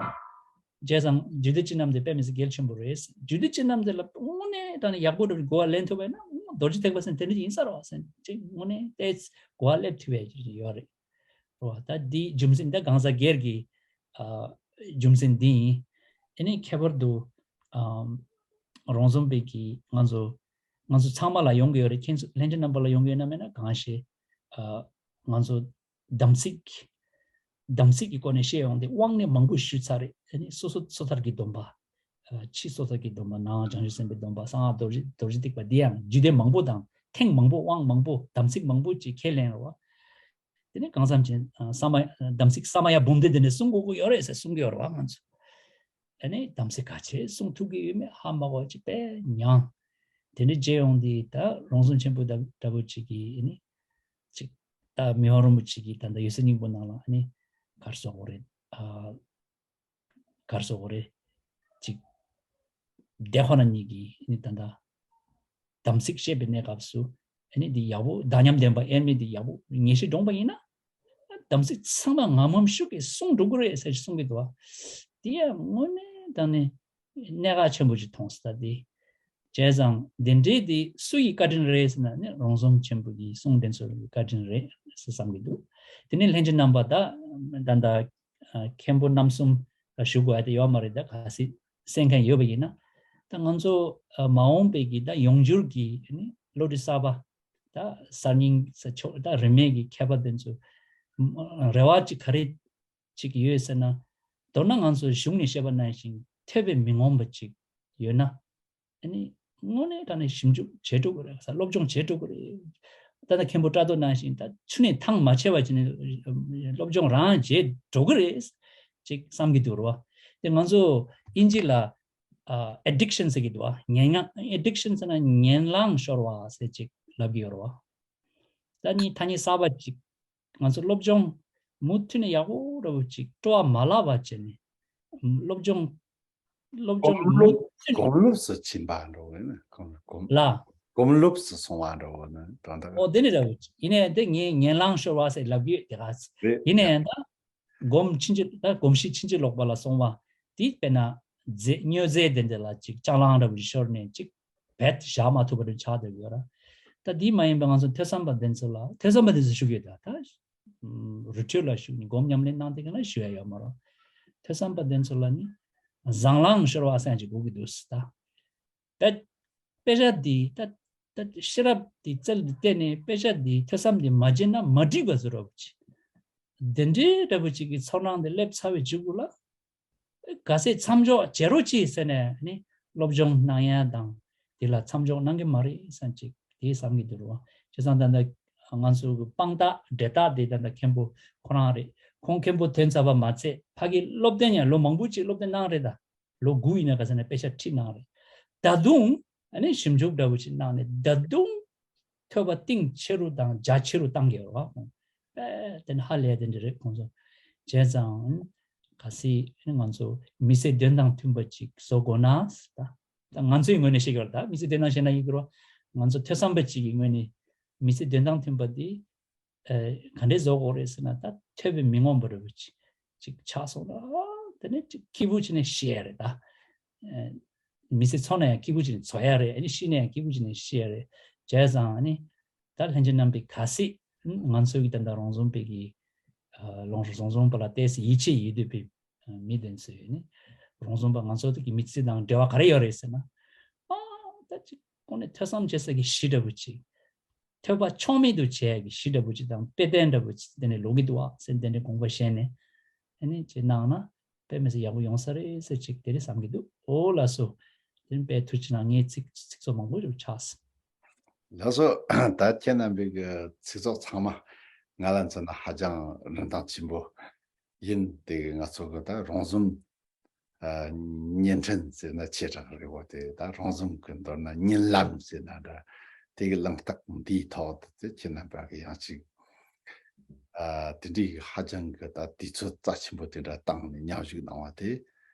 བྱས་ཙང་རྒྱུད་སྡེ་བཅུ་རྣམས་དེ་དཔེ་མི་སྲིད་གལ་ཆེན་པོ་རེད། རྒྱུད་སྡེ་བཅུ་རྣམས་དེ་ལ་དངོས་གནས་དྲང་གནས་ཡག་པོ་འགྲོ་བའི་གོ་བ་ལེན་ཐུབ་པ་ཡིན་ན་རྡོ་རྗེ་ཐེག་པ་ཟེར་དེ་འདྲ་ཡིན་ས་རེད་བ་ཟེར་ཅིག་དངོས་གནས་ཏོག་ཙམ་གོ་བ་སླེབས་ཐུབ་པའི་ཅིག་ཡོད་རེད། རེད་བ། ད་འདི་རྒྱུ་མཚན་ད་གང་ཟག་སྒེར་གྱི་ཨ་རྒྱུ་མཚན་འདི་ཡིན། ཨ་ནི་ཁྱད་པར་དུ་ཨ་རོང་ཟོམ་པའི་གི་ང་ཚོ་ང་ཚོ་ཚང་མ་ལ་ཡོང་གི་ཡོད་རེད། ཁྱེད་ཚོ་ལྷན་རྒྱས་རྣམ་པ་ལ་ཡོང་གི་ཡོད་ན་མེད་ན་གང་ཤེས། ཨ་ང་ཚོ་དམ་ཚིག་དམ་ཚིག་གི་སྒོ་ནས་བཤད་ཡོང་དེ་དབང་ནི་མང་པོ་ཞུས་ཚར་རེད། ཨ་ནི་སོ་སོ་སོ་ཐར་གྱི་སྡོམ་པ། ཨ་ཕྱི་སོ་ཐར་གྱི་སྡོམ་པ། ནང་བྱང་ཆུབ་སེམས་དཔའི་སྡོམ་པ། གསང་སྔགས་རྡོ་རྗེ་རྡོ་རྗེ་ཐེག་པ། འདི་ཡང་རྒྱུད་སྡེ་མང་པོ་དང་ཐེངས་མང་པོ་དབང་མང་པོ་དམ་ཚིག་མང་པོ་ཅིག་ཁས་ལེན་རེད་བ། དེ་ནས་གང་འཚམ་ཅིག་ཨ་ས་མ་དམ་ཚིག་ས་མ་ཡ་འབུམ་སྡེ་དེ་ནས་གསུང་དགོས་ཀྱི་ཡོད་རེད་ཟེར་གསུང་གི་ཡོད་རེད་བ་ང་ཚོ། ཨ་ནི་དམ་ཚིག་ག་ཚད་གསུང་ཐུབ་ཀྱི་ཡོད་མེད་ཧ་མ་གོ་ཅིག་དཔེ་མྱང་། དེ་འདྲ་བྱས་ཡོང་དུས་ད་རོང་ཟོམ་ཆེན་པོ་འདྲ་འདྲ་པོ་ཅིག་གིས་ཨ་ནི་ཅིག་ད་མི་ཕམ་རིན་པོ་ཆེ་གིས་ད་ལྟ་འོད་གསལ་སྙིང་པོ་ནང་ལ་ཨ་ནི་ག་རེ་ཟེར་དགོས་རེད། ཨ་ག་རེ་ཟེར་དགོས་རེད། ཅིག་དེ་ཁོ་ན་ཉིད་ཀྱིས་ཨ་ནི་ད་ལྟ་དམ་ཚིག་བཤད་པའི་གནས་སྐབས་སུ་ཨ་ནི་འདི་ཡག་པོ་བདག་ཉམས་ལྡན་པ་དབྱེར་མེད་འདི་ཡག་པོ་ངེས་ཤེས་འདྲོངས་པ་ཡིན་ན། དམ་ཚིག་ཚང་མ་ངམ་ངམ་ཤུགས་ཀྱིས་བསྲུང་འགྲོ་གི་རེད་ཟེར་གསུང་གི་འདུག་བ། དེ་ཡང་དངོས་གནས་དྲང་གནས་གནད་འགག་ཆེན་པོ་ཅིག་མཐོང་སོང་ད་དེ། བྱས་ཙང་དེ་འདྲའི་དེ་སུ་ཡི་བཀའ་དྲིན་རེད་ཟེར་ན་ནི་རོང་ཟོམ་ཆེན་པོ་གི་གསུང་དེ་ཚོ་གི་བཀའ་དྲིན་རེད་ཟེར་བསམ་གྱི་འདུག་དེ་ནས་ལྷན་རྒྱས་རྣམ་པ་ད་ད་ད་མཁན་པོ་རྣམ་གསུམ་ལ་ཞུ་དགོས་ཡ་དེ་ཡོད་མ་རེད། ད་གལ་སྲིད་གསན་མཁན་ཡོད་པ་ཡིན་ན། ད་ང་ཚོ་མ་འོངས་པའི་གི་ད་ཡོང་འགྱུར་གྱི་ནི་བློ་གྲོས་གསར་པ། ད་གསར་རྙིང་ས་ཕྱོགས་ད་རིས་མེད་ཀྱི་མཁས་པ་དེ་ཚོ་རེ་བ་ཅིག་ག་རེ་ཅིག་ཡོད་ཟེར་ན། མདོར་ན་ང་ཚོ་གཞུང་ནས་བཤད་པ་ནང་བཞིན་ཐོས་པའི་མི་ངོམས་པ་ཅིག་ཡོད་ན། ཨ་ནི་དངོས་གནས་དྲང་གནས་ཞིབ་འཇུག་བྱེད་འགྲོ་གི་རེད། སློབ་སྦྱོང་བྱེད་འགྲོ་གི་རེད། ད་ལྟ་མཁན་པོ་བཀྲ་རྡོར་ནང་བཞིན་ད་ཆུ་ནས་ཐང་མ་ཆད་པ་ཅིག་ནས་སློབ་སྦྱོང་རང་བྱེད་འགྲོ་གི་རེད་ཅིག་བསམ་གྱི་འདུག་རེད་བ། དེ་ང་ཚོ་དབྱིན་ཇི་ལ་ཨ་addiction ཟེར་གྱི་འདུག་བ། ཉན་ཡག addiction ཟེར་ན་ཉན་ལང་ཤོར་བ་ཟེར་ཅིག་ལབ་ཀྱི་ཡོད་རེད་བ། ད་ནི་ཐ་སྙད་གསར་པ་ཅིག་ང་ཚོ་སློབ་སྦྱོང་མུ་མཐུད་ནས་ཡག་པོ་འདྲ་པོ་ཅིག་སྤྲོ་བ་མ་བརླག་པ་བྱས་ནས་སློབ་སྦྱོང་སློབ་སྦྱོང་གོམས་མུ་ལོབ་མཐུད་ནས་གོམས་ལོབས་སུ་ཕྱིན་པ་འདྲ་བོ་ཡིན་ན་གོམས་གོམས་ལ། གོམས་ལོབས་སུ་སོང་བ་འདྲ་བོ་ནི་དོན་དག་ཨོ་དེ་ནི་འདྲ་བོ་ཅིག་ཡིན་ནའི་དེ་ངས་ཉན་ལང་ཤོར་བ་ཟེར་ལབ་ཀྱི་ཡོད་དེ་ག་རེད། ཡིན་ནའི་ད་སྒོམ་ཕྱིན་ཅི་ད་གོམས་གཤིས་ཕྱིན་ཅི་ལོག་པ་ལ་སོང་བ་དེ་དཔེར་ན་རྫས་སྨྱོ་རྫས་དེ་འདྲ་ལ་ཅིག་ལྕགས་ལང་འདྲ་བོ་ཞིག་ཤོར་ནས་ཅིག་བེད་བཞག་མ་ཐུབ་པ་འདྲ་ཆགས་བསྡད་ཡོད་ར། ད་དེ་མ་ཡིན་པ་ང་ཚོ་ཐོས་བསམ་པ་དེ་ཚོ་ལ་ཐོས་བསམ་པ་དེ་ཚོ་ཞུ་གི་ཡོད་ད་ད། རི་ཁྲོད་ལ་བཞུགས་ནས་སྒོམ་ཉམས་ལེན་གནང་དེ་ག་ན་ཞུ་ཡ་ཡོད་མ་རེད། ཐོས་བསམ་པ་དེ་ཚོ་ལ་ནི་བཟང་ལང་ཤོར་བ་སེམས་ཅིག་དགོས་ཀྱི་འདུག་ཟེར་ད། ད་དཔེ་ཆ་འདི་ད་ད་ཤེས་རབ་འདི་རྩལ་འདི་བལྟས་ནས་དཔེ་ཆ་འདི་ཐོས་བསམ་འདི་མ་བྱས་ན་མ་འགྲིག་པ་བཟོ་འདྲ་བོ་ཅིག་དེ་འདྲའི་འདྲ་བོ་ཅིག་གི་ཚོར་སྣང་དེ་སླེབས་ཚར་བའི་མཇུག་གུ་ལ། གལ་སྲིད་མཚམས་འཇོག་བྱེད་རོགས་གྱིས་ཟེར་ནས་ནི་སློབ་སྦྱོང་གནང་ཡ་དང་དེ་ལ་མཚམས་འཇོག་གནང་གི་མ་རེད་བསམ་ཅིག་དེ་བསམ་གྱི་འདུག་རོ། བྱས་ཙང་ད་ལྟ་ང་ཚོ་གི་དཔང་རྟགས་འབྲས་རྟགས་དེ་ད་ལྟ་མཁན་པོ་ཁོ་རང་རེད། ཁོང་མཁན་པོ་ཐོན་ཚར་བ་མ་ཚད་ཕ་གི་སློབ་སྟོན་ཡང་ལོ་མང་པོ་ཅིག་སློབ་སྟོན་གནང་རེད་ད། ལོ་དགུ་ཡིན་ན་ག་ས་ནས་དཔེ་ཆ་ཁྲིད་གནང་རེད། ད་དུང་ཨ་ནི་ཞིབ་འཇུག་འདྲ་བོ་ཅིག་གནང་ནས་ད་དུང་ཐོས་པ་གཏིང་ཆེ་རུ་དང་རྒྱ་ཆེ་རུ་བཏང་གི་ཡོད་རེད་བ། དཔེ་དེ་ནི་ཧ་ལས་དེ་འདྲ་རེད་ཁོང་ཚོ། བྱས་ཙང་གལ་སྲིད་ང་ཚོ་མི་ཚེ་དོན་དང་མཐུན་པ་ཅིག་བཟོ་དགོས་ན་ད། ད་ང་ཚོའི་ངོས་ནས་བཤད་ཀྱི་ཡོད་རེད་ད། མི་ཚེ་དོན་དང་བཤད་ན་ཡིན་གྱི་རེད་བ། ང་ཚོ་ཐོས་བསམ་པ་ཅིག་གི་ངོས་ནས་མི་ཚེ་དོན་དང་མཐུན་པ་དེ་ཨ་ག་འདྲས་བཟོ་དགོས་རེད་ཟེར་ན། ད་ཐོས་པའི་མི་ངོམས་པ་འདྲ་བོ་ཅིག་ཅིག་ཆགས་སོང་ན་ དེ་ནས་ཅིག་སྐྱིད་པོ་བྱས་ནས་ཤི་ཡ་རེད་ད། ཨ་མི་ཚེ་འཚོ་ན་ཡང་སྐྱིད་པོ་བྱས་ནས་འཚོ་ཡ་རེད། ཨ་ནི་ཤི་ན་ཡང་སྐྱིད་པོ་བྱས་ནས་ཤི་ཡ་རེད། བྱས་ཙང་ཨ་ནི་ད་ལྷན་རྒྱས་རྣམ་པས་གལ་སྲིད་ང་ཚོ་གི་ད་ལྟ་རོང་ཟོམ་པའི་གི་ཨ་རོང་ཟོམ་པ་ལ་ཏོག་ཙམ་ཡིད་ཆེས་ཡོད་བསྡད་པའི་མི་དེ་ཚོས་ནི་རོང་ཟོམ་པ་ང་ཚོ་དེ་གི་མི་ཚེ་དང་འབྲེལ་བ་ག་རེ་ཡོད་རེད་ཟེར་ན། ཨ་ད་ཅིག་ཁོང་ནས་ཐོས་བསམ་བྱེད་ས་གི་གཞི་འདྲ་པོ་ཅིག་ཐོས་པ་ཕྱོགས་མེད་དུ་བྱེད་ཡ་གི་གཞི་འདྲ་པོ་ཅིག་དང་དཔེ་དོན་འདྲ་པོ་ཅིག་དེ་ནས་ལོག་གི་འདུག་བ་ཟེར་དེ་འདྲའི་དགོངས་པ་བཞེས་ནས་ཨ་ནི་ཅིག་གནང་ན་དཔེ་མི་སྲིད་ཡག་པོ་ཡོང་ས་རེད་ཟེར་ཅིག་དེ་རེད་བསམ་གི་འདུག་ཨོ་ལགས་སོ། དེ་ནི་དཔེ་ཐུགས་རྗེ་གནང་། ངས་ཚིག་ཚིག་ཚོགས་མང་པོ་ཞིག་ཆགས་སོང་། ལགས་སོ། ད་ཁྱེད་རྣམ་པའི་གི་ཚིག་ཚོགས་ཚང་མ་ང་ལ་མཚོན་ན་ཧ་ཅང་རིན་ཐང་ཆེན་པོ་ཡིན། དེ་གི་ང་ཚོ་གི་ད་རོང་ཟོམ་ཨ་བརྙན་འཕྲིན་ཟེར་ན་ཆེ་དྲགས་རེད་བ། དེ་ད་རོང་ཟོམ་གི་མདོར་ན་བརྙན་ལམ་ཟེར་ན་འདྲ། དེ་གི་ལམ་རྟགས་འདིའི་ཐོག་ཏུ་དེ་ཁྱེད་རྣམ་པ་གི་ཡང་ཅིག་ཨ་དེ་འདྲའི་ཧ་ཅང་གི་ད་དུས་ཚོད་རྩ་ཆེན་པོ་དེ་འདྲ་བཏང་ནས་མཉམ་ཞུགས་གནང་བ་དེ།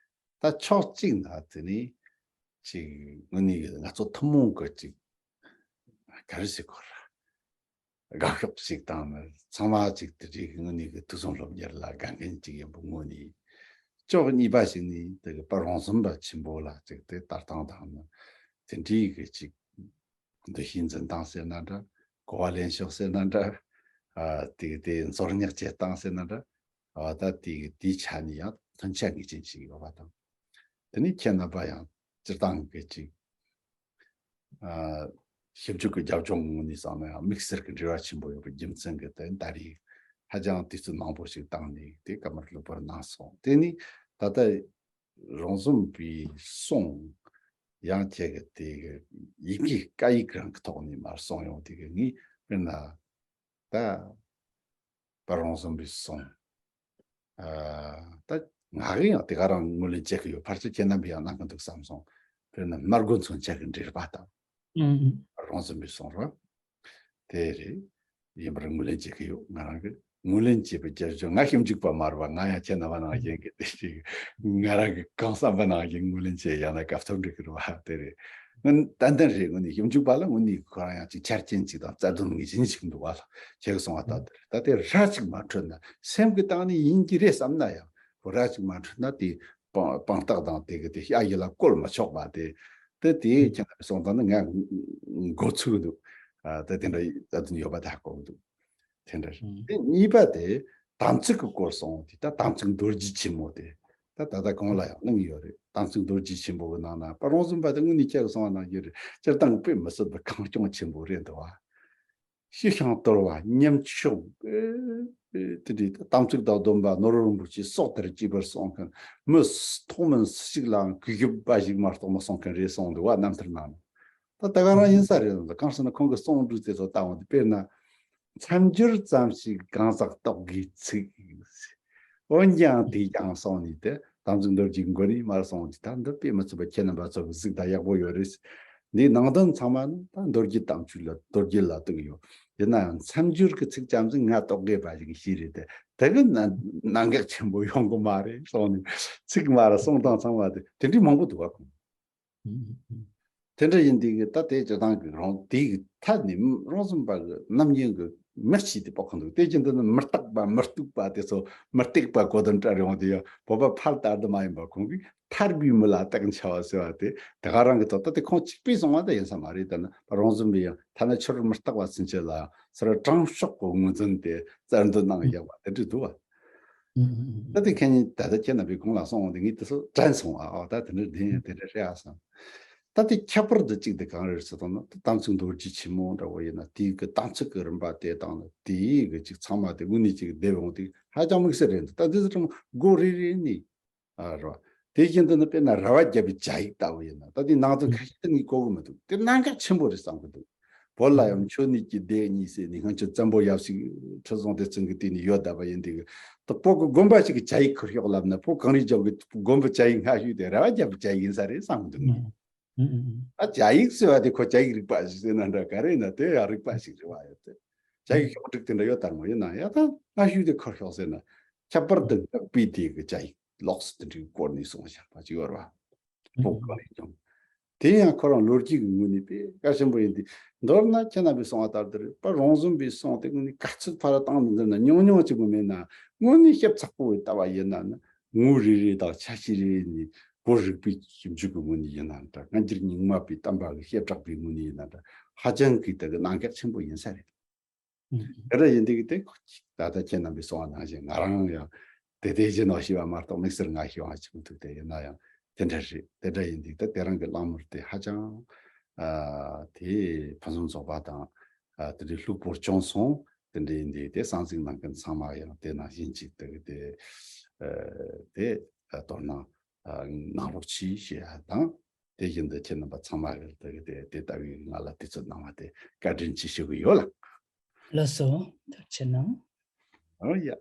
ད་ཕྱོགས་གཅིག་ན་དེ་ནི་ཅིག་དངོས་གནས་ང་ཚོ་ཐུན་མོང་གི་ཅིག་ག་རེ་ཟེར་དགོས་རེད། དགའ་ཕྱོགས་ཤིག་དང་ནི་ཚང་མ་ཅིག་དེ་འདྲའི་དངོས་གནས་ཀྱི་དུས་གསུམ་སློབ་གཉེར་ལ་དགའ་མཁན་ཅིག་ཡིན་པའི་ངོས་ནས། ཕྱོགས་གཉིས་པ་ཞིག་ནི་དེ་གི་དཔལ་རོང་ཟོམ་པ་ཆེན་པོ་ལ་ཅིག་དེ་ལྟ་སྟངས་དང་ནི་དེ་འདྲའི་གི་ཅིག་འདུ་ཤེས་འཛིན་སྟངས་ཟེར་ན་འདྲ། གོ་བ་ལེན་ཕྱོགས་ཟེར་ན་འདྲ། ཨ་དེ་གི་དེ་འཛོལ་ཉག་བྱེད་སྟངས་ཟེར་ན་འདྲ། ཨ་ད་དེ་གི་དེའི་ཆ་ནས་ཡང་མཐུན་ཆ་ངེས་ཅན་ཞིག་ཡོད་པ་དང་། དེ་ནི་ཁྱེད་རྣམ་པ་ཡང་སྤྱིར་བཏང་གི་ཅིག་ཨ་ཞིབ་འཇུག་གི་རྒྱབ་ལྗོངས་ངོས་ནས་བསམ་ན་ཡང་དམིགས་བསལ་གྱི་འབྲེལ་བ་ཆེན་པོ་ཡོད་པའི་རྒྱུ་མཚན་གྱིས་དེ་ད་རེས་ཧ་ཅང་དུས་ཚོད་མང་པོ་ཞིག་བཏང་ནས་དེ་བཀའ་མོལ་ལྷུག་པོར་གནང་སོང་། དེ་ནི་ད་ལྟ་རོང་ཟོམ་པའི་གསུང་ཡང་ཁྱེད་ཀྱི་དེ་གི་ཡི་གེ་སྐད་ཡིག་རང་གི་ཐོག་ནས་མར་གསུངས་ཡོང་དེ་གི་ངས་དཔེར་ན་ད་དཔལ་རོང་ཟོམ་པའི་གསུང་། ཨ་ད་ང་གིས་ཡང་དེ་ག་རང་ངོས་ལེན་བྱེད་ཀྱི་ཡོད། ཕལ་ཆེར་ཁྱེད་རྣམ་པས་ཡང་གནང་གི་འདུག་བསམ་སོང་། དཔེར་ན་སྨྲ་སྒོ་མཚོན་ཆ་གི་འགྲེལ་པ་དང་། ཨུ་ཨུ། རོང་ཟོམ་པའི་གསུང་རེད། དེ་རེད། ཡིན་པར་ངོས་ལེན་བྱེད་ཀྱི་ཡོད། ང་རང་གིས་ངོས་ལེན་བྱེད་པའི་རྒྱབ་ལྗོངས། ང་ཞིབ་འཇུག་པ་མ་རེད་པ། ང་ཡང་ཁྱེད་རྣམ་པ་ནང་བཞིན་གྱི་དེ་ཞིག་ང་རང་གི་གང་བསམ་པ་ནང་བཞིན་ངོས་ལེན་བྱེད་ཡང་ན་སྐབས་ཐོབ་འགྲིག་གི་རེད་པ། དེ་རེད། ང་ཏན་ཏན་རེད། དངོས་གནས་ཞིབ་འཇུག་པ་ལ་དངོས་གནས་ཁོ་རང་ཡང་ཅིག་ཆ་རྐྱེན་ཅིག་དང་རྩ་དོན་ངེས་ཅན་ཞིག་འདུག་པ་ལ། ཁྱེད་ཀྱིས་གསུངས་པ་ལྟར་དེ་རེད། ད་དེ་ར་ཅིག་མ་འཕྲོད་ན། སེམས་ཀྱི་སྟེང་ནས་ཡིན་གྱི་རེད་བསམ་ན་ཡང་ཁོ་ར་ཅིག་མ་འཕྲོད་ན་དེ་དཔང་དཔང་རྟགས་དང་དེ་གི་དེ་ཤ་ཡི་ལ་བཀོལ་མི་ཆོག་པ་དེ། དེ་དེ་ཁྱེད་རང་གསུངས་དང་ནི་ང་མགོ་ཚོས་འདུག་ཨ་ད་དེ་འདྲ་ད་དུང་ཡོད་པ་ད་ཧ་གོ་འདུག་དེ་འདྲ་རེད། དེ་གཉིས་པ་དེ་དམ་ཚིག་གི་སྐོར་གསུངས་དེ། ད་དམ་ཚིག་རྡོ་རྗེ་ཆེན་མོ་དེ་ད་ད་ལྟ་གོང་ལ་ཡང་གནང་གི་ཡོད་རེད། དམ་ཚིག་རྡོ་རྗེ་ཆེན་པོ་གི་ནང་ན་དཔལ་རོང་ཟོམ་པ་དེ་དངོས་གནས་ཁྱེད་ཀྱིས་གསུངས་པ་ནང་བཞིན་རེད། སྤྱིར་བཏང་དཔེ་མི་སྲིད་པའི་གངས་ལྗོངས་ཆེན་པོ་རེད་འདུག་བ། ཞི་ཞིང་དུལ་བ་ཉམ་ཆུང་། ཨེ་ཨེ་དེ་འདྲའི་དམ་ཚིག་དང་སྡོམ་པ་ནོར་བུ་རིན་པོ་ཆེས་སྲོག་ལྟར་གཅེས་པར་སྲུང་མཁན། མི་ཐོག་མིན་སུ་ཞིག་ལའང་གུས་ཞབས་པ་ཞིག་མ་གཏོགས་མི་སྲུང་མཁན་རེད་གསུངས་འདུག་བ། རྣམ་ཐར་ནང་ནས། ད་ད་ག་རང་ཡིན་ས་རེད། གང་ཟེར་ན་ཁོང་གི་གསུང་སྒྲོས་དེ་ཚོ་ལྟ་འོང་དུས་དཔེར་ན། མཚམས་སྦྱོར་ཙམ་ཞིག་གང་ཟག་རྟོག་གེའི་ཚིག་འོན་ཀྱང་དེས་ཀྱང་གསུངས་ནས་དེ་དམ་ཚིག་རྡོ་རྗེའི་མགོ་ནས་མར་གསུངས་ཏེ། ད་འདི་དཔེ་མི་སྲིད་པ་ཁྱེད་རྣམ་པ་ཚོ་གི་གཟིགས་དང་ཡག་པོ་ཡོད་རེད། འདིའི་ནང་དོན་ཚང་མ་ནི་ད་མདོ་རྒྱུད་དམ་ཆོས་ལ་རྡོ་རྗེ་ལ་གཏུགས་ཡོད། ཡིན་ནའང་མཚམས་སྦྱོར་གྱི་ཚིག་ཙམ་ཞིག་ང་རྟོག་གེ་པ་ཞིག་གིས་ཤེས་རེད་དེ། དེ་གི་ན་གནད་འགག་ཆེན་པོ་ཡོང་གི་མ་རེད་གསུངས་ནས། ཚིག་མར་གསུངས་སྟངས་ཚང་མ་དེ་དེ་འདྲའི་མང་པོ་འདུག་བ། ཁོང་། དེ་འདྲ་ཡིན་དུས་ཀྱི་ད་དེ་སྤྱིར་བཏང་གི་རང་དེའི་མཐའ་ནས་རོང་ཟོམ་པ་གི་ནམ་རྒྱུན་གྱི་མི་གཅིག་དེ་དཔོག་གི་འདུག་དེ་རྒྱུན་དུ་ནི་མི་རྟག་པ་མི་རྟུག་པ་དེ་ཚོ་མི་རྟག་པ་གོ་དོན་བཀྲལ་ཡོང་དུས་ཡང་བོད་པ་ཕལ་ལྟར་དུ་མ་ཡིན་པ་ཁོང་གིས་ཐར་པའི་མི་ལ་རྟག་འཆའ་བ་ཟེར་བ་དེ་དེ་ག་རང་གི་ཐོག་ད་དེ་ཁོང་གཅིག་པུས་གསུངས་པ་ད་ཡིན་ས་མ་རེད། ད་ནི་རོང་ཟོམ་པས་ཡང་ཐ་ན་ཆོས་རིག་མི་རྟག་པ་ཚུན་ཆད་ལ་ཡང་སོ་སོར་དྲང་ཕྱོགས་ཀྱི་ངོས་འཛིན་དེ་རྩལ་འདོན་གནང་ཡག་པ་དེ་འདྲ་འདུག་བ། ད་དེ་ཁྱེད་ཉིད་ད་ལྟ་ཁྱེད་རྣམ་པས་གོང་ལ་གསུངས་འོང་དེ་ངས་དེ་ཚོ་དྲན་སོང་། ཨ་ཨ་ད་དེ་འདྲ་བདེན་དེ་འདྲ་རེད་ཨ་བསམ། ད་དེ་ཁྱད་པར་དུ་གཅིག་དེ་གང་རེད་ཟེར་དང་ན། ད་དམ་ཚིག་རྡོ་རྗེ་ཆེན་མོ་འདྲ་བོ་ཡིན་ན་དེའི་གི་དམ་ཚིག་གི་རིམ་པ་དེ་དང་ནི་དེའི་གི་ཅིག་ཚང་མ་དེ་དངོས་གནས་ཅིག་བསྡེབས་འོང་དེ་ཧ་ཅང་དམིགས་བསལ་རེད་འདུག་ད་འདི་ཚོ་ཚང་མ་སྒོ་རེ་རེ་ནས། ཨ་རོ། དེ་བཞིན་དུ་ནི་དཔེར་ན་ར་བ་བརྒྱབ་པའི་བྱ་ཡིག་ལྟ་བུ་ཡིན་ན། ད་དེའི་ནང་དོན་ཁ་ཤས་དེ་ངས་གོ་གི་མི་འདུག་དེ་གནད་འགག་ཆེན་པོ་རེད་བསམ་གི་འདུག་བོད་ལ་ཡང་མཆོད་གནས་ཀྱི་སྡེ་གཉིས་ཟེར་ནས་སྔོན་ཆད་བཙན་པོ་ཡབ་སྲས་ཁྲི་སྲོང་ལྡེ་བཙན་གྱི་དུས་ནས་ཡོད་བསྡད་པ་ཡིན་དུས། ད་བོད་ཀྱི་དགོན་པ་ཞིག་གི་བྱ་ཡིག་ཁུར་ཤོག་ལབ་ན་བོད་གངས་རིའི་ལྗོངས་ཀྱི་དགོན་པའི་བྱ་ཡིག་སྔ་ཤོས་དེ་ར་བ་བརྒྱབ་པའི་བྱ་ཡིག་ཡིན་ས་རེད་བསམ་གི་འདུག་ཨ་བྱ་ཡིག་ཟེར་བ་དེ་ཁོ་བྱ་ཡིག་རིག་པ་ཞིག་ཟེར་ན་འདྲ་ག་རེ་ཡིན་ན་དེ་ཡང་རིག་པ་ཞིག་རེད་བ། ཡོད་དེ་བྱ་ཡིག་ཤོག་དྲུག་དེ་འདྲ་ཡོད་དར་མོ་ཡིན་ན་ཡང་ད་སྔ་ཤོས་དེ་ཁུར་ཤོག་ཟེར་ན་ཁྱད་པར་དུ་འགག་པའི་དེ་གི་བྱ་ཡིག་ལོགས་སུ་དེ་འདྲའི་སྐོར་ནས་གསུངས་བཞག་པ་ཅིག་ཡོད་རེད་བ། བོད་གངས་རིའི་ལྗོངས། དེ་ཡང་ཁོ་རང་ལོ་རྒྱུས་ཀྱི་ངོས་ནས་དཔེ་གལ་ཆེན་པོ་ཡིན་ཏེ། མདོར་ན་ཁྱེད་རྣམ་པས་གསུངས་པ་ལྟར་དུ་རེད་པ། རོང་ཟོམ་པའི་གསུང་དེ་དངོས་གནས་ག་ཚོད་ཕར་བཏང་ནས་འཛིན་ན་ཉུང་ཉུང་གཅིག་པུ་མེད་ན། དངོས་གནས་ཞིབ་ཚགས་པོ་ཡི་ལྟ་བ་ཡིན་ན་ནི་ ངོས་རེ་རེ་དང་ཆ་ཤས་རེ་རེ་ནས་གོ་རིག་པའི་ཞིབ་འཇུག་གི་ངོས་ནས་ཡིན་ན་འདྲ། སྔ་འགྱུར་རྙིང་མ་པའི་བསྟན་པ་གི་བཤད་གྲགས་པའི་ངོས་ནས་ཡིན་ན་འདྲ། ཧ་ཅང་གི་དེ་གི་གནད་འགག་ཆེན་པོ་ཡིན་ས་རེད། ཨུམ། དེ་འདྲ་ཡིན་དུས་དེ་ད་ལྟ་ཁྱེད་རྣམ་པས་གསུངས་པ་ནང་བཞིན་ང་རང་ཡང་དེ་དེ་བཞིན་ནོ་ཞེས་པ་མ་གཏོགས་དམིགས་བསལ་ང་ཞེས་པ་ཅིག་མི་འདུག་དེ་ཡིན་ན་ཡང་དེ་འདྲ་རེད། དེ་འདྲ་ཡིན་དུས་ད་དེ་རང་གི་གླེང་མོལ་དེ་ཧ་ཅང་ཨ་དེ་ཕུན་སུམ་ཚོགས་པ་དང་། ཨ་དེ་འདྲའི་ལྷུག་པོར་བྱུང་སོང་། དེ་འདྲ་ཡིན་དུས་དེ་གསན་གཟིགས་གནང་མཁན་ཚང་མ་ཡང་དེ་ནང་བཞིན་ཅིག་དེ་གི་དེ་ཨ་དེ་ཨ་དོ་སྣང་ཨ་གནང་རོགས་གྱིས་ཞེས་ཡ་དང་། དེ་བཞིན་དུ་ཁྱེད་རྣམ་པ་ཚང་མ་གིས་དེ་གི་དེ་དེ་ལྟ་བུའི་ང་ལ་དུས་ཚོད་གནང་བ་དེ་བཀའ་དྲིན་ཆེ་ཞུ་གི་ཡོད་ལགས། ལགས་སོ། ཐུགས་རྗེ་གནང་། ཨོ་ཡ།